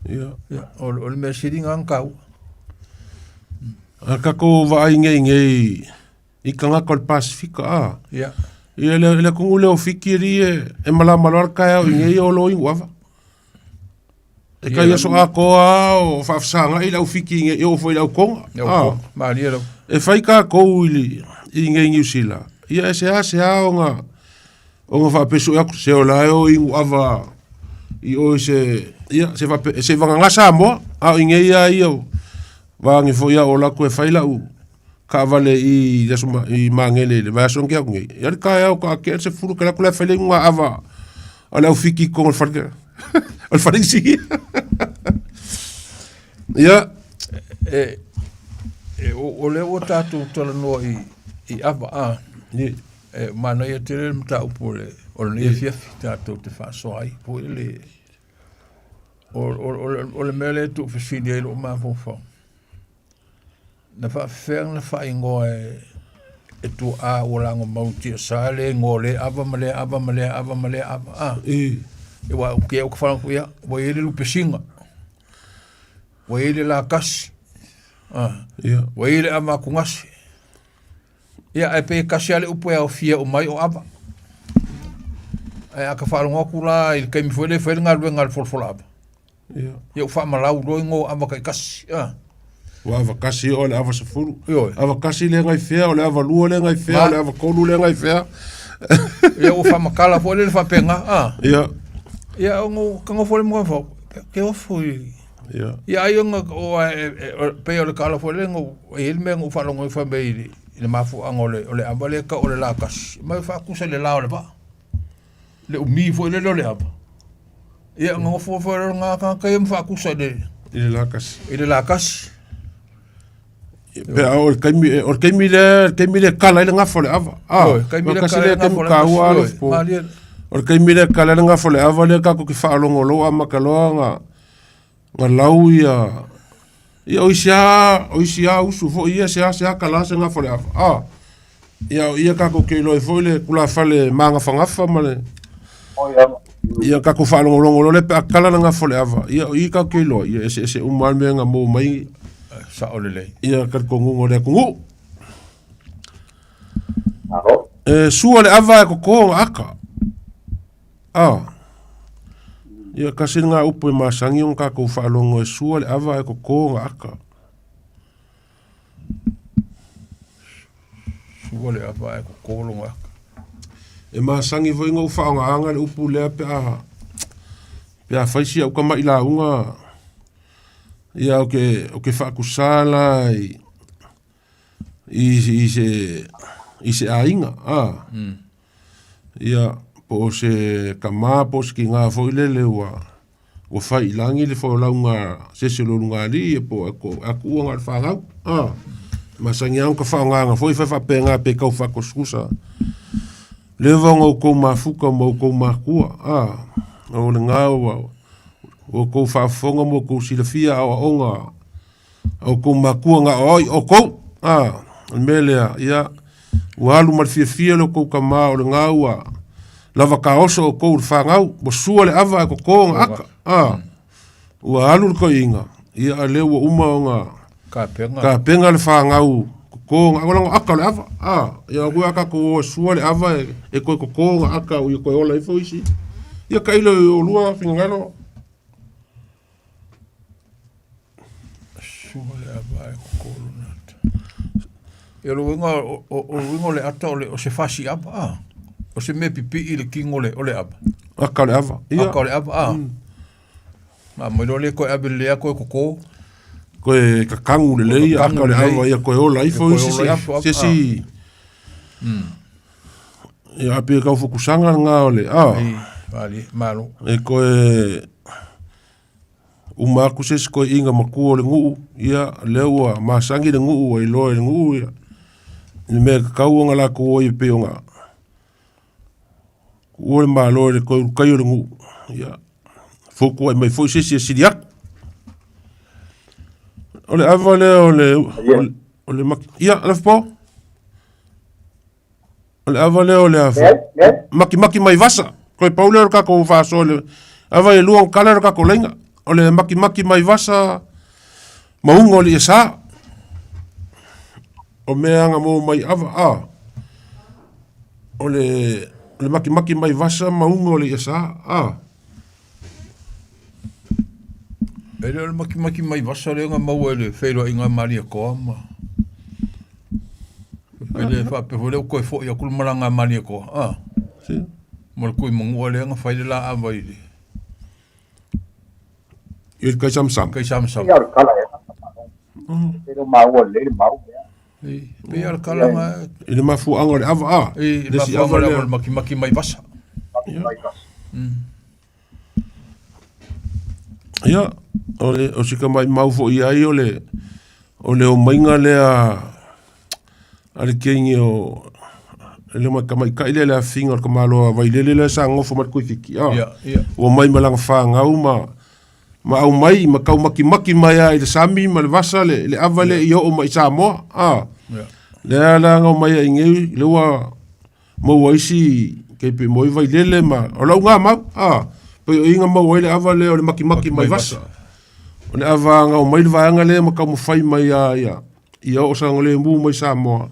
Ia, o le mea sili lena ona taua. A tatou vaai nei nei i tagata o le Pasefika a. Ia. Ia le le atunuu lea o Fiti alii e e malama loa le taeao i nei o lo inu ava. E tai aso atoa lava o faafesagai le au Fiti i nei e oo foi i le au Tonga. A. Malie lava. E fai tatou i le i nei Niu Sila, ia e seasea ona ona faapea sue atu se o la e o inu ava i o i se ia se faapea se vagana Samoa, a o i nei lava ia vaeane foi au o alu atu e fai lau taavale i le aso i Magele i le vaiaso na tea atu nei, ia le taeao faatoa tea le 10 ta alu atu la e fai le inuga ava a le au Fiti i totonu o le fale o le fale inisia. Ia. E, e, o lea ua tatou talanoa i, i ava, a. E manaia tele le mataupu o le, o lenei afiafi tatou te faasoa ai foi le. O le mea lea e tuufesili ai lou mafaufau, na faafefea ona faaigoa e tuaa ua lagomau i tiasa le igoa o lea ava ma lea ava ma lea ava ma lea ava a? Aua ou te faalogo atu, ia, ua i ai le lupesiga, ua i ai le lakasi, ua i ai le ava atugase. Ia, ae pei e tasi lava le upu e aofia uma ai o ava. Ae a ta faalogo atu la i le taimi foi lea e fai le galuega a le folafola ava, ia ua faamalau loa igoa o ava taitasi. A. Ua ava kasi o le ava 10. Ioe. Ava kasi le ngai fea, o le ava 2 le ngai fea, o le ava 3 le ngai fea. Ia ua faamatala foi le faapena. A. Ia. Ia ono ka nofo le mafaufau, ke ofo i Ia. Ia ai ona o pei o le tala foi lea na e i ai le mea na ou faalogo ai fai mai i le mafuaaga o le ava lea e tau o le lakasi, mai faatusa i le la o le vaa. Le umi foi lele o le ava. Ia ona nofo foi lea o lena tagata ia ma faatusa i le I le lakasi. I le lakasi. Pe a o le taimi, o le taimi lea, le taimi lea kala ai le gafa o le ava. Ah, Ioe, taimi lea kasi kala ai lea le taimi gafa o le taua ava, alo ioe, po. malie. O le taimi lea kala ai le gafa o le ava lea tatou te faalogologo amata loa na na lau ia ia o isi a o isi a usu foi ia se a se a kala se gafa o le ava. Ah, ia o ia tatou te iloa ai foi le tulafale magafagafa ma le ia tatou faalogologo loa lea pe a kala le gafa o le ava ia o i tatou te iloa ia eseese uma lava le mea na maua mai Sao lelei. Ia talitonuga o le atunuu. E sua le ava e koko ona aka. A. Ia kasi ngā upu e masangi ona tatou faalogo e sua le ava e koko ona aka. Sua le ava ae koko lona aka. E masangi foi ona ou faaaogaaga le upu lea pe a pe a fai si au tama'i lauga ia ou te ou te faatusā la i i i se i se aiga a ia po o se tama po o se tinā foi lele ua ua fai i lagi le folauga a se isi o lo lugalii ia po o atuua na o le fanau a masani lava ona faaaogaina foi fai faapena pe tau faatusatusa leva ona outou mafuta ma outou matua a o lena ua outou faafofoga ma outou silafia aoaoga a outou matua na aoao i outou a o le mea lea ia ua alu ma le fiafia lo outou tama o lena ua lava taoso outou i le fanau ua sua le ava ae toto ona aka a ua alu le toeaina ia a lea ua uma ona Tapena. tapena le fanau toto ona aka aka o le ava a ia ua tatou o e sua le ava e toe toto ona aka ia toe ola ifo isi ia tailo i olua finagalo. Sua le ava ae koko lona ata. Ia o le uiga o le uiga o le ata o le o se fasi ava a. O se mea pipii i le kino o le ava. Aka o le ava. Ia. Aka o le ava a. A mai loa lea toe ave lelei lava toe koko. Toe kakagu lelei aka o le ava ia toe ola ifo isi si ava. Se isi Ia a pei e tau fukusaga lena o le a. Ei, malo. E toe uma atu se isi toeaiina matua o le nuu, ia lea ua masani le nuu ua iloa e le nuu ia le mea e tatau ona latou o ai e pei ona tuua le Malo e le toe ulutai o le nuu, ia fotuai mai foi se isi e sili atu. O le ava lea o le, o le, ia, Lefipo? O le ava lea o le afa. Makimaki mai vasa. Toe pau lea o le tatou faasoa le ava e lua ona kala le tatou laina. O le makimaki mai vasa mauga o le iesa. O mea aga mo mai ava a. O le, le makimaki mai vasa mauga o le iesa a. E le o le makimaki mai vasa lea na maua i le feiloaiga a Malietoa ma e le faapea foi lea ua toe foi atu le malaga a Malietoa a Si. Ma le Tuimanua lea na fai le laava i le I le Kaisamasama. Kaisamasama. Ia o le kala ea. E le o maua lelei le mau lea. E pei o le kala na I le mafuaaga o le ava a. I le mafuaaga o le ava o le makimaki mai vasa. Ia, o le o si tamaimau foi ai o le o le omaiga lea a le keini o le tamaitai lea le afiga o le tamaloa Vailele lea sa nofo ma le Tuifiti a. Ia, ia. Ua mai ma lana fanau ma Ma aumai ma taumakimaki mai lava i le sami ma le vasa le, le ava lea ia oo mai i Samoa. A. Ia. Lea la na omai ai nei, lea ua maua isi kei pe moi vailele ma o lau ngā mau. A. Pei o i na maua ai le ava lea o le makimaki mai vasa. O le ava na omai le vaega lea ma taumafai mai a ia ia oo saogalemu mai Samoa.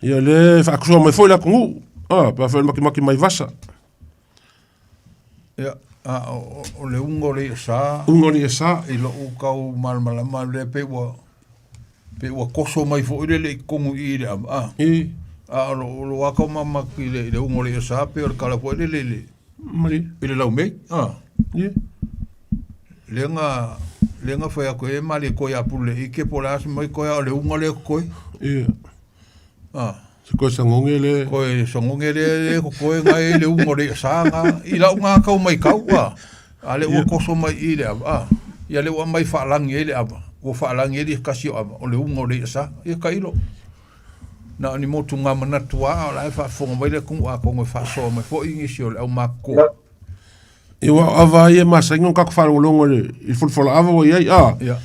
Ia lea e faasoa mai foi le atunuu. A, pe afai o le makimaki mai vasa. Ia, a o, o le uga o le i'a sa. Uga o le i'a sa. I lo'u tau malamalama lea pei ua pei ua toso mai foi lele i totonu i i le ava a. I. A o lo o lo a tau mamaki i le i le uga o le i'a sa pei o le tala foi lele i le Malie. I le laumei a. Ie. Lea na lea na fai atu ai e malie koe ia Pule ike po o le a se mai koe a o le uga lea totoe. Ie. A. Se koe sagoge le. Koe sagoge le le totoe na e le uga o le i'a sa na i la'u na tau maitau a. A lea ua toso mai i i le ava a. Ia lea ua aumai faalagi ai le ava, ua faalagi ai le kasi o ava o le uga o le i'a sa. Ia tailo. Na o ni motuga manatu lava a o la e faafofoga mai le atunuu atonu e faasoa mai foi nisi o le aumatutua. Ia ua o ava ia e masani ona tatou faalogologo i le i le folafola ava ua i ai a. Ia.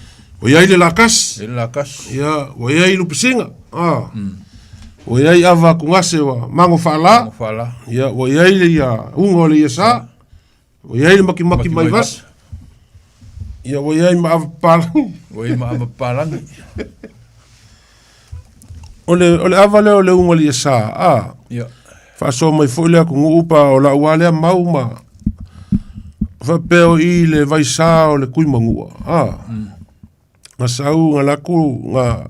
Ua i ai le lakasi. I le lakasi. Ia, ua i ai lupisiga. A. Ua i ai ava atugase ua mago faala. Mago faala. Ia, ua i ai le ia uga o le ia sa. Ua i ai le makimaki mai vasa. Ia, ua i ai ma ava papalagi. Ua i ai ma ava papalagi. O le, o le ava lea o le uga o le ia sa, a. Ia. Faasoa mai foi le atunuu pa o lau lava lea mau ma faapea o i le vaisā o le Tuimanua, a. Na sau na laku na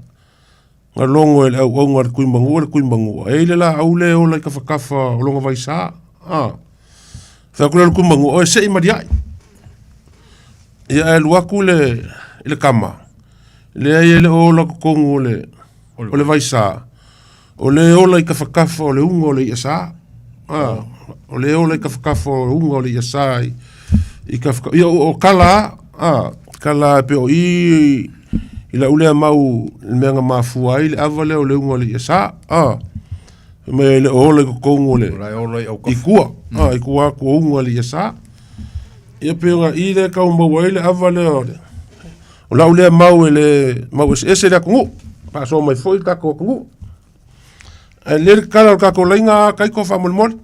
na logo e le auauna a le Tuimanua le Tuimanua. E i ai le laau lea e ola i tafatafa o lona vaisā, a. Fai atu lea o le Tuimanua, oe sei maliai. Ia ae alu atu le i le kama, leai e le o ola totonu o le o le vaisā. O le ola i tafatafa o le uga o le i'a sa. A, o le ola i tafatafa o le uga o le i'a sa i, i tafatafa. Ia, o, o kala a, a, kala e pei o i, i lau lea mau i le mea na mafua ai le ava lea o le uga o le i'a sa. A, fai mai e le o ola i totonu o le, i tua, a, i tua atu o uga o le i'a sa. Ia pei ona i lea e tau maua ai le ava lea o le, o lau lea mau e le mau eseese le atunuu, faasoa mai foi le tatou atunuu. Ae lelei le tatala o le tatou laina Kaiko faamolemole,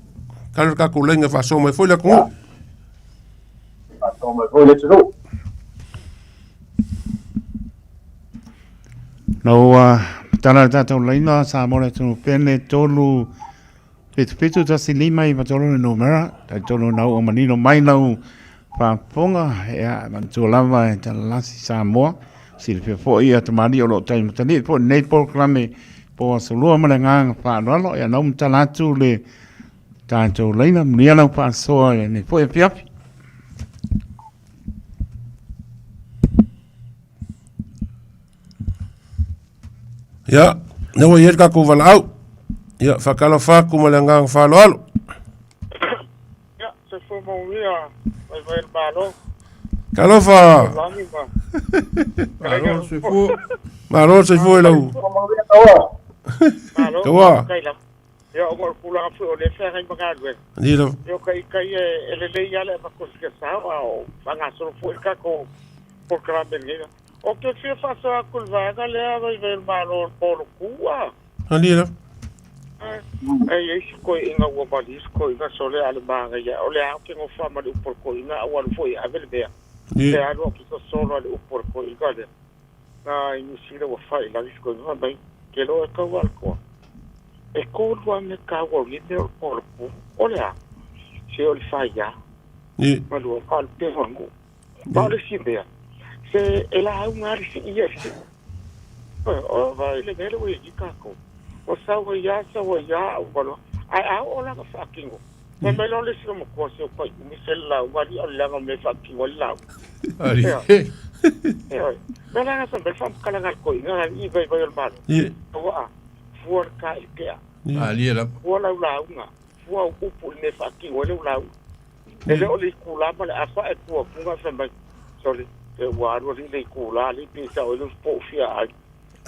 tatala le tatou laina e faasoa mai foi le atunuu. Faasoa mai foi le atunuu. Na ua tatala le tatou laina Samoa le atunuu pene 3 77 15 93 le numera, talitonu na ua manino mai lau faafofoga, ia, manatua lava e talalasi Samoa, silafia foi ia tamalii o lo o tai matalii foi lenei polokalame po aso lua ma le agaga faaaloalo, ia na ua matala atu le tatou laina, manuia lau faasoa i lenei foi afiafi. Ia, lea ua i ai le tatou valaau. Ia, faatalofa atu ma le agaga faaaloalo. Ia, soifua manuia vaivai le Malo. Talofa. Lagi ma. Malo soifua. Malo soifua i lau. Malo. Taua. Faafetai lava. Ia, ona o le tulaga foi o lea e feagai ma galuega. Ni lava. Ia, o ka ita ia e lelei lava le avatu o sina sao, a o faagasolo foi le tatou polokalame i lenei la. Ou te fia faasoa atu i le vaega lea vaivai o le Malo o le Poloku a. Ani lava. Ae i ai si toeaina ua malie si toeaina sole a le manaia o le a ou te nofo lava ma le upu a le toeaina a ua alu foi e ave le mea. Pe alu au te sosolo a le upu a le toeaina lea. Na i Niu Sila ua fai i lagi si toeaina fai mai ke loa e tau a le toa. E tolu lava mea taua o lenei mea o le Poloku. O le a? Se o le faia. Ma lua, a o le pega o le nuu. Ma o le isi mea, se e lauga lava le sii ia i le sii. O vai le mea lea ua i ai nei tatou. Ua sau ai lava, sau ai lava, a uma loa. Ae a oo la ina faatino, fai mai loa le isi loomatua, se ua pai umi se le lauga alii, o le leaga o le mea e faatino ai le lauga. Ioe. O le mea la lena fai mai le faamatalaga a le toeaina alii vaivai o le Malo, Aua, fua le ta i le tea. Fua lau lauga, fua au upu i le mea e faatino ai lau lauga. E le o le itula ma le afa ae tu atu ga fai mai, Sole, se ua alu alii le itula alii pe sao ai le po fia ai.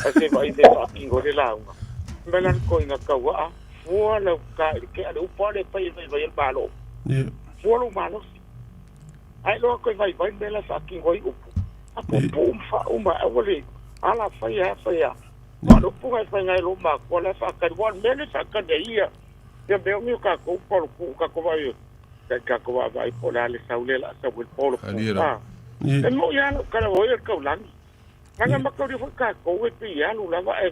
Ae se vaai mea faatino ai le lauga. Fai mai la le toeaina tauaa, fua lau ta i le tea le upu a le pai e vaivai ai le Malo. Fua lou malosi. Ae loa koe vaivai le mea la e faatino ai upu. A puupuu ma faauma aua le ala fai a fai a. Aua o le upu na e fai nai lou matua la e faatali aua o le mea lea e faatali ai ia ia mea o tatou paolotu tatou vaai tatou vaavaai po o le a le sau lea o le a sau ai le paolotu a. E moi lava lau tala ua i le taulagi. Leaga mataulia foi tatou e pei e alu lava ae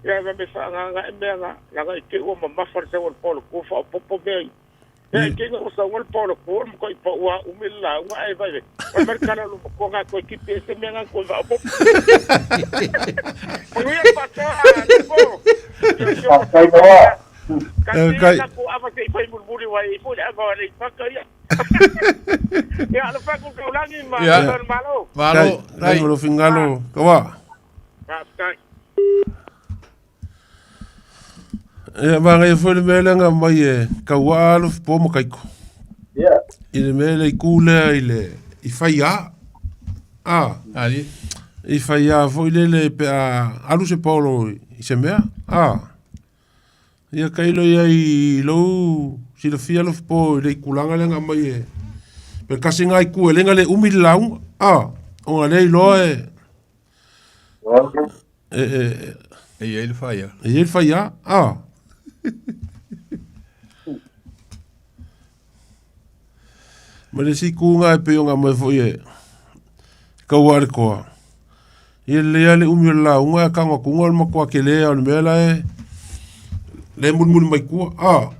ia vave faaagaga ae mea na leaga i te i ua mamafa le sau a le paolotu faaopoopo mea ia. Ia i te i ua sau le paolotu o le matuai pau lava umi le lauga ae vaai fai mai le tala a lou matua na toe tipi ai se mea na toe faaopoopo. Manuia le faatoa Lepo. Faafetai Noa. Tasi tatou ava se i fai mulimuli aua e i ai foi le ava o Aleipata ia. Ia alofa atu le taulagi ma le Malo. Malo. Dai mo lou finagalo Kaua. Faafetai. Ia manaia foi le mea lea na aumai e Kauaa Alofi po ma Kaiko. Ia. I le mea le itu lea i le i Faiā. A. Ali. I Faiā foi lele pe a alu se paolo i se mea. A. Ia tailo i ai i lou silafia Alofi po i le itulaga lea na aumai e pe tasi lena itu e le na le umi le lauga. A. Ona lea iloa e e e E i ai le faia. E i ai le faia. A. Ma le isi itu lena e pei ona aumai foi e Kaua le Toa. Ia lelei lava le umi o le lauga ae tago atu o le matua tele lava o le mea la e lea e mulimuli mai tua. A.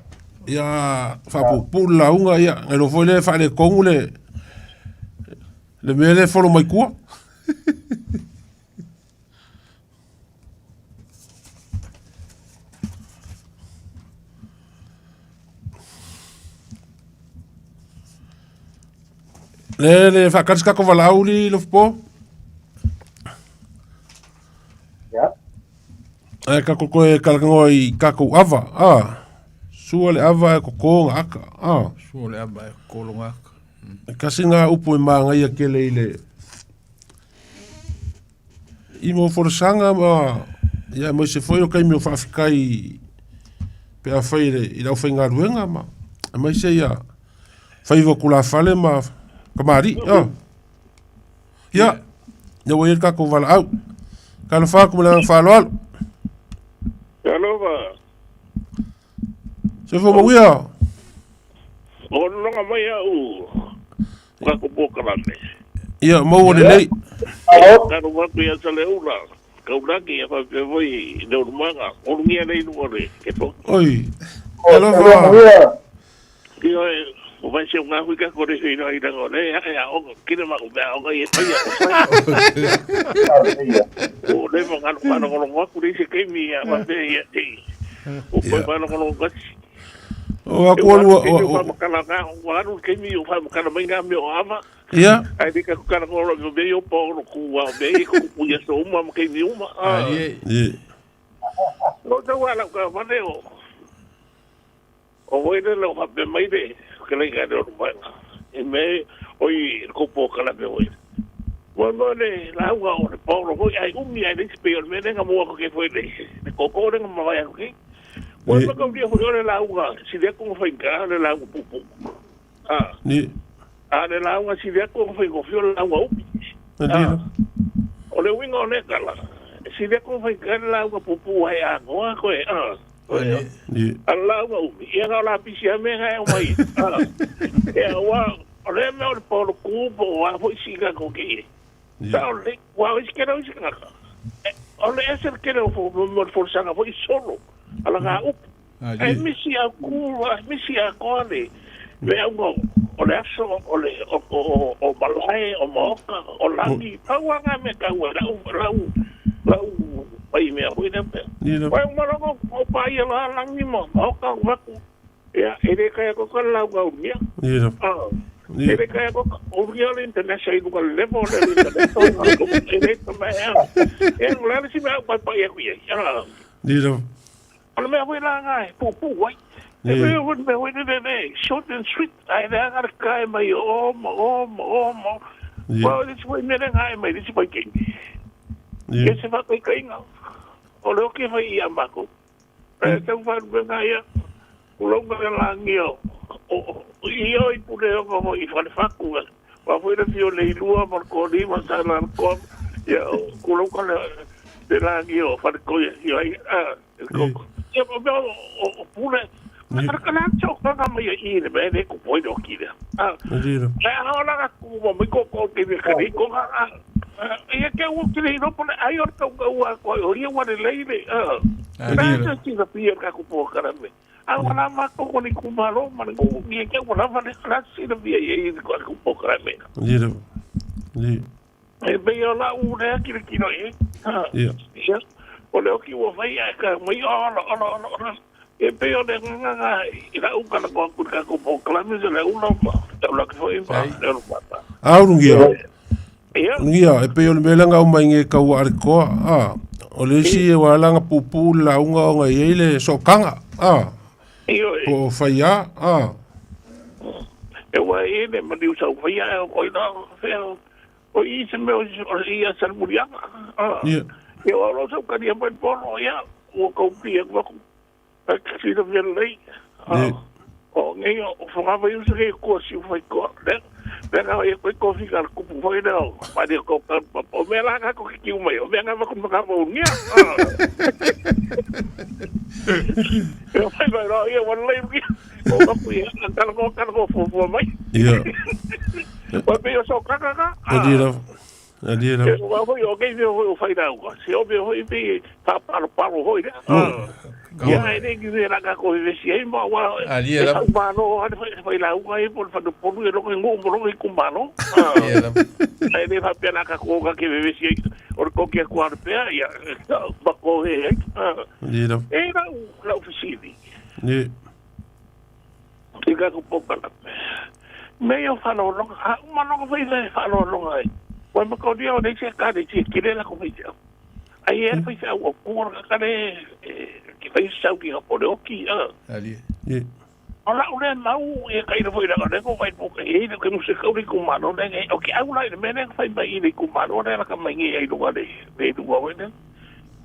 Ia faapuupuu le lauga ia na iloa foi lea e faaletonu le le mea lea e folo mai tua. Le le faakali se tatou valaau li Lofipo. Ia. Ae tatou toe talanoa i tatou ava. Ah. Sua le ava e koko ga aka. Ah. Sua le ava e koko loga aka. E kasi ngā upu e māngaia kele i le i mo folasaga ma ia aemaise foi o taimi o faafetai pe afai i le i le aufaigaluega ma aemaise ia faiva tulafale ma kamali'i. Ia, ia ua i ai le tatou valaau. Talofa atu ma le agaga faaaloalo. Talofa. Soifua manuia. O lologa mai au kako polokalame. Ia, maua lelei. Talofa atu ia Saleula, Kaulagi, ia faapea foi i le Ulumaga, ulugia lea i luga o le kepo. Oi, talofa. Ioe, o vai se unga hui kako le hui i langa o le e aoga, kile ma o mea aoga i e paia o fai. O le ma ngalo whalongolongo aku le isi keimi ia faapea ia te o koe whalongolongo kasi. O aku alu o whamakala ngā, o alu le keimi o whamakala mai ngā mea o ava. Ia. Ai le kaku kala ngolo o mea i o paolo kua, o mea i kuku ia so uma ma keimi uma. Ia. O tau ala ka wane o. O wai le leo faapea mai le fetalaiga le Olumaga i mea oi le kopo o Kalame oi. Ua noa le lauga o le paolo foi ai umi ai leisi pei o le mea lea na mua atu kei foi le le koko lea na mavae atu kei. Ua noa kaulia foi o le lauga sili atu ona faigā o le lauga puupuu. A. Ni. A le lauga sili atu ona faigofie o le lauga umi. A. O le uiga o lea tala, e sili atu ona faigā le lauga puupuu ae agoa koe. A. A lauga umi, ia na o lapisi lava mea na e aumai ai. Ia aua o lea mea o le paolo ku po o a foi sii tatou te i ai. Sa o le, aua o isi tele o isi tagata, o le ese le tele o mea o le folasaga foi solo a laga upu. Ae misi a ku, misi atoa le meauga o le aso, o le o malae, o maota, o lagi, pau lava na mea taua i lau lau lau pai mea foi lea pea. Uai uma loa ona paia loa lagi ma maota ou vaku, ia e le taea atu le lauga ulugia. E le taea atu ulugia o le international i luga o le level o le international e le tamaea. Ia o le a le isi mea au paipai atu i ai. O le mea foi la na e puupuu ai. E pei o le mea foi lele le short and sweet, ae leaga le tae mai o o ma o ma o ma o. Aua o le isi foi mea lea na ae mai le isi vaitaimi, ia se faataitaiga, o le oki e fai ia matou. Ae tau faalupega ia, tulou le lagia o ia i Puleono foi i Falefatu. Wa foi le fio le ilua ma le koli ma sa la ko. Ia ku lo ka le le la gi o fa ko ia ai a ko. Ia mo mo o pule. Ka ka la cho ka ka mai i le me le ku poi do ki le. A. Lira. E a ola ka ku mo mi ko ko ke me ka ni ko ka. Ia ke u ki le no pole ai o ka ka ua ko o ia wa le le a. Lira. Na se ti pia ka ku po ka me. A wala ma ko ko ni ku malo ma ko ni ke wala ma le la si le pia ia i ko ku po ka me. Lira. Lira. E be o la u le ki le kino e. Ia. Ia. O le oki ua fai a ka mai ola ola ola ola. E pe o le nganga i la u kana ko ku ka ku po ka me se le u ma. Ta la ko i ma le o pa. A urungia. Ia. Urungia, e pei o le mea langa o mai nge kaua are koa, a. O le isi e walanga pupu la unga o ngai ei le sokanga, a. Io Po o whaia, a. E wa e le ma ni sau fai a o ina fe o i se me o i a sal murianga. Ia. E o lo sau ka ni mai pono ia o ko pi e ko ka si le vele lei. Ia. O ngai o whanga vai usa ke ko si fai ko. Le le ka e ko ko fi ka ku pu fai le o ma de ko ka o me la ka ko ki u mai o me nga va ku ka mo ngia. E o fai mai ro ia wan lei ki. O ka pu ia ka ko ka ko fu fu mai. Ia. O me o so ka ka ka. Lira. Lira. E o foi o ke o fai rau ka. Se o me hoi pe pa pa pa hoi le. Ia e ne ki la ka ko ve si ai ma wa. Ali la. E ma no ha fai fai la u ai por fa do polu e lo ngo mo lo ku ma no. E ne fa pe la ka ko ka ke ve si ai o ko ke ku ar pe ia ba ko he. Lira. E la la ofisini. Ia. I ka ko poka la. Me yo fa lo lo ha ma lo fai le fa lo lo ai. Wa ma ko dia o ne se ka de ti kire la ko fai. Ai e fai sa o ku ka le ki fai sa ki ha po le oki a. Ali. Ia. Ola o le mau e kai le foi la le ko fai po e le ke musika o le ku malo le o ke au la le mele fai mai le ku malo le la ka mai ngi ai luga le le luga we ne.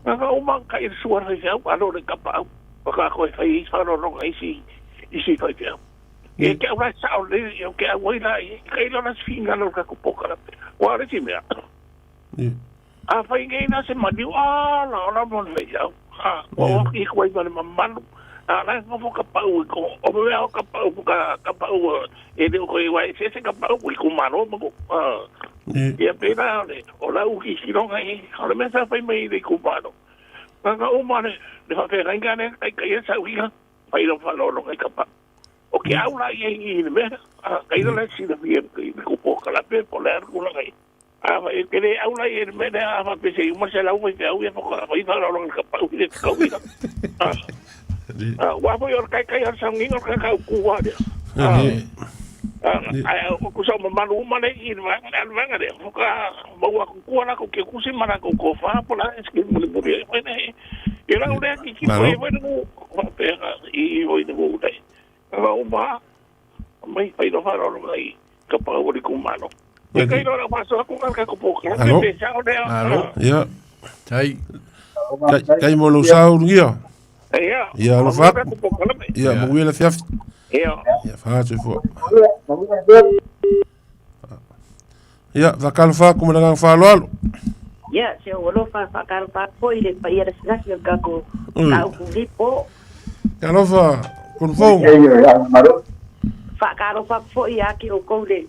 Nga o man kai sua fai sa alo le ka pa o ka ko fai sa lo lo ai si i si fai pia. E ke au la sa o le o ke au la e kai lo la sfinga lo ka ku poka la. Wa le ti mea. Ia. A fai ngi na se mani a la la mo le sa. Ha o ki ko ai ma malu. A la ngo ka pau ko o me o ka pau ka ka pau e le ko i wa se se ka pau ku malo mo. Ia pena le o la u ki siro ngai o le mesa fai mai le ku malo. Nga o mane le fa fe ngai ne kai kai sa u ki fai lo fa lo lo kai ka pa. O ke au la i i le mea kai lo la si le fie kai ku po ka la pe po le ku la ngai. A fa ke le au la i le mea a fa pe se u ma se la u fai au ia fa fai fa lo lo ka pa u le ka u. Wa foi o kai kai sa ngi o ka ka ku wa de. Ai o ku sa ma lu ma le i va al va de. Ka ma wa ku ku na ku ke ku si ma na ku ko fa po la es que mo le mo le ne. E la u le ki ki foi foi no fa pe i voi no u dai. Va o ma mai fai lo fa lo ngai ka pa o le ku ma no. E kai lo la so ku ka ka po ka pe sa o le. Alo. Ia. Tai. Kai mo lo sa urungia. Ia. Ia alo fa. Ia mo wela fiaf. Ia. Ia fa tu fo. Ia va kalfa ku mala fa lo alo. Ia se o lo fa fa kalfa ko ile pa ia sa se ka ko ka ku li po. Kalofa kun fo. Fa kalofa fo ia ki o ko le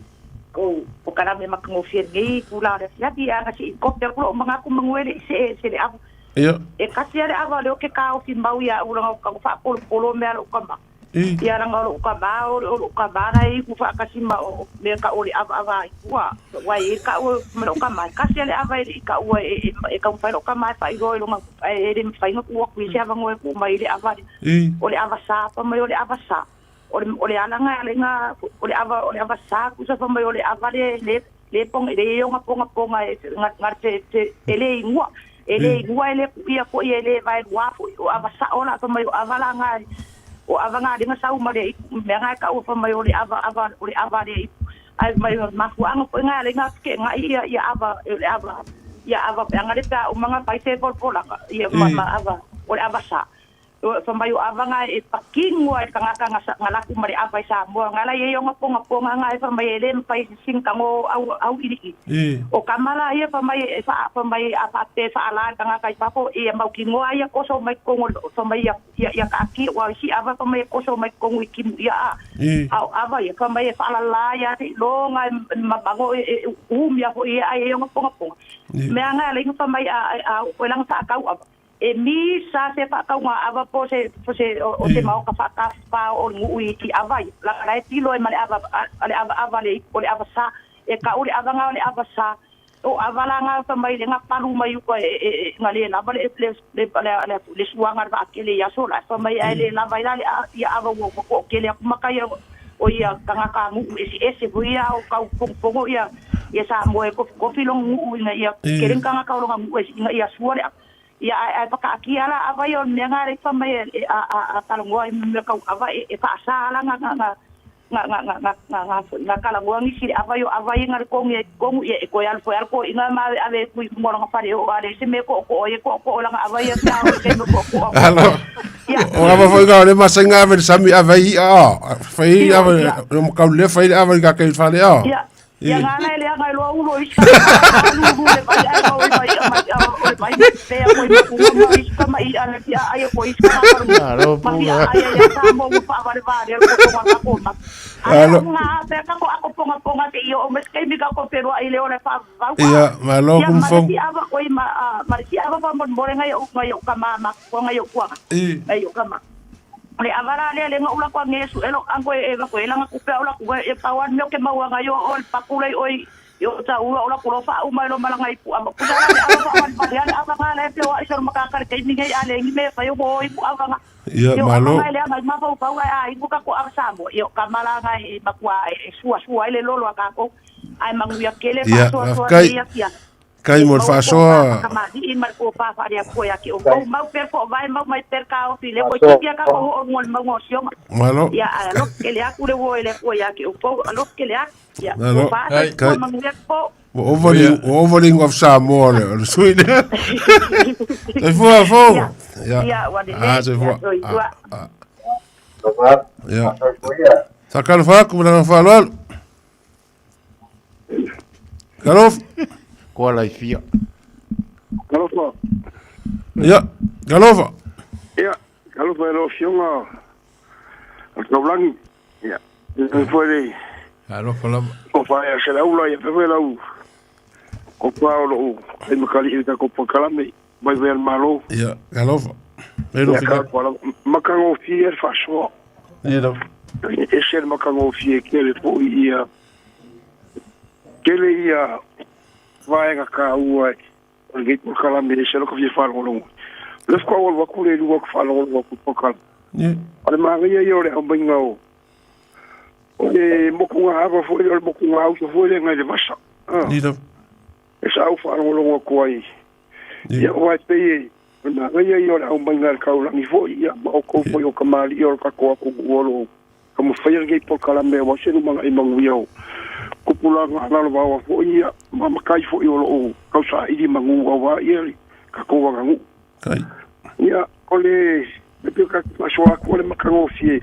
ko o kala me makango fie ngi ku la le ia di anga si ko te ko manga ku manguele se se le avu. Ia. E kasi ale ava le o ke ka o fi mau ia ulanga o ka fa polo polo me alo ka ma. Ia ranga o ka ma o o ka ma na i ku fa kasi ma o me ka o le ava ava i kua. Wai e ka o me o ka ma kasi ale ava i ka o e e ka fa o ka ma fa i ro longa e le fa inga ku ku se ava ngoe ku mai le ava. O le ava sa pa mai o le ava sa. O le alanga ale nga o le ava sa ku sa pa mai o le ava le le pong le yonga ponga ponga e nga te te le ingua. Ele ngua ele ia ko ele vai wa o ava sa ola pa mai o ava la nga o ava nga dinga sa uma le me nga ka o pa mai o le ava ava o le ava le ai mai ma fu anga ko nga le nga ke nga ia ia ava le ava ia ava pe nga le ta o manga pai se pol pola ia ma ava o le ava sa Fa mai o ava e pakingo ai tangata nga laku ma le ava i Samoa nga la ia nga ponga ponga nga e fa mai e le mafai sing tango au au ili o kamala ia fa mai e fa fa mai a fa te fa ala tangata i fafo ia mau kingoa ia koso mai kongo fa mai ia ia ka ki wa si ava fa mai koso mai kongo i kimu ia a au ava ia fa mai e fa ala la ia te longa mabango e umia fo ia ai nga ponga ponga mea nga le fa mai a o langa fa kau ava e mi sa se fa kau nga ava po se o se mau ka fa ka fa o ngu i ki ava la la tilo e ma le ava le ava ava le o le ava sa e ka o le ava nga le ava sa o ava la nga fa mai le nga palu mai ko e nga le lava le le le le suanga va ke le ya so la fa mai ai le lava ila le ia ava wo ko ke le maka ia o ia kanga ka ngu e se ia o kau pongo ia ia sa mo e ko ko filong ngu ina ia ke kanga ka lo ngu e ia sua le ia ai paka ki ala ava yo me nga re fa mai a talongoa me kau ava e fa sa ala nga nga nga nga nga nga nga nga nga kala ngoa ngi si ava yo ava nga ko ngi ko ngi e ko yal fo yal ko inga ma ave ku mo nga fa o ale se me ko ko e ko ko la nga ava yo ta o se me ko ko alo o ava fo nga le masenga ave sami ava i a fa i ava no ka le fa i ava ka ke fa le a ia nga na le nga lo ulo i sa lu le vai ai o vai mai o vai te o mai ku ma i ka mai ala ia ai ko i ka ma ia ai ia sa mo pa va va le ko ko ma ko ma alo nga pe ka ko ako ponga ponga te io o mes ke mi ka ko pero ai le ole fa va ia ma lo kum fong ia ava ko ma ma si ava fa mo mo nga yo nga yo ka ma ma ko nga yo ko nga yo ka ma le avara le le nga ula kwa ngesu elo ango e va ko ela nga kupe ula ku e pawan me ke maua nga yo ol pakule oi yo ta ula ula ku lo fa uma lo malanga ipu ama ku la le ava fa pa le ava nga le pe wa iso makaka ke ni ngai ale ni me fa yo bo ipu ava nga ya malo le ava ma fa pa wa ai ku ka ko ava samo yo kamala nga e makua e sua sua ile lolo ka ko ai mangu ya kele fa sua sua ya ya kai mo fasoa ka ma di ma ko pa fa ria ko ya ki o mau per ko vai mau mai per ka o file ko ti ka ko o ngol mau ngosio malo ya lo ke le aku le wo le ko ya ki o ko lo ke le ya malo ko mangu ya ko overling of Samoa le sui le se fo fo ya ya wa de ah se fo ya sakal fa ku la fa lo Galof Koala i fia. Galofa. Ia, Galofa. Ia, Galofa e lo fionga. A taulangi. Ia. E foi le. Galofa lava. O fa ia se laula ia pepe lau. Ko pa o lo e makali i ka ko pakalame mai ve al malo. Ia, Galofa. E lo fia. Makango fia fa so. Ia lo. E se makango fia ke le po ia. Ke le ia vaega ka ua o le gate kalame se lo ka fia whalongolongo. Le whakwa o waku le lua ka whalongolongo ku pakala. O le maangaia ia o le aumainga o. O le mokunga ava fo o le mokunga auto fo le ngai le vasa. E sa au whalongolongo ko ai. Ia o ai pei e o le maangaia ia o le aumainga le kaulangi fo ia ma o kou fo o ka maali ia o le kako aku uolo. Ka mo whaia le gate pakalame o wasenu manga i manguia o. Kupulanga lalo vawa fo ia ma makai fo o lo kausa ili mangu wa ia ka ko wa ngu kai ia o le pe ka fasoa ko le makango fie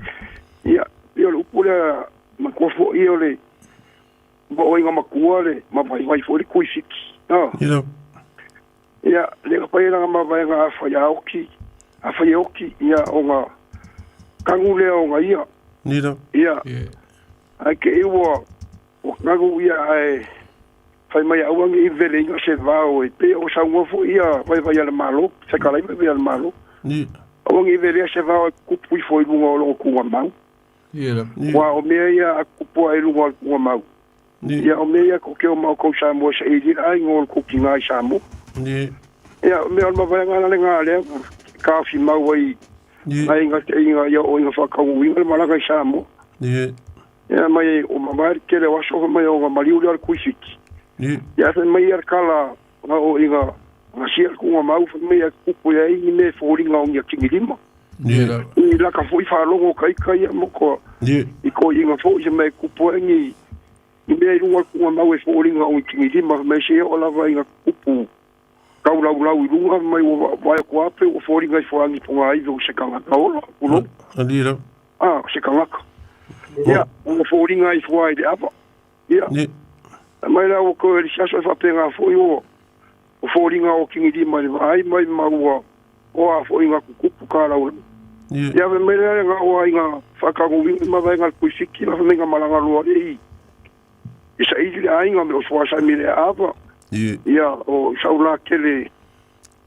ia ia lo pula ma ko fo ia le bo inga makua le ma vai vai fo le kuisiki no ia ia le pa ia ma vai nga fa ia oki a fa ia oki ia o nga kangu le o nga ia ia ia ai ke iwa o kangu ia ai fai mai au ngi vele inga se vao e pe o sa ngofo ia vai vai al malo se kala vai al malo ni au ngi vele se vao ku pui foi lunga o ku mau ia wa o me ia ku pui ai lunga ku mau ni ia o me ia ko ke o mau ko sa mo se i ai ngol ku ki ngai sa mo ni ia me o ma vai nga le nga le ka fi mau ai ai nga te inga ia o inga fa ka u inga mala ka sa mo ni ia mai o mamari ke le waso mai o mali o le kuisiki. Ia se mai ar kala o inga ngasia ku mau mai ku ia i me foringa o ia kingilima. I la ka foi fa longo kai kai mo ko. I ko inga fo i me ku po ngi i me runga ku mau e foringa o kingilima me se o lava inga kupu Kaulaulau i luga mai ua vaai atu lava pei ua foliga ifo agi pogaive o se tagata ola, tulou. Alii lava. A, o se tagata. Ia, ua foliga ifo lava i le ava. Ia. Fai mai la ua toe le isi aso e faapena foi ua foliga o tigilima i le vaai mai ma ua o a foi ina tutupu kalaulau. Ia fai mai lea na o lava ina faatagouina ma vaega le Tuifiti ma fai mai na malaga loa i i saili le aiga me o suasami le ava. Ia o sau la tele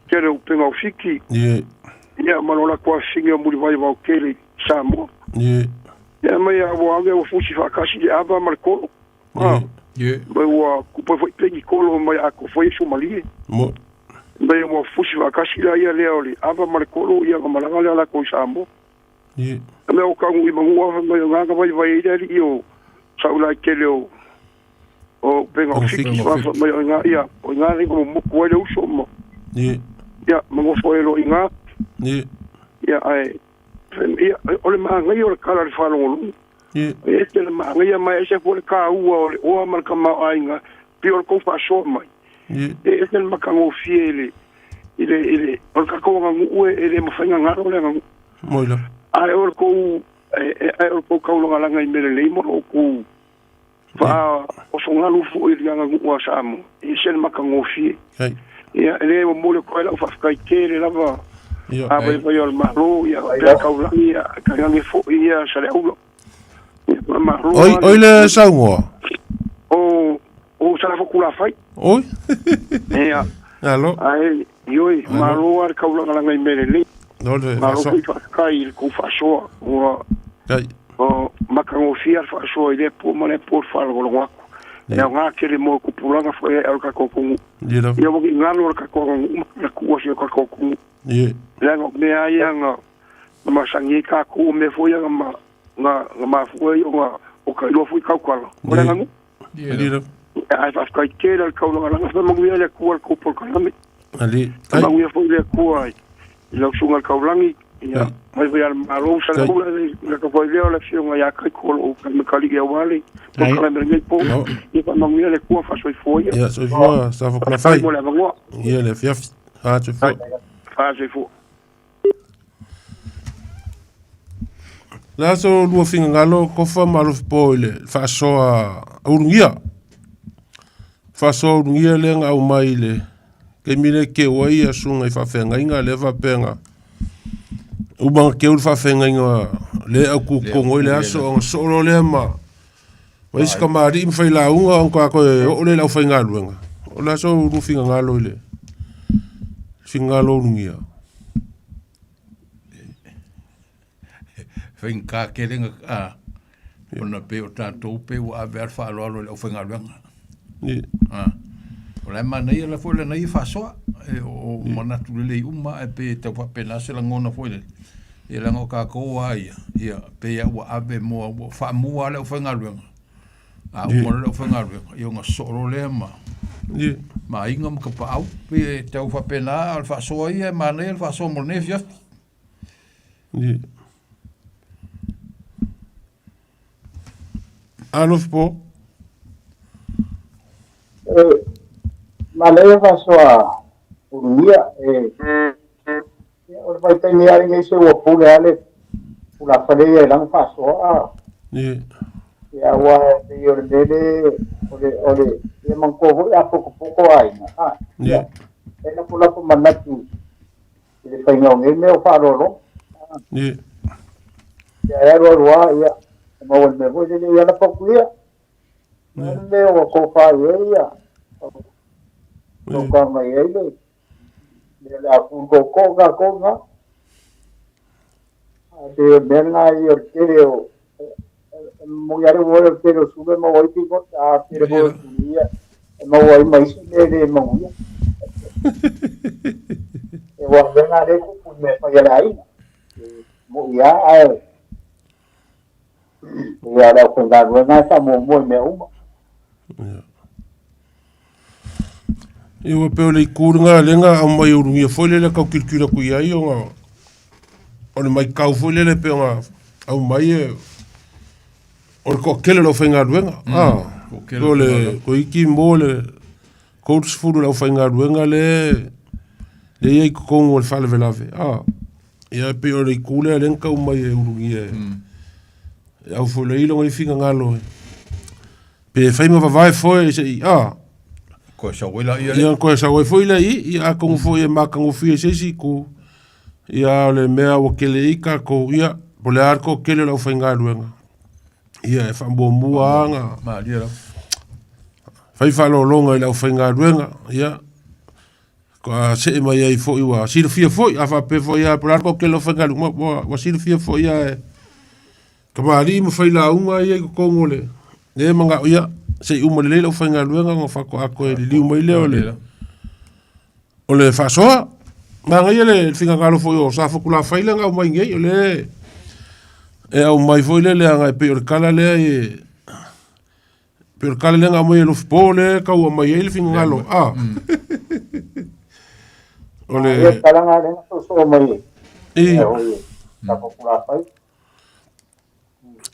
tele upega o Fiti. Ia ma lo latou afifine o Mulivai Vaotele i Samoa. Ia mai a ua ave ua fusi faatasi le ava ma le kolo. Mai ua kupa foi peni kolo mai a ko foi sumalie. Mai ua fusi faatasi la ia lea o le ava ma le kolo ia na malaga lea latou i Samoa. Mea o kagu i manua mai o ngā vai vai i le alii o saulai tele o o upega o Fiti fa mai o ngā ia o ngā ringa mo moku ai le uso ma ia ma ngofo e lo i ngā ia ai ia o le maangai o le kala le whalongolongo e te le maangai mai e se fo le ka ua o le oa ma le kama aiga pi o le kou faasoa mai e e te le makagofie i le i le i le o le tatou aganuu e le mafai ona galo le aganuu. Moi lava. Ae o le kou ae o le kou kaulagalaga i mea lelei ma lo outou faaosogalu foi i le aganuu a Samoa, e ese le matagofie. Ia, e le momoli atu ai lau faafetai tele lava a vaivai o le Malo, ia pea taulagi, ia tainane foi ia Saleaula. Ia, malo. Oi, oi le saunoa. O, o Salafotulafai. Oi. Ia. Alo. Ae, ioe, malo lava le kaulagalaga i mea lelei. No le Malo foi faafetai i le kou faasoa. Ua Kai. o matagofie le faasoa i lea po ma lea po le faalogologo atu. E aoga tele mo le tupulaga foi ae o le tatou atunuu. Ia ua galo le tatou aganuu ma le tuua si o tatou atunuu. Leaga o mea ia na masani ai tatou, o mea foi ia na na mafua ai ona o tailoa foi tautala. O le aganuu. Ae faafetai tele i le taulagalaga, faamanuia le Atua i le tou polokalame. Faamanuia foi le Atua i lau susuga i le Taulagi, ia mai foi a le Malo, Saleaula, le tau lea o le afioga ia Kaiko o lo o taimakalii aua le polokalame i lenei po. Ia faamanuia le Atua faasoifua ia. Ia soifua, Safokulafai. Faafetai mo le avanoa. Ia le afiafi. Faasoifua. Faasoifua. Le aso lua finagalo kofa ma alofi po i le faasoa ulugia. Faasoa ulugia lea na aumai i le taimi lea keu ai ia susuga i faafeagaiga lea faapea na uma na keu le faafeagaiga lea au kukukonu ai le aso ona soo loa lea ma ma isi kamali'i ma failauga ona toe toe oo lea i le aufaigaluega. O le aso lua finagalo i le finagalo ulugia. Faigata tele na a ona pei o tatou pei ua ave lava le faaaloalo i le aufaigaluega. A, o la e manaia la foi lana ia faasoa, e o manatu lelei uma ae pei e tau faapena se lagona foi lele. Ia leaga o tatou lava ia, ia pei lava ua ave mo ua faamua lava le aufaigaluega. A uma loa le aufaigaluega, ia ona sosoo loa lea ma ma aiga ma tapaau. Pei e tau faapena, a o le faasoa ia e manaia le faasoa mo lenei afiafi. Alofi po. E manaia faasoa ulugia e o le vaitaimi lava lenei se ua pule lava le tulafale ia i lana faasoa a. Ia aua e pei o le mea le o le o le ia manatua foi a potopoto aiga a. Ia e lapolako manatu i le faiga o nei mea o faaaloalo. Ia e alu alu lava, ia, e maua i le mea foi lele, ia lapa atu ia. O le mea ua tofa i ai ia, tofa mai ai le, le le a pūtōtō tātou na. A te o le mea lena ia o le tele o, e moni lava le uo o le tele o sulu e maua ai piko, a tele foi o sulu ia, e maua ai ma isi mea e le manuia. E ua mea na lea e tupu i mea fai a le aiga. E moi lava ae pei lava o le aufaigaluega e faamuamua i mea uma. Ia ua pei o le itu lena lea na aumai ulugia foi lele tau tilotilo atu i ai ona o le maitau foi lele pei ona aumai e o le toatele o le aufaigaluega. O le toeitiiti mo le 30 o le aufaigaluega lea Le i ai totonu o le faalavelave, a. Ia e pei o le itu lea lea na tau mai e ulugia e. E au foi le ilo ngai finagalo e. Pe fai ma vavae foe se i, a. Koe sau ai la ia le. Ia koe sau ai foi le i, ia atonu foi e matagofie i se isi itu. Ia o le mea ua tele ai tatou, ia, po o le a le toatele o le aufaigaluega. Ia e faamuamua lava na Malie lava. fai faaaloaloga i le aufaigaluega, ia, faatoa see mai ai foi ua silafia foi, a faapea foi lava po o le a le toatele o le aufaigaluega, ua silafia foi lava e tamalii ma failauga ia i totonu o le lea manao, ia, se i uma lelei le aufaigaluega ona faatoa toe liliu mai lea o le faasoa. Manaia le finagalo foi o Safotulafai lea na aumai nei, o lea e aumai foi lea leaga e pei o le tala lea e pei o le tala lea na aumai e Lofipo lea e tau aumai ai le finagalo. A. O le Ia tala na lea na soosoo mai e oi Safotulafai.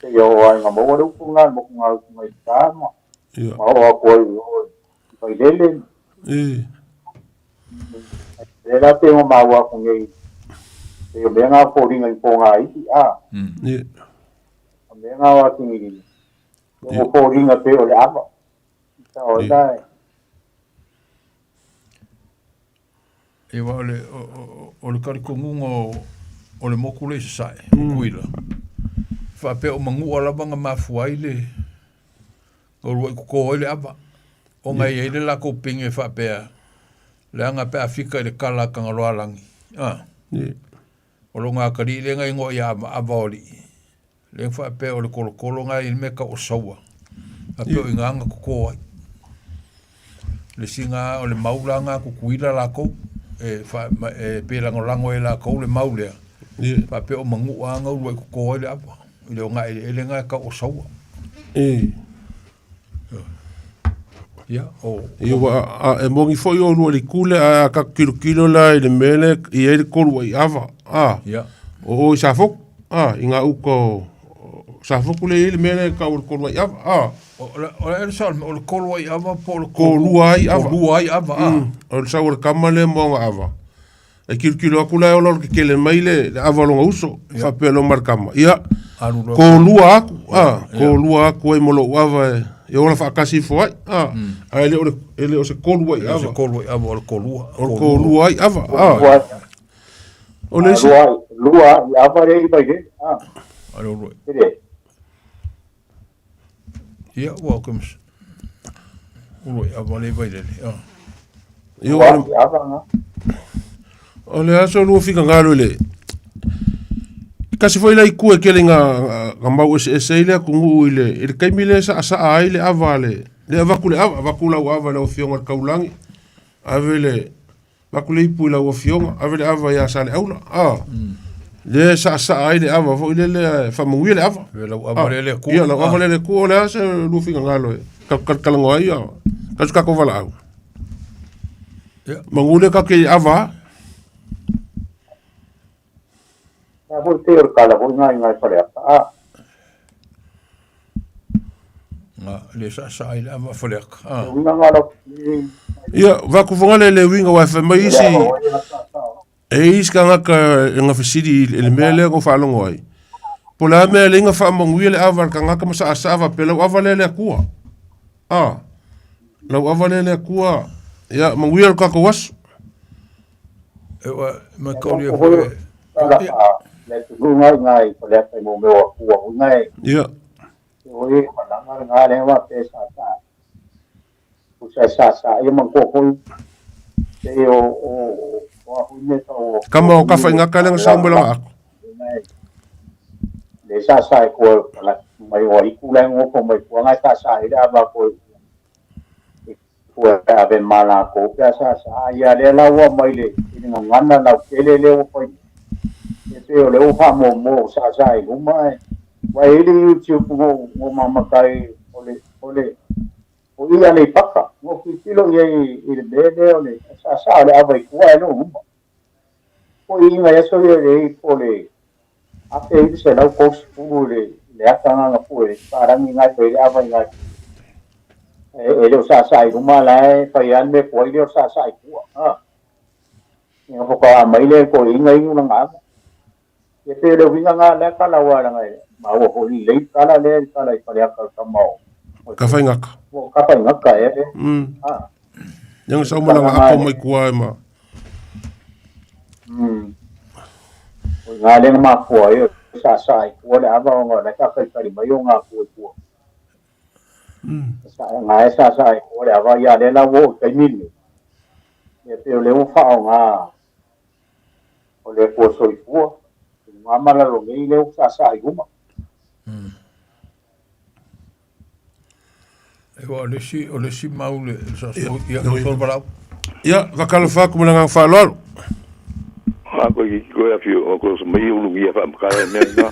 Seia oo ai ina maua le upu lena i le motugalutu mai uta ma ma oo atu ai i o i Vailele. Lea la pei ona maua atu nei, pei o mea na o foliga i pogaiti, a. O mea na o atigiligi. O foliga pei o le ava. Sao ai la e. Ia aua o le, o le talitonuga o le motu lea i Sasae, o Tutuila, faapea o Manua lava na mafua ai le na uluai toto ai le ava, ona e i ai le latou pine faapea, leaga pe a fika i le kala a Tagaloaalagi, a, o lona atalii lea na igoa ia Avaava o alii, Lea faapea o le tolotolo na i le mea tau o Saua. Faapea o i ina na toto ai. Le isi na o le mau la na Tutuila latou. E, fa, e pe lagolago e latou le mau lea. Yeah. Faapea o Manua na uluai toto ai le ava. I le ogaeleele na e tau o Saua. E. Ia, o... Ia, ua, a, e moni foi o lua liku le, a, a tatou tilotilo la i le mea lea e i ai le tolu ai ava, a, Ia. o o i Safotu, a, i gauta o Safotu lea e i ai le mea lea e tau o le tolu ai ava, a. O le, o le, sao, o le tolu ai ava po o le Kolua ai ava. Kolua ai ava, a. O le sau o le tama lea ma ona ava. E tilotilo atu la e ola o le tetele mai le, le ava o lona uso, Ia. faapea loa ma le tama, ia, Alu loa. kolua atu, a, Ia. kolua atu ai ma lou ava e, e ola faatasi ifo ai, a, ae le o le, e le o se kolu ai E le o se ava. kolu ai ava, o le kolua. O le kolua ai ava, a. Lua ai. O le isi. Lua ai, lua ai ava lea i Vailele, a. A le uluai. Tele. Ia, ua ke mas. Uluai ava lea i Vailele, a. Ia, Lua ai ava na. O le aso lua finagalo i le tasi foi la itu e tele ina na mau eseese ai le atunuu i le i le taimi lea e saasaa ai le ava a le le avatu le ava, avatu lau ava i lau afioga i le taulagi, ave le avatu le ipu i lau afioga, ave le ava ia Saleaula, a. Lea e saasaa ai le ava foi lele e faamanuia le ava. Ia lau ava lea le Atua. Ia lau ava lea le Atua, o le a se lua finagalo e talanoa ai, a tatou tatou valaau. Ia. Manu lea tatou te ava a. Ia foi pei o le tala foi na i nai Faleata, a. Na le saasaa ai le ava a Faleata, a. Le uiga na lau. Ia, vaku fagale le uiga aua e fai mai isi, e i isi tagata e na fesili i le mea lea na ou faalogo ai. Po o le a mea e leai na faamanuia le ava a le tagata ma saasaa faapea lau ava lea le Atua. A, lau ava lea le Atua, ia manuia lo tatou aso. E ua mataulia foi e. Le atunuu na i nai Faleata i mo mea o Atua foi na e. Ia. E oi malaga lena lea faapea e saasaa. Tusa e saasaa ia manatua foi pei o o o a foi mea tau o Kama o Kafaigata lea na sau mai lana ato. Le saasaa e koe mai o aiku la e nofo mai tua na e saasaa ai le ava koe Ua ave ma lakou pe a saasaa ia lea la ua aumai le i le gagana lautele lea ua fai nei. E pei o lea ua faamuamua ua saasaa i luma ae ua i ai le YouTube na ou mamata ai o le o le o i Aleipata na ou tilotilo i ai i le mea lea o le saasaa o le ava i tua ae le o luma. Po i nai aso ia lelei po o le 1930 i le ata na pue palagi na e fai ai le ava i nai e le o saasaa i luma la e fai lava le mea tuai lea o le saasaa i tua. Ia faatoa mai le toeaina inu lana ava. Ia pei o le uiga lena lea tala aua leaga e maua foi lelei le tala lea, le tala i Faleata o le tama o Tafaigata. O Tafaigata ea lea. Ia na sau ma lana apo mai tua e ma. O i ina lea na mafua ai o saasaa i tua le ava ona o la e faatalitali mai ona atua i tua. Na e saasaa i tua le ava, ia lea la ua oo i le taimi lenei, ia pei o lea ua faaaoga o le Atua Soifua i luga ma lalo nei lea ua saasaa i luma. Ewa, o le isi, o le isi mau le, sa so, ia, so valau. Ia, fakalofa atu ma le agaga faaaloalo. A koe ki koe a whio, o koe mai ulu ia whamakara e mea ngā.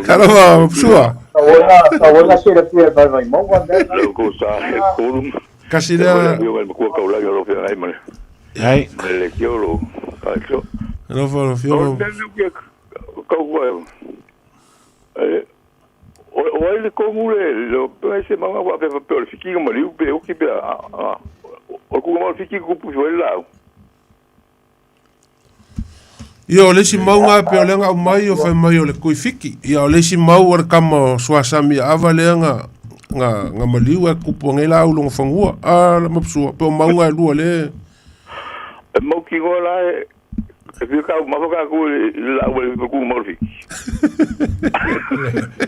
Talofa, Sua. Tauona silafia e vaivai maua mea na. Lau ko sa he kōrum. Kasi lea. Ia wai makua kau lagi alo whia ngai mane. Hai. Mane le kio lo. Kai so. Alofa, alofa, fio. O te nuki kau kua. O ai le kongu le, lo pe se manga wa pe pe o le fiki ma liu pe oki pe a o ku ma fiki ku pu foi la. Ia o le isi mauga pe o le nga mai o fai mai o le kui fiki. Ia o le isi mau o le kama o suasami ava le nga nga nga maliu e kupu ngai la ulo fangua a la mapsua pe o mauga e lua le. E mau ki la e E fia kau mafa ka ku la ua le ku mau fiki.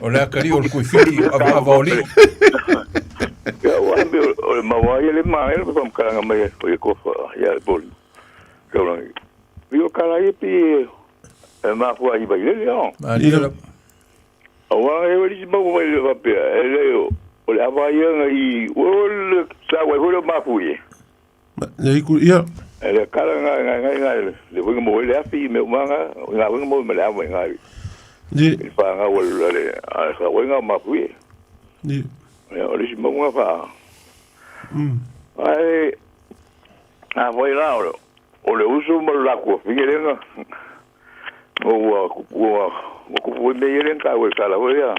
O le akali o le kui fiki ava ava oli. Ia ua me o le maua ia le maa le pa mkalanga mai o ye kofa ia le boli. Kau langi. Vio kala ia pi e mafua i vai lele o. Malia. Aua e wali si mau mai le wapea e le o le ava ia nga i o le sa wai hoi le mafu ia. Ia iku ia. E le kala nga nga nga nga le winga mo le afi me umanga nga winga mo me le awa nga. Ni. I fa nga wal le a sa winga ma fui. Ni. Ya o le si mo fa. Ai a voi la o o le uso mo la ku fi le nga. O wa ku wa ku ku me yele ka we sala we ya.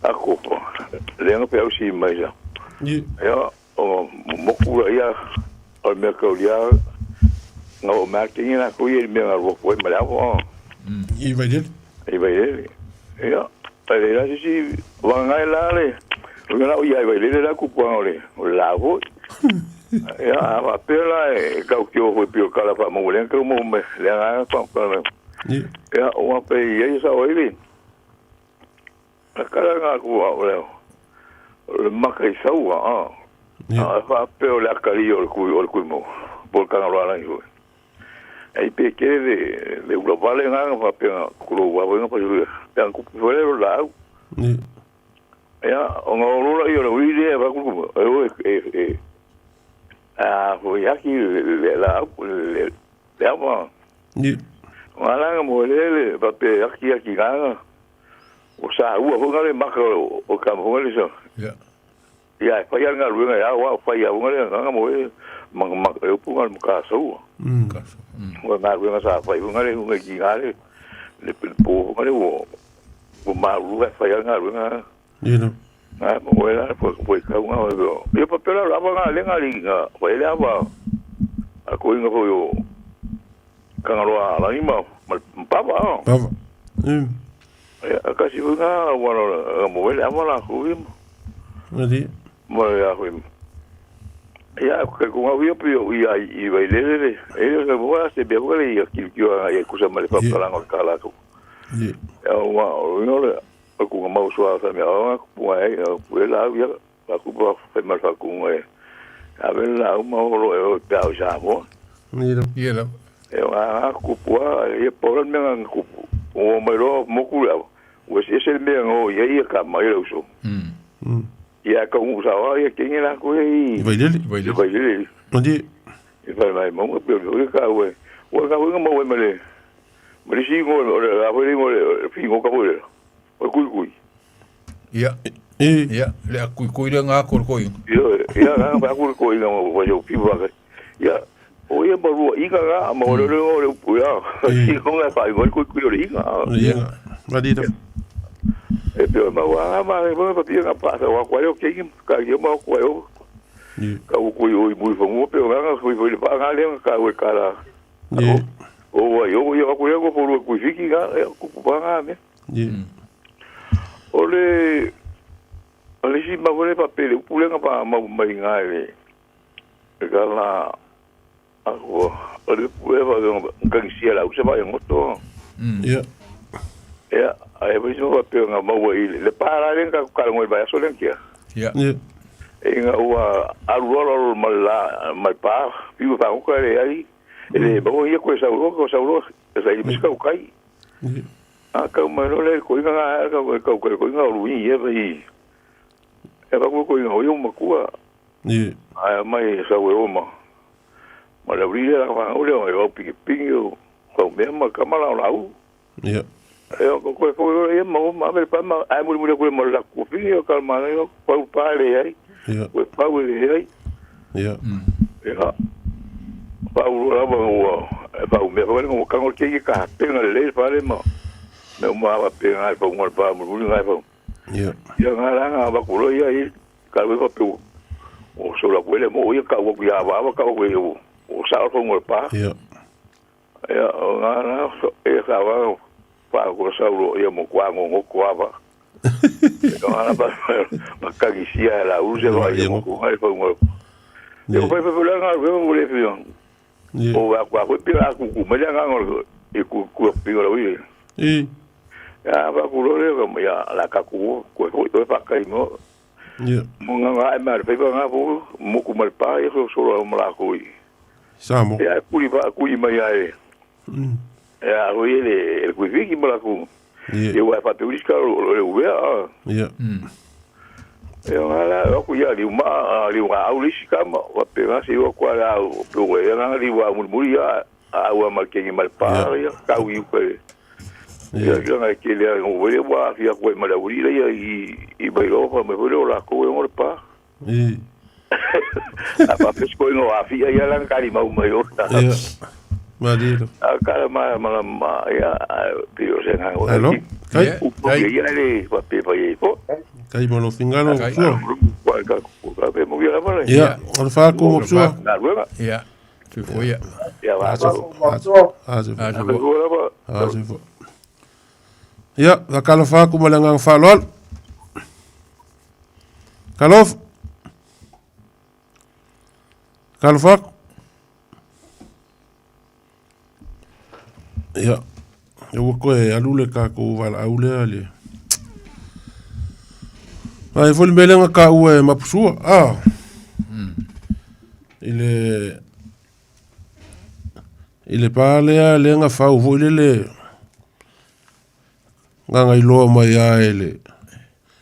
A ku. Le nga pe au si mai ja. Ni. Ya o moku ia o mea kau ia ngā o mea kingi nā kui e mea ngā rua koe ma le awa. I vai lele. I vai lele. Ia, ai le la sisi wangangai la le. O ngā ia i vai lele la kupuanga o le, o le la hoi. Ia, a wha pēr la e kau ki o hoi pio kala wha mo le kau mo me le ngā wha kala. Ia, o wā pe ia i sa o ili. A kala ngā kua o le, o le maka i saua, a. A wha pe o le akari o le kui, o le kui mo. Pol kanga roa langi hoi. Ei pe kere le, le ula vale ngā ngā wha pe ngā kuro ua wai ngā pa hui. Pe ngā kupu whare ro lau. Ia, o ngā orola i o le hui le wha kuku. E o e, e, e. A hui aki le, le lau, le, le awa. Ngā langa mo le le, wha pe aki aki ngā ngā. O sa ua hunga le maka o, o ka hunga le sa. Ia. Ia, e whai ngā ruenga ia, wa whai a hunga le ngā mo e, manga maka e upu ngā maka saua. Ua ngā ruenga sa whai hunga le hunga ki ngā le, le pō hunga le o, o mā rua e whai ngā ruenga. Ia no. Ngā mo e la, po po kau ngā o. Ia papera lava ngā le ngā li ngā, whai le awa. A ko inga hoi o, kangaroa langi ma, ma papa. Papa. Ia, kasi hunga, wana, mo e le awa la hui. Ngā Mo ia hui. Ia, ka ku ngā hui pi o ia i vai lele le. E le ka mo se be mo le ia ki ki o ia kusa ma le papalanga o kala ku. Ia o wa o no le o ku ngā mau sua sa mea o ku pua e o pu e la ia ka ku pua whai ma fa ku ngā e. A ve la o ma o lo e o te au sa mo. Ia la. E o ngā ku pua e pora me ngā ku pu. O mai ro mo ku le. O se se me ngā o ia ia ka mai le uso. Ia ka ungu sa wa ia kingi la ku e i. Vai lele. Vai lele. Ndi. I whai mai maunga pe o ka ue. O ka ue mau e male. Male si ngo o le a hoi ngo le fi ngo ka hoi. O kui kui. Ia. Ia, le a kui kui le ngā kor koi. Ia, ia ngā pa kui kui ngā wa yo pi wa. Ia, o ia marua inga ngā ma o le o le upu ia. Si ngo ngā pa ngo kui kui o le inga. Ia. Madi da. E pe ma wa ma ma pa pi ngā pa sa wa kwa yo ki ka yo ma kwa yo. Ka u kui oi mui whanua pe o nganga hui hui le paa ngā lea ka ue ka la. O wai o ia aku lea ko polu kui fiki ngā e kupu paa ngā mea. O le o le si mawale pa pele upulenga pa mau mai ngā le e ka la ako o le pue pa ngangi sia la usa pa ngoto. Ia ai pa si pa pe nga maua i le pa la le ka ka ngoi ba so le kia. Ia. E nga ua alu alo mal la mal pa piu pa ko le ai e ba ia ko sa ko sa ro sa i mis ka kai. A ka ma no le ko nga ka ko ko ko nga ru i e ba i. E ba ko ko nga o ma kua. Ai mai sa we o ma. Ma le ri la ka o le o pi pi o ko me ma ka ma la la u. E o ko ko ko e ma ma me pa ma ai mu mu ko ma la ku pi o ka ma le pa pa le ai. Ko pa le ai. Ia. Pa u la ba o pa u me ko ko ka ke ka pe nga le pa le ma. Me ma pa pe nga pa u pa mu mu nga pa. Ia nga la nga ba ku lo ia i ka we pa pe o so la ku le mo ia ka o ia ba ba ka o o sa o ngo pa. Ia o nga na e ka wa pa ko sa ro ia mo kwa ngo ngo kwa ba. Ia nga pa pa ka gi sia la u se va ia mo ku ai pa ngo. Ia pa pa la nga we mo le fi. O va kwa ko pi a ku ku me nga ngo e ku ku pi ro i. Ya va ku ro le ko ya la ka ku ku ko pa ka i mo. Mo nga nga ma pe pa nga pu mo ku mal pa e so so mo la ku i. Samo. Ya ku i pa ku i mai ai. Ya o i le el ku fi ki mo la ku. E wa pa pe ulis ka ro le u a. E nga la o ku ya li ma li wa au lis ka ma wa pe nga si o kwa la o pe o ya nga li wa mu mu ya a wa ma ke ni mal pa ya ka u ku. Ia ia nga ke le o we wa fi ko ma la uri ia i i bai ro pa me ro la ko o pa. A pa pe ko no a fi ia la ka li mau mai o. Ia. Madiro. A ka ma ma ma ia pi o se nga o. Alo. Kai. Kai ia le pa pe pa ia po. Kai mo lo fingalo sua. Wa ka ko ka pe mo ia ma le. Ia, o fa ko mo sua. Ia. Tu foi ia. Ia va. A se fo. Ia, la kalofa ku ma le ngang fa lol. Kalof. Kalofa. Ia. Ia ua koe alu le ka ko vala au le ale. Ai foi le melenga ka ua e mapusua. Ah. I le i le pa lea lenga fau foi le le nganga iloa mai a e le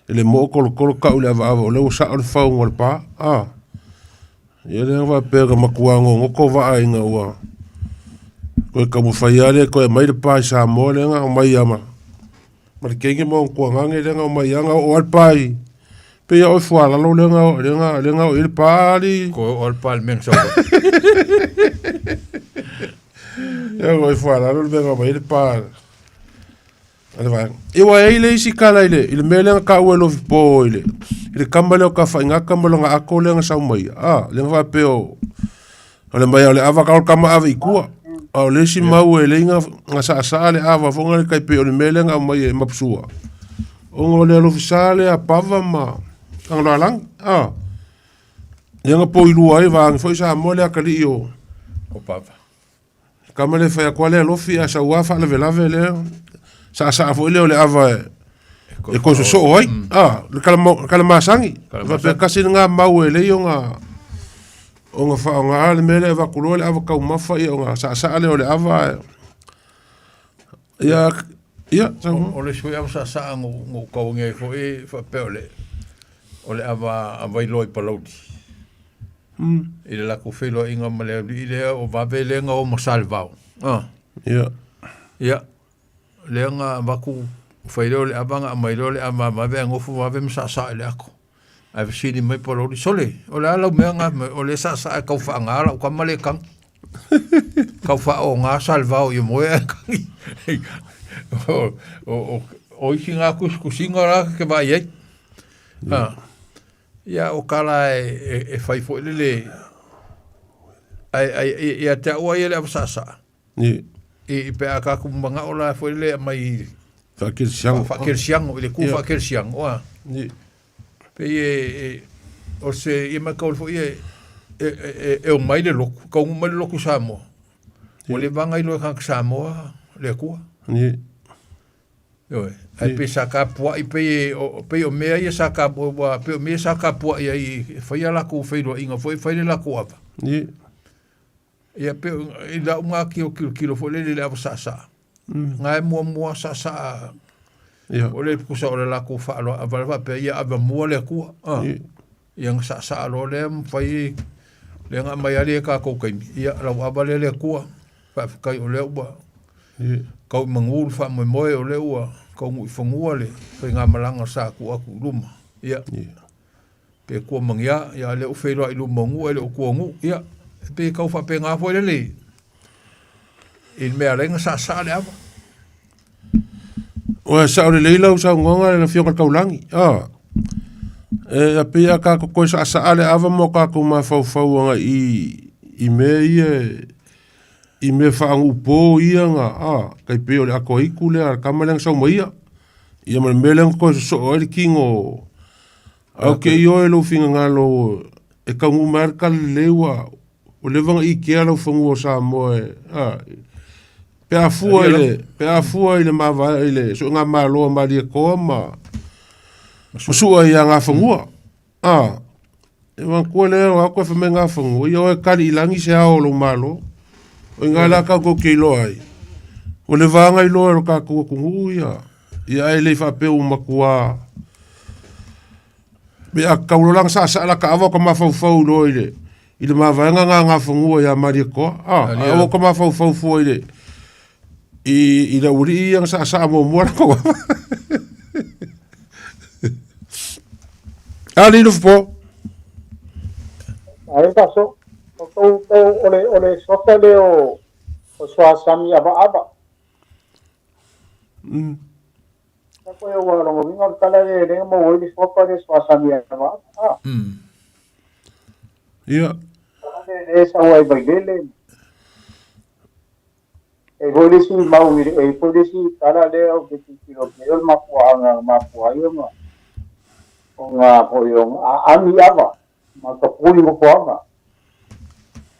e le mo kolo kolo ka ule ava ava o le o sa o le fau ngol pa. Ah. Ia le va pe ka makua ngo ko va ai nga ua. Koe ka mo fai ale koe mai le pa i Samoa le nga mai ama. Ma le kenge mo ko ngange le nga mai anga o al pa i. Pe ia o fua lalo le nga le nga le nga o il pa ali. Ko o al pa le meng sa. Ia o fua lalo le nga mai le pa. Ale vai. E wa e le isi kala ile ile mele nga ka ue lofi po ile. Ile kamba le o ka whainga kamba lo nga ako le nga sau mai. Ah, le nga whape o o le mai o le ava ka o kama ava i kua. A o le isi mau e le inga nga sa sa le ava fonga le kai pe o le mele nga mai e mapsua. O nga o le alofi sa le a pava ma ang lo alang. Ah. Le nga po ilua e va ang foi sa mo le akali i o. O pava. Kama le whai akoa le alofi a sa ua wha lave lave le. Sa sa fo ile o le ava e ko so so ai. Ah, le kala masangi. Va pe kasi nga mau e le o nga o nga fa o nga le mele va kulo le ava kau mafa i o nga sa sa le o le ava. Ia ia sa O le sui ava sa sa ngo ngo kau nge fo e fa pe o le ava ava i loi palaudi. I le la ko felo inga ma le i le o va ve le nga o masalvao. Ah. Ia. Ia. Le nga vaku whaireo le avanga a maireo le ama mawe a ngofu mawe ma sa sa le ako. Ai vasili mai polori sole. O le ala mea nga o le sa sa e kau wha ngā o kamale kang. Kau wha o ngā salvao i moe a kangi. O isi ngā kuskusinga rā ke vai ai. Ia o kala e fai foi lele ai ai ia te au ai le avasasaa. Ni. I pe a ka ku manga ola foi lele mai faakelesiago. Faakelesiago i le ku faakelesiago a. Ni. Pe e o se ia mai kau foi e e o mai le loku, kau mai le loku Samoa. O le vanga i loe ka Samoa le kua. Ni. Ioe. Ae pe sa kapua'i pei o pei o mea ia sa ka ua pei o mea sa kapua'i ai e faia lakou feiloaiga foi e fai le lakou ava. Ni. Ia pe i lau ngā kio kilokilo foi lele i le ava saasaa. Ngā e muamua saasaa. Ia. O le pusa o le lakou faaloa ava le faapea ia ava mua le Atua. Ah. Ia nga saasaa loa lea ma fai lea nga aumai lava e kākou taimi. Ia lau ava lea le Atua, faafetai o lea ua kau i magū le faamoemoe o lea ua taunuu i fanua le faigamalaga sa tuu atu i luma. Ia, pe tua magiā, ia a o lea ua feiloai i luma o nuu ae le o tua o nuu. Ia, e pei e tau faapena foi lele i le mea e ala ai ona saasaa le ava. Ua sao lelei lau saunoaga le Afioga i le Taulagi. Ah. E a pei a kākou koe saasaa le ava mo kākou mafaufau aga i mea ia i mea faaguupō ia ga a tai pei o le ato aitu lea a le tama lea na sau mai ia. Ia ma le mea lea na toe sosoo ai le tino au ke i oe lou finagalo e taunuu mai lava le tala lelei ua ua leva ona ikea lau fanua o Samoa e a pe a fua i le pe a fua i le mavae i le suegamalo a Malietoa ma ma sua ia Gafanua. A e manatua lea o aku e fai mai Gafanua, ia oe kali i lagi se ao o lou malo. O i ina la tatou te iloa ai, ua le vaga iloa e lo tatou atunuu ia, ia ae le i faapea ua matua pe a tau loa la ona saasaa lata ava o ka mafaufau loa i le i le mavaega na a Gafanua ia Malietoa. A, ae aua ka mafaufau fua i le i le aualii ia na saasaa muamua latou ava. A lilo po. Ai paso, o tou o le o le sofa le o o soasami ava ava. Sa koe ua logoina o le tala le le mo oi le sofa le soasami ava ava. Ah. Ia. Le le sa ua i vailele. E foi le isi mau i e foi le isi tala lea ou te tilotilo atu ai o le mafuaaga na mafua ai ona ona foi o aami ava ma tapui nofoaga.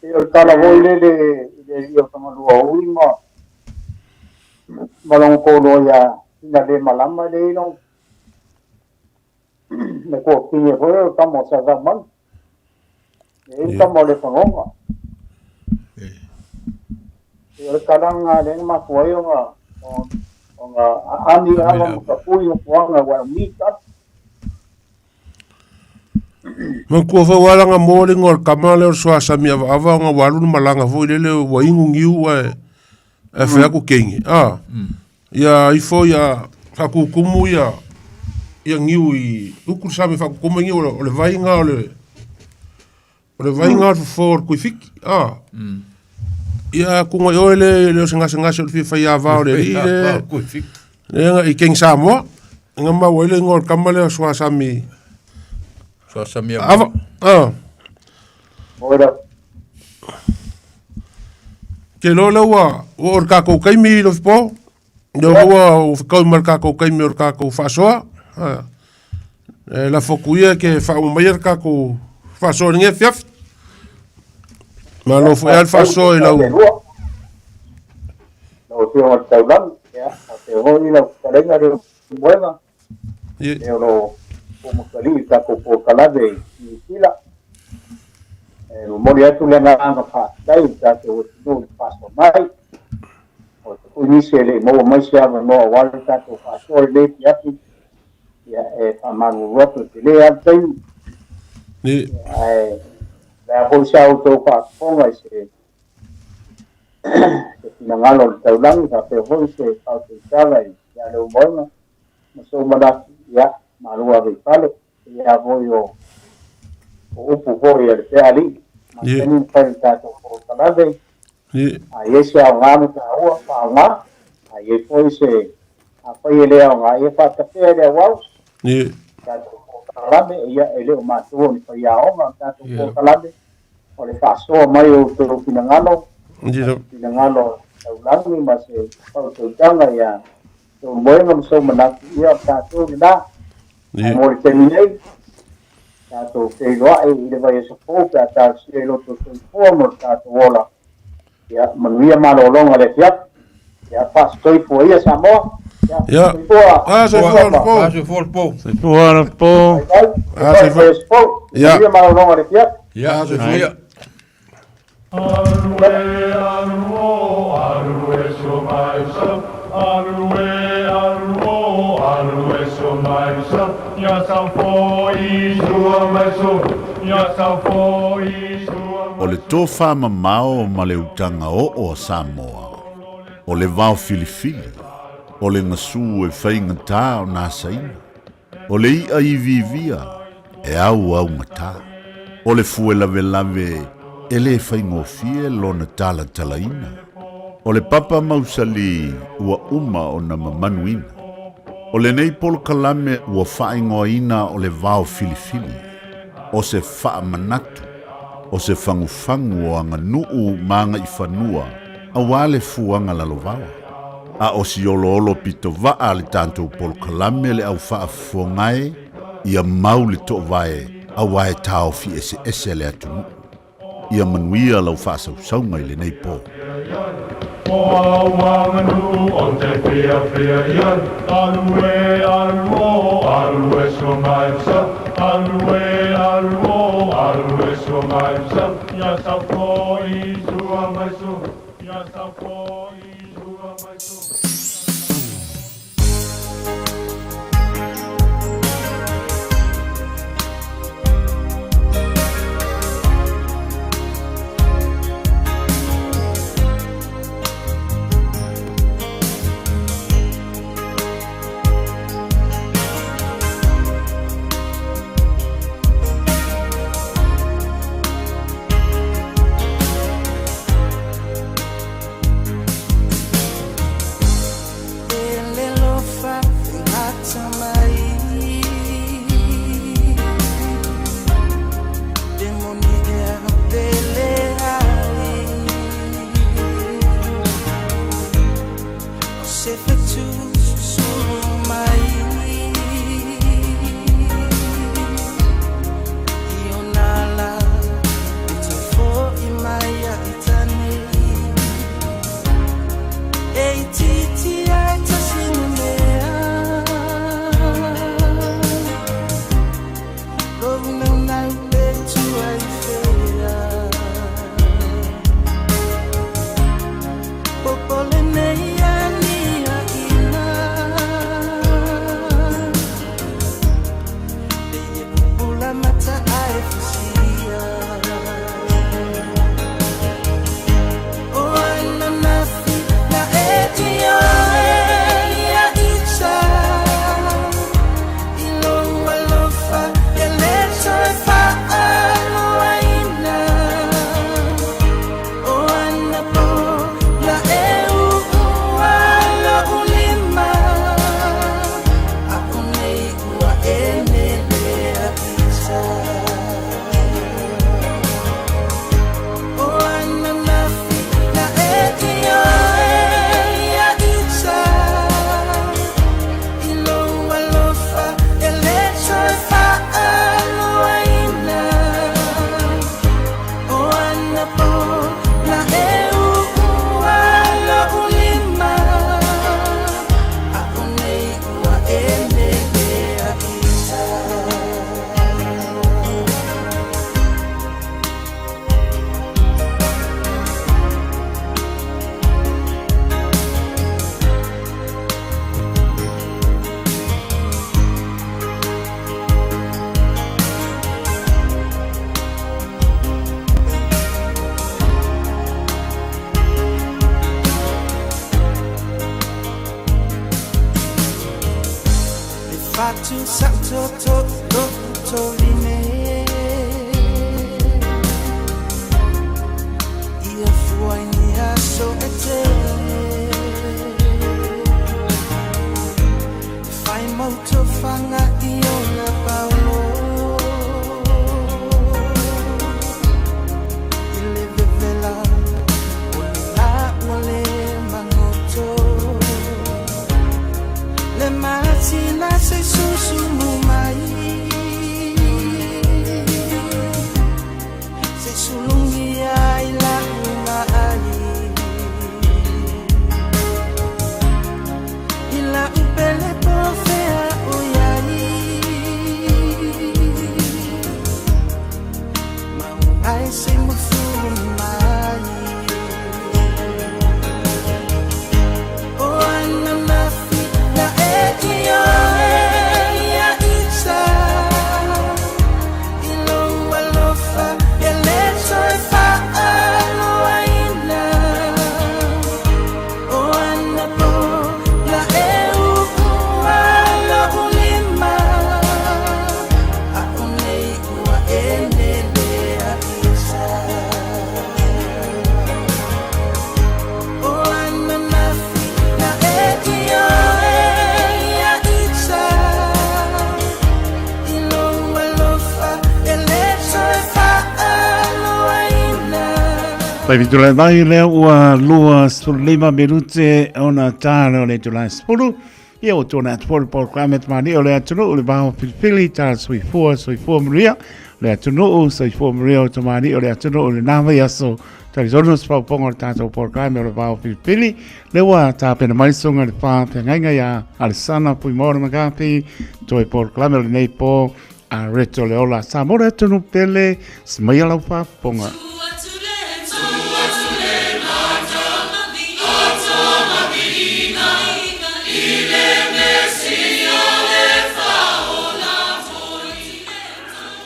E o le tala foi lele i le alii o Tagaloaui ma ma lona toaloa ia Sina le malama le i lona le toafine foi o le tama o Sasamanu. E i le tama o le Fanoga. E o le tala lena lea na mafua ai ona ona aami ava ma tapui nofoaga ua mi tala. Manatua foi ua ala mo le igoa o le tama lea o le Soasami avaava ona ua alu le malaga foi lele ua inu niu ae ae fai atu teine a ia ifo ia faatutumu ia ia niu i utu le sami faatutumu niu o le vai na o le o le vai na o le fofo o le tuifiti a ia kuga i oe le le o se gasegase o le fia fai ava o le alii le le i King Samoa nga maua ai le igoa o le tama lea o Soasami Soasami ava a Ora. Ke loa lea ua ua oo i le tatou taimi Lofipo, lea foi ua ua fetaui ma le tatou taimi o le tatou faasoa. E lafo atu ia ke faauma maia le tatou faasoa i lenei afiafi. Malo foi lava le faasoa i lau Lau Afioga i le Taulagi, ia, faapea foi lau fetalaiga Leulumoega, e o lo o makalii i tatou polokalame i Niu Sila. E momoli atu le agaga faafetai i le tatou atunuu i le faasoa mai. O te foi nisi e le i maua mai se avanoa aua le tatou faasoa i lenei afiafi, ia e faamalulu atu e tele lava le taimi. Ae o le a foi sa outou faafofoga i se se finagalo o le taulagi faapea foi se faautautala ia Leulumoega ma sou manatu, ia, malu ave i fale. Ia foi o o upu foi a le fealii, masani ona fai i le tatou polokalame. A i ai se aoga ma taua, faaaoga. A i ai foi se, afai e le aoga, ia faatafea i le auau. Tatou polokalame. polokalame, ia e le o matou o ni faiaoga o le tatou polokalame, o le faasoa mai o outou finagalo, finagalo taulagi ma se faautautaga ia sou moega ma sou manatu, ia o le tatou lena. Ae mo le taimi nei, tatou feiloai i le vaiaso fou pe a talosia i lo outou soifua ma lo tatou ola. Ia manuia malologa o le afiafi. Ia faasoifua ia Samoa. Ia. Soifua. Ah, soifua le po. Ah, soifua le po. Soifua le po. Ah, soifua. Ia. Manuia malologa o le afiafi. Ia, soifua ia. Alu e, alu o, alu e so mai so. Alu e, alu o, alu e so mai so. Ya sa fo i sua mai so. Ya sa fo i sua. O le tofamamao ma le utaga oo a Samoa, o le vao filifili, o le gasū e faigatā ona asaina, o le i'a iviivia e auaugatā, o le fue lavelave e lē faigofie lona talatalaina, o le papa mausalī ua uma ona mamanuina. O lenei polokalame ua faaigoaina o le vao filifili, o se faamanatu, o se fagufagu o aganuu ma agaifanua auā le fuaga lalovaoa. A o si oloolo pitovaa a le tatou polokalame le au faafofoga e, ia mau le toovae auā e taofi eseese le atunuu. Ia manuia lau faasausauga i lenei po. O au aganuu o te fiafia i ai. Alu e, alu o, alu e so mai so. Alu e, alu o, alu e so mai so. Ya sa fo i sua mai so. Ya sa fo i sua mai so. Fai mautofaga i ona paolo. Sulugi ai la'u vaai I la'u pele po o fea o iai Mauae se musu mai O ananafi na e ioe ia ita I lou alofa e lē toe faaloaina O anapo na e uua lo'u lima A'u nei ua e nele a ita O ananafi na e ioe ia ita I lou alofa e lē toe faaloaina Taimi tulai mai lea ua 25 minute ona tā leo le itula e 10. Ia ua tōna atu foi le polokalame tamalii o le atunuu le vao filifili tā soifua soifua manuia le atunuu soifua manuia o tamalii o le atunuu i lena vaiaso. Talitonu se faaopoopoga o le tatou polokalame o le vao filifili lea ua tapena mai le susuga i le faafeagaiga ia Alesana Fuimaono McCarthy toe polokalame o lenei po a Reto Leola Samoa le atunuu pele semaia lau faafofoga.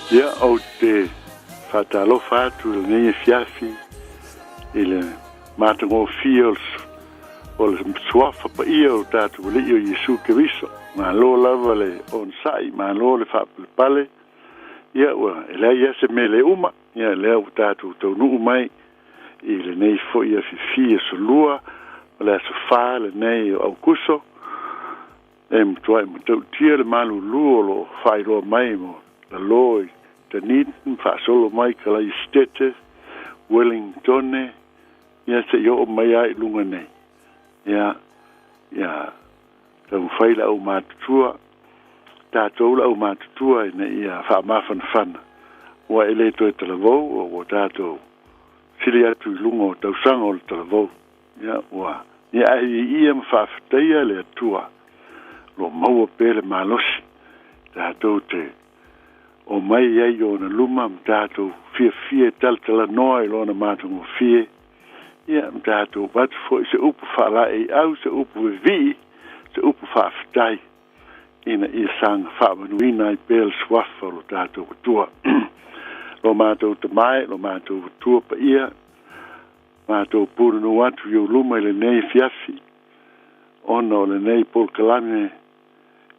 Ia, ou te faatalofa atu i lenei afiafi i le matagofie o le, o le suafa paia o lo tatou Alii o Iesu Keriso. Malo lava le onosai, malo le faapalepale. Ia, ua e leai lava se mea le uma, ia lea ua tatou taunuu mai i lenei foi afiafi asolua o le aso 4 lenei o Aukuso. E matuai matautia le malulu o lo o faailoa mai mo lalo i Dunedin, faasolo mai Kalaesetete, Wellingtone, ia seia oo mai lava i luga nei. Ia, ia taumafai le aumatutua, tatou le aumatutua ina ia faamafanafana, ua e le toe talavou, ua tatou sili atu i luga o tausaga o le talavou. Ia, ua, ia ae viia ma faafetaia le Atua, o lo o maua pea le malosi, tatou te omai ai i ona luma ma tatou fiafia e talatalanoa i lona matagofie, ia, ma tatou avatu foi se upu faalaeiau, se upu vevii, se upu faafetai, ina ia saga faamanuina ai pea le suafa o lo tatou Atua. Lo matou Tama e, lo matou Atua paia, Matou punonou atu i ou luma i lenei afiafi, ona o lenei polokalame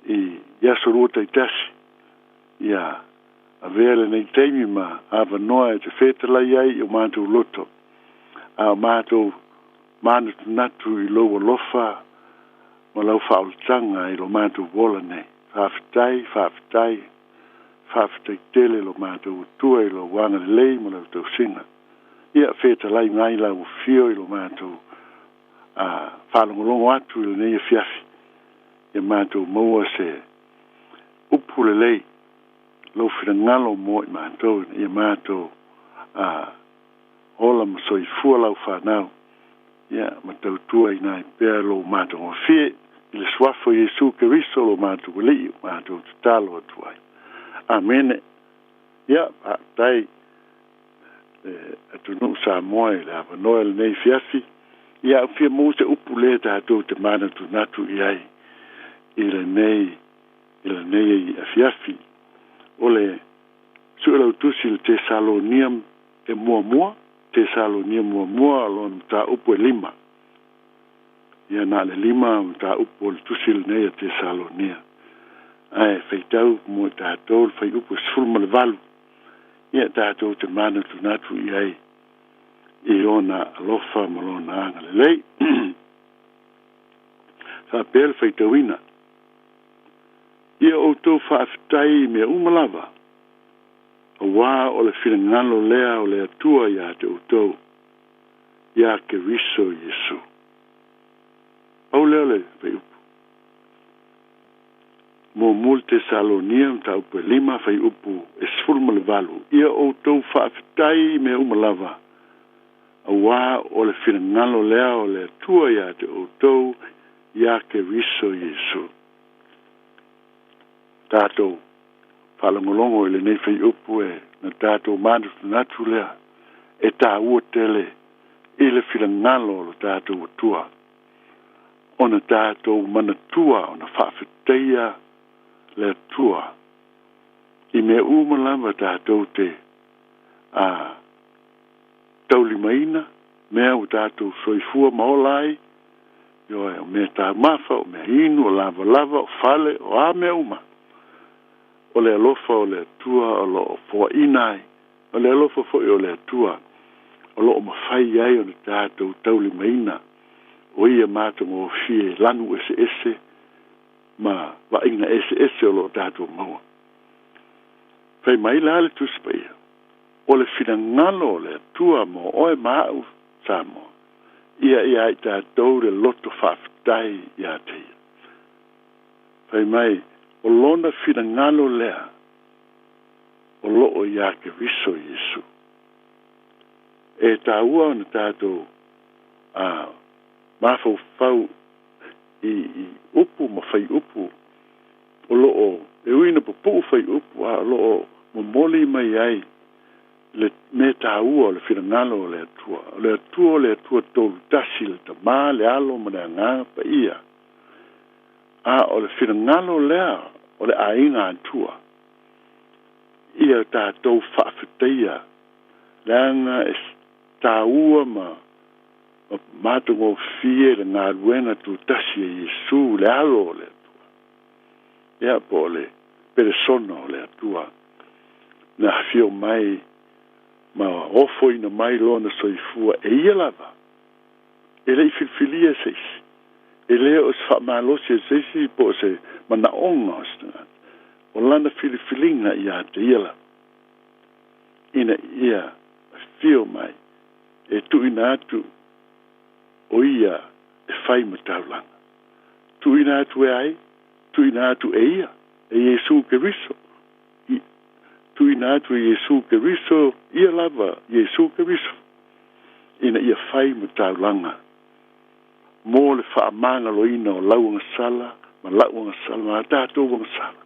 i aso lua taitasi, ia avea lenei taimi ma avanoa e te fetalai ai i o matou loto, a o matou manatunatu i lou alofa ma lau faaolataga i lo matou ola nei. Faafetai, faafetai, faafetai tele lo matou Atua i lou agalelei ma lau tausiga. Ia, fetalai mai lau afio i lo matou faalogologo atu i lenei afiafi, ia matou maua se upu lelei, lou finagalo mo i matou, ina ia matou ola ma soifua lau fanau, ia, ma tautua ina ai pea lou matagofie i le Suafa o Iesu Keriso lo matou Alii, o matou tatalo atu ai. Amene. Ia, faafetai le atunuu Samoa i le avanoa i lenei afiafi. Ia, au fia maua se upu lea tatou te manatunatu i ai i lenei, i lenei afiafi. O le Suelautusi i le Tesalonia e muamua, Tesalonia muamua o lona mataupu e lima. Ia, na o le lima mataupu o le tusi lenei a Tesalonia. Ae faitau mo i tatou le fuaiupu e 18. Ia tatou te manatunatu i ai i Lona alofa ma Lona agalelei. Faapea le faitauina, Ia outou faafetai i mea uma lava, auā o le finagalo lea o le Atua ia te outou, iā Keriso Iesu. Pau lea o le fuaiupu. Muamua le Tesalonia mataupu e 5 fuaiupu e 18, Ia outou faafetai i mea uma lava, auā o le finagalo lea o le Atua iā te outou iā Keriso Iesu. Tatou faalogologo i lenei fuaiupu e na tatou manatunatu lea e tāua tele i le finagalo o lo tatou Atua ona tatou manatua ona faafetaia le Atua i mea uma lava tatou te a taulimaina, mea ua tatou soifua ma ola ai, ioe, o mea taumafa, o mea inu, o lavalava, o fale, o a mea uma. O le alofa o le Atua o lo o foaina ai, o le alofa foi o le Atua o lo o mafai ai ona tatou taulimaina o ia matagofie lanu eseese ma vaaiga eseese o lo o tatou maua. Fai mai la le Tusi Paia, o le finagalo o le Atua mo oe ma a'u, Samoa, ia iā i tatou le loto faafetai iā te Ia. Fai mai, o Lona finagalo lea o lo o iā Keriso Iesu. E tāua ona tatou a mafaufau i i upu ma faiupu o lo o e ui ina pupuu faiupu a o lo o momoli mai ai le mea tāua o le finagalo o le Atua. O le Atua o le Atua tolu tasi, le Tamā, le Alo ma le Agaga Paia. A o le finagalo lea o le aiga Atua, ia tatou faafetaia leaga e tāua ma matagofie le galuega tutasi a Iesu, le Alo o le Atua, ia po o le Peresona o le Atua, na afio mai ma ofoina mai Lona soifua e Ia lava, e le i filifilia e se isi, e le o se faamalosi e se isi po o se manaoga o se tagata, o Lana filifiliga ia te Ia lava, ina ia afio mai e tuuina atu o ia e fai ma taulaga. Tuuina atu e ai? Tuuina atu e ia, e Iesu Keriso. I, tuuina atu e Iesu Keriso, ia lava Iesu Keriso, ina ia fai ma taulaga mo le faamagaloina o lau agasala ma la'u agasala ma a tatou agasala,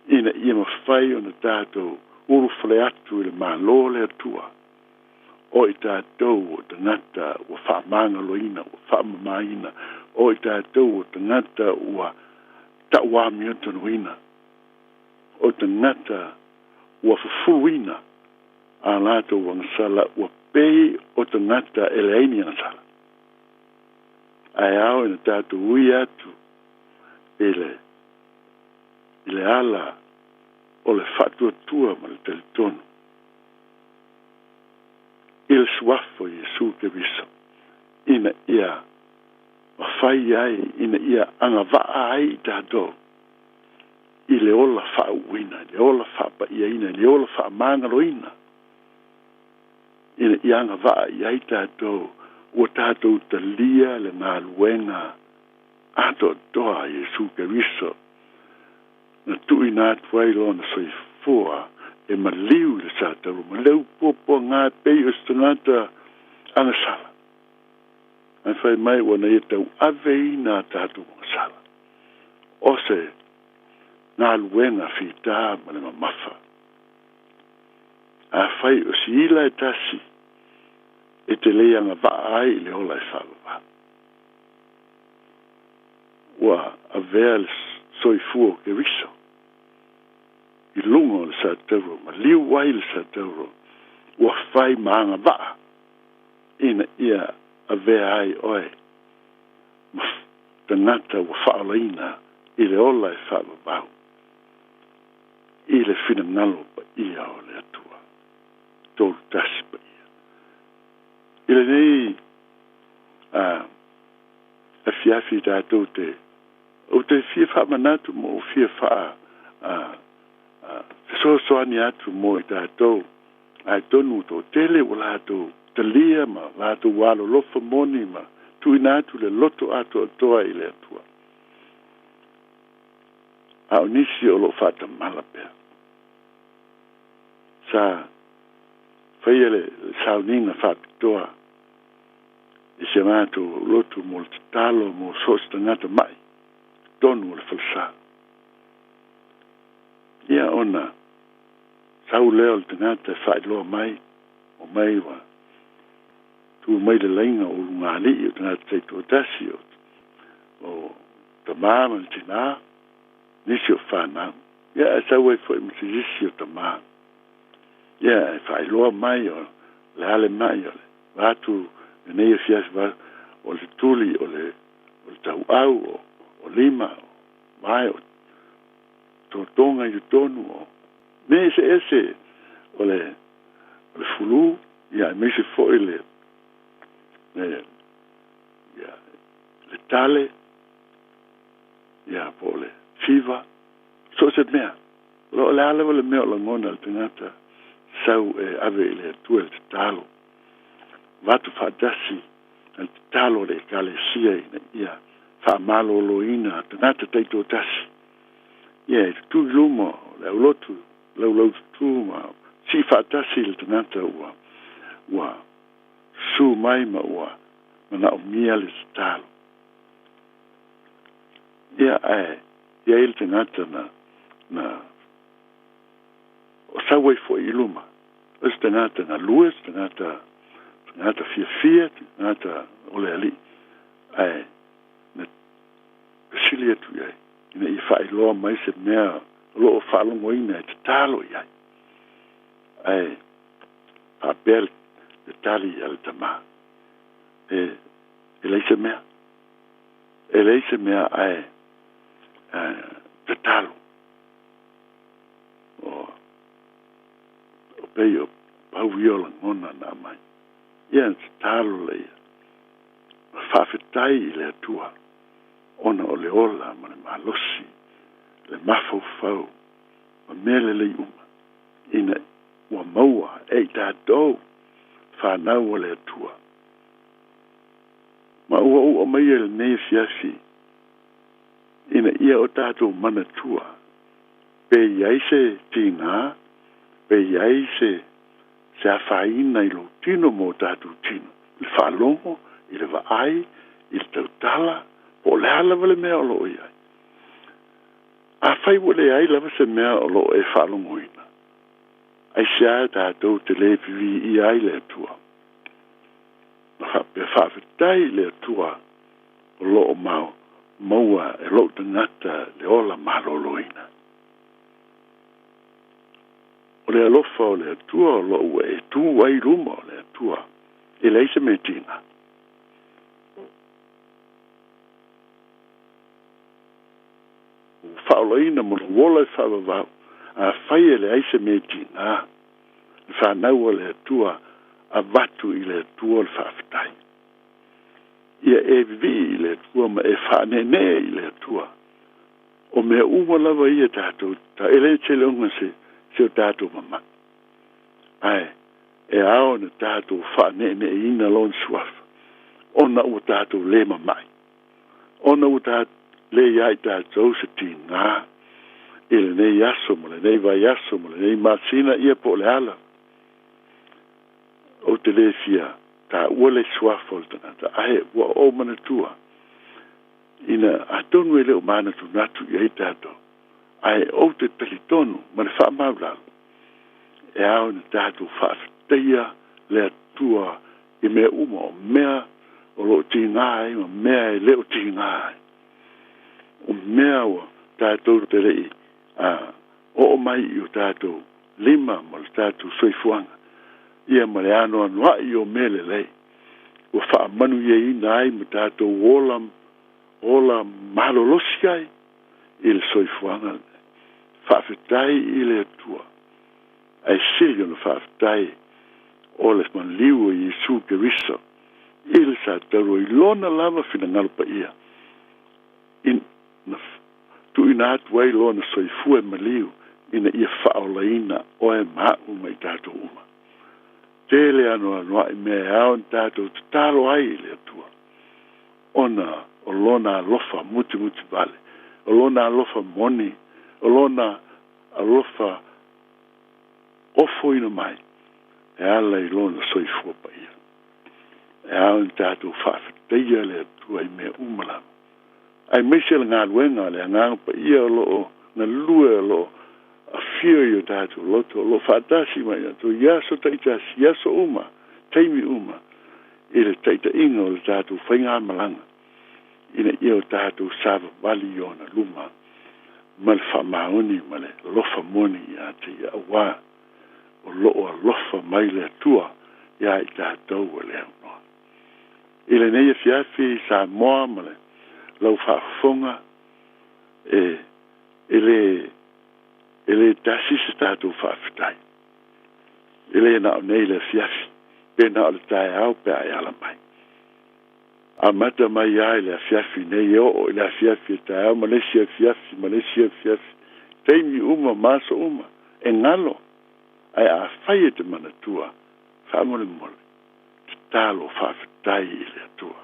ina ia mafai ona tatou ulufale atu i le Malo o le Atua. O i tatou o tagata ua faamagaloina, ua faamamaina, o i tatou o tagata ua tauamiotonuina, o tagata ua fufuluina a latou agasala ua pei o tagata e leai ni agasala. Ae ao ina tatou ui atu i le i le ala o le faatuatua ma le talitonu i le Suafa o Iesu Keriso, ina ia mafai ai, ina ia agavaa ai i tatou i le ola faauuina, i le ola faapaiaina, i le ola faamagaloina, ina ia agavaa i ai tatou ua tatou talia le galuega atoatoa a Iesu Keriso na tuuina atu ai Lona soifua e maliu i le satauro ma le upuapuaga e pei o se tagata agasala. Ae fai mai ua na ia tauaveina a tatou agasala o se galuega fitā ma le mamafa. Afai o si ila e tasi e te le agavaa ai i le ola e faavavau, ua avea le soifua o Keriso i luga o le satauro, maliu ai le satauro, ua fai ma agavaa ina ia avea ai oe ma tagata ua faaolaina i le ola e faavavau i le finagalo paia o le Atua. 31 paia. I lenei a afiafi tatou te ou te fia faamanatu ma ou fia faa a fesoasoani atu mo i tatou ae tonu toatele ua latou talia ma latou alolofa moni ma tuuina atu le loto atoatoa i le Atua. A o nisi o loo faatamala pea. Sa faia le sauniga faapitoa i si a matou lotu mo le tatalo mo so o se tagata ma'i totonu o le falesā. Ia ona sau lea o le tagata e faailoa mai, o mai ua tu mai le laina o ulugalii o tagata taitoatasi o o tamā ma le tinā, nisi o fanau. Ia ae sau ai foi ma se isi o tamā. Ia e faailoa mai o le a le ma'i o le vaeatu lenei afiafi va o le tuli o le o le tauau o o lima o vae o totoga i totonu o mea eseese o le o le fulu ia aemaise foi le le ia le tale ia po o le fiva so o se mea. O le a lava le mea o lagona e le tagata sau e ave i le Atua i le tatalo, avatu faatasi le tatalo a le Ekalesia ina ia faamaloloina tagata taitoatasi. Ia e tutū i luma o le aulotu laulaututu ma sii faatasi le tagata ua ua susu mai ma ua manaomia le tatalo. Ia ae i ai le tagata na na o sau ai foi i luma, o se tagata galue, se tagata tagata fiafia, tagata o le Alii, ae na fesili atu i ai ina ia faailoa mai se mea o lo o faalogoina e tatalo i ai. Ae faapea le tali a le tamā, e e leai se mea. E leai se mea ae tatalo. O o pei o pau ia o lagona na aumai. Ia na tatalo laia, ma faafetai i le Atua ona o le ola ma le malosi, le mafaufau ma mea lelei uma ina ua maua e i tatou fanau a le Atua. Ma ua ou aumaia i lenei afiafi ina ia o tatou manatua pe i ai se tiga, pe i ai se se afaina i lou tino ma o tatou tino, i le faalogo, i le vaai, i le tautala, po o le a lava le mea o lo o i ai. Afai ua leai lava se mea o lo o e faalogoina, aisea tatou te le viviia ai le Atua? Ma faapea, Faafetai i le Atua o lo o maua e lou tagata le ola maloloina. O le alofa o le Atua o lo o ua e tu ai i luma o le Atua, e leai se mea tiga. Ua faaolaina ma lou ola e faavavau, afai e leai se mea tiga, le fanau a le Atua, avatu i le Atua le faafetai. Ia e vivii i le Atua ma e faaneenee i le Atua. O mea uma lava ia tatou ta, e le tele ona se, se o tatou mamalu. Ae, e ao ona tatou faaneeneeina Lona Suafa, ona ua tatou le mamai, ona ua ta, le ia i tatou se tiga i lenei aso ma lenei vaiaso ma lenei masina, ia po o le a lava. Ou te le fia taua le suafa o le tagata, ae ua ou manatua, ina atonu e le o manatunatu i ai tatou, ae ou te talitonu ma le faamaulalo, e ao ina tatou faafetaia le Atua i mea uma, o mea o lo o tiga ai ma mea e le o tiga ai. O mea ua tatou te le i oo mai i o tatou lima ma le tatou soifuaga, ia ma le anoanoai o mea lelei ua faamanuiaina ai ma tatou ola ola malolosi ai i le soifuaga lenei. Faafetai i le Atua, ae sili ona faafetai o le maliu o Iesu Keriso i le sa taurua i Lona lava finagalo paia, ina tuuina atu ai Lona soifua e maliu ina ia faaolaina oe ma aʻu ma i tatou uma. Tele anoanoai mea e ao ona tatou tatalo ai i le Atua, ona o Lona alofa mutimuti vale, o Lona alofa moni O Lona alofa ofoina mai e ala i Lona soifua paia. E ao ona tatou faafetaia le Atua i mea uma lava, aemaise le galuega a le Agaga Paia o lo o galue, o lo o afio i o tatou loto, o lo o faatasi ma i tatou i aso taitasi, i aso uma, taimi uma, i le taitaiga o le tatou faigamalaga, ina ia o tatou savavali i Ona luma ma le faamaoni ma le alofa moni ia te Ia, auā o lo o alofa mai le Atua iā i tatou e le aunoa. I lenei afiafi i Samoa ma le lau faafofoga, e, e le, e le tasi se tatou faafetai. E le na o nei le afiafi, pe na o le taeao pe a e ala mai. Amata mai lava i le afiafi nei e oo i le afiafi e taeao ma le isi afiafi ma le isi afiafi, taimi uma ma aso uma, e galo. Ae afai e te manatua, faamolemole, tatalo faafetai i le Atua.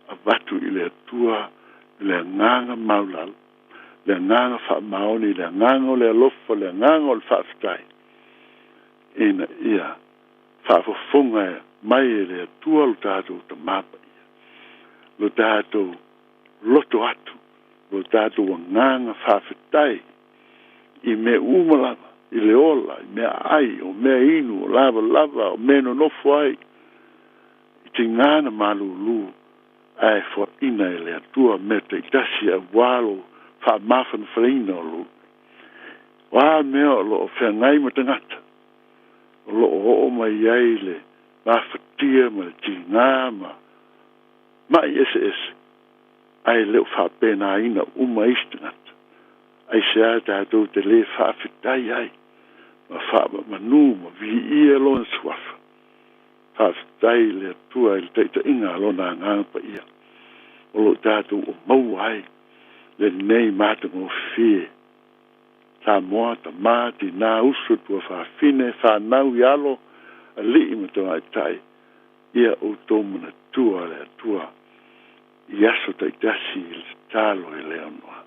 Avatu i le Atua le agaga maulalo, le agaga faamaoni, le agaga o le alofa, le agaga o le faafetai, ina ia faafofoga mai e le Atua lo tatou Tama Paia, lo tatou loto atu, lo tatou agaga faafetai i mea uma lava, i le ola, i mea ai, o mea inu, o lavalava, o mea nonofo ai, i tigā na malūlū ae foaina e le Atua mea taitasi auā lo faamafanafanaina o lou. O a mea o lo o feagai ma tagata, o lo o oo mai ai le mafatia ma le tigā ma maʻi eseese, ae le o faapenaina uma isi tagata. Aisea tatou te lē faafetai ai ma faamamanu ma viia Lona Suafa? Faafetai i le Atua i le taitaiga a Lona Agaga Paia o lo o tatou o maua ai lenei matagofie. Samoa, tama, tinā, uso, tuafafine, fanau i alo, alii ma tamaitai, ia outou manatua le Atua i aso taitasi i le tatalo e le aunoa.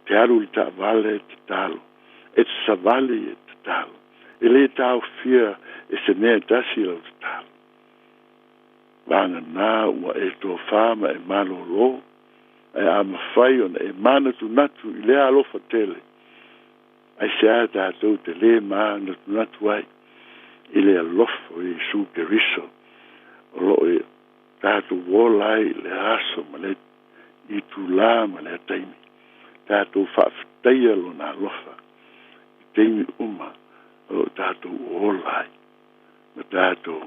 Te alu i le taavale, tatalo. E te savali, e tatalo. E lē taofia e se mea e tasi lau tatalo. Vagana ua e tofa ma e malōlō, ae a mafai ona e mānatunatu i lea alofa tele, aisea tatou te lē mānatunatu ai i le alofa o Iesu Keriso o lo o tatou ola ai i lea aso ma lea itulā ma lea taimi. Tatou faafetaia Lona alofa i taimi uma o lo o tatou ola ai ma tatou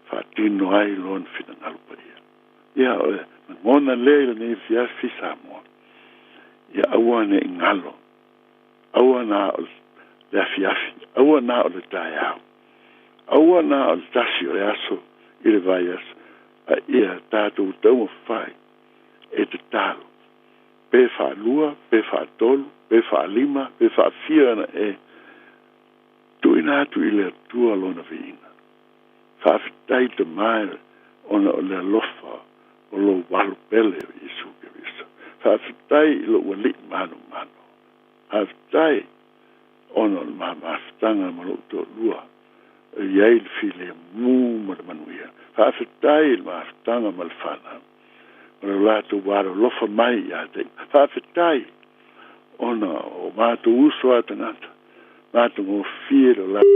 faatino ai Lona finagalo paia. Ia, o le lagona lea i lenei afiafi Samoa, ia aua ne i galo, aua na o le afiafi, aua na o le taeao, aua na o le tasi o le aso i le vaiaso, a ia tatou taumafai e tatalo, pe faalua, pe faatolu, pe faalima, pe faafia ona e tuuina atu i le Atua Lona viiga. Faafetai Tama ona o le alofa o lou alo pele o Iesu Keriso. Faafetai i lou Alii manomano. Faafetai ona o le mamafutaga ma lou toalua e i ai le filemu ma le manuia. Faafetai i le mafutaga ma le fanau ma lo latou alolofa mai ia te. Faafetai ona o matou uso a tagata matagofie lo latou.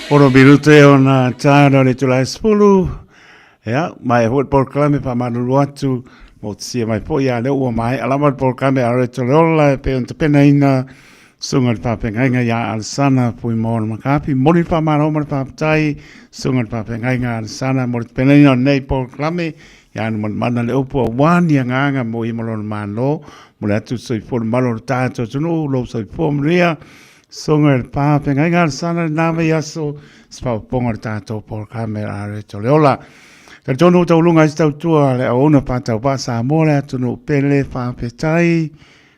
Ono minute ona tāna o le tula e sepulu. Ia, mai e hoi polokalame whamanuru atu mo te sia mai po ia le ua mai alama le polokalame a re tole ola e pe on te pena ina. Susuga i le Faafeagaiga ia Alesana Fuimaono Makapi. Momoli le faamalo ma le faafetai Susuga i le Faafeagaiga Alesana mo le tapenaina o lenei polokalame. Ia anu manamana le upu aua ni agaga mo ia ma lona Malo, mo le atu soifua le malo o le tatou atunuu, lou soifua manuia. Susuga i le Faafeagaiga Alesana i lena vaiaso, se faaopoopoga o le tatou polokalame a Leto le Ola. Talitonu ua tauluga ai se tautua a le auauna faatauvaa Samoa le atunuu pele, faafetai.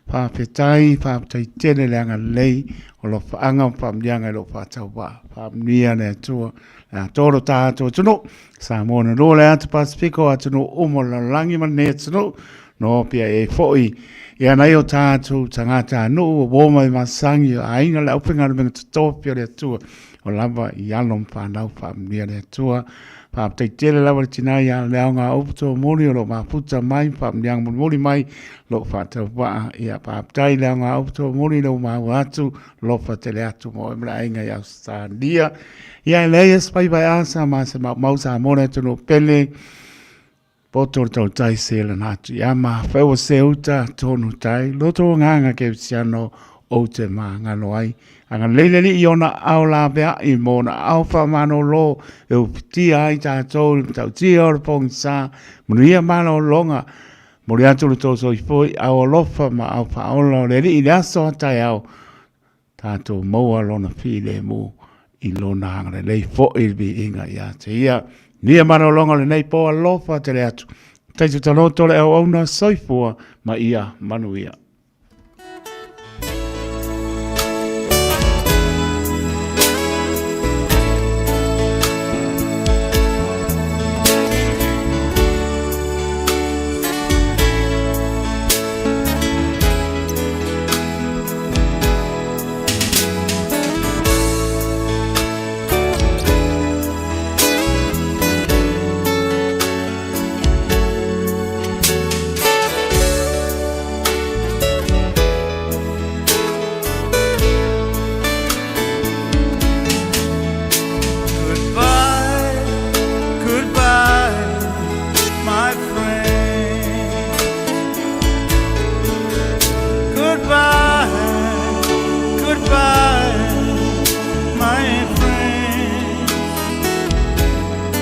Faafetai, faafetai tele le agalelei o lofaaga ma faamanuiaga i lou faatauvaa. Faamanuia le Atua le atoa lo tatou atunuu. Samoa na lua le atu Pasifika o atunuu uma o le lalolagi ma lenei atunuu. No pia e foi ia nai o tatou tagata nuu o uo mai masagi o aiga le aufaigaluega totofi o le Atua o lava i alo ma fanau faamanuia le Atua. Faafetai tele lava le tina ia Leaoga Upu Tomuli o lo o mafuta mai ma faamanuiaga mulimuli mai lou faatauvaa. Ia faafetai Leaoga Upu Tomuli le ua maua atu lofa tele atu mo oe ma le aiga i Ausetalia. Ia e leai e se faiva e asa ma se maumau Samoa le atunuu pele. Poto le tautai se lana atu ia ma whaua se uta tonu tai loto nganga ke usiano o te māngalo ai. Anga leile li i ona ao lavea i mona ao whamanolo e upitia ai tātou i matautia o le pongisa manuia malologa moli atu le tō soifua i ao alofa ma ao whaola o le alii i le aso a taeao Tatou maua lona filemu i lona agalelei foi le viiga ia te ia. Nia malologa o lenei po alofa tele atu. Taito taloto le auauna soifua ma ia manuia.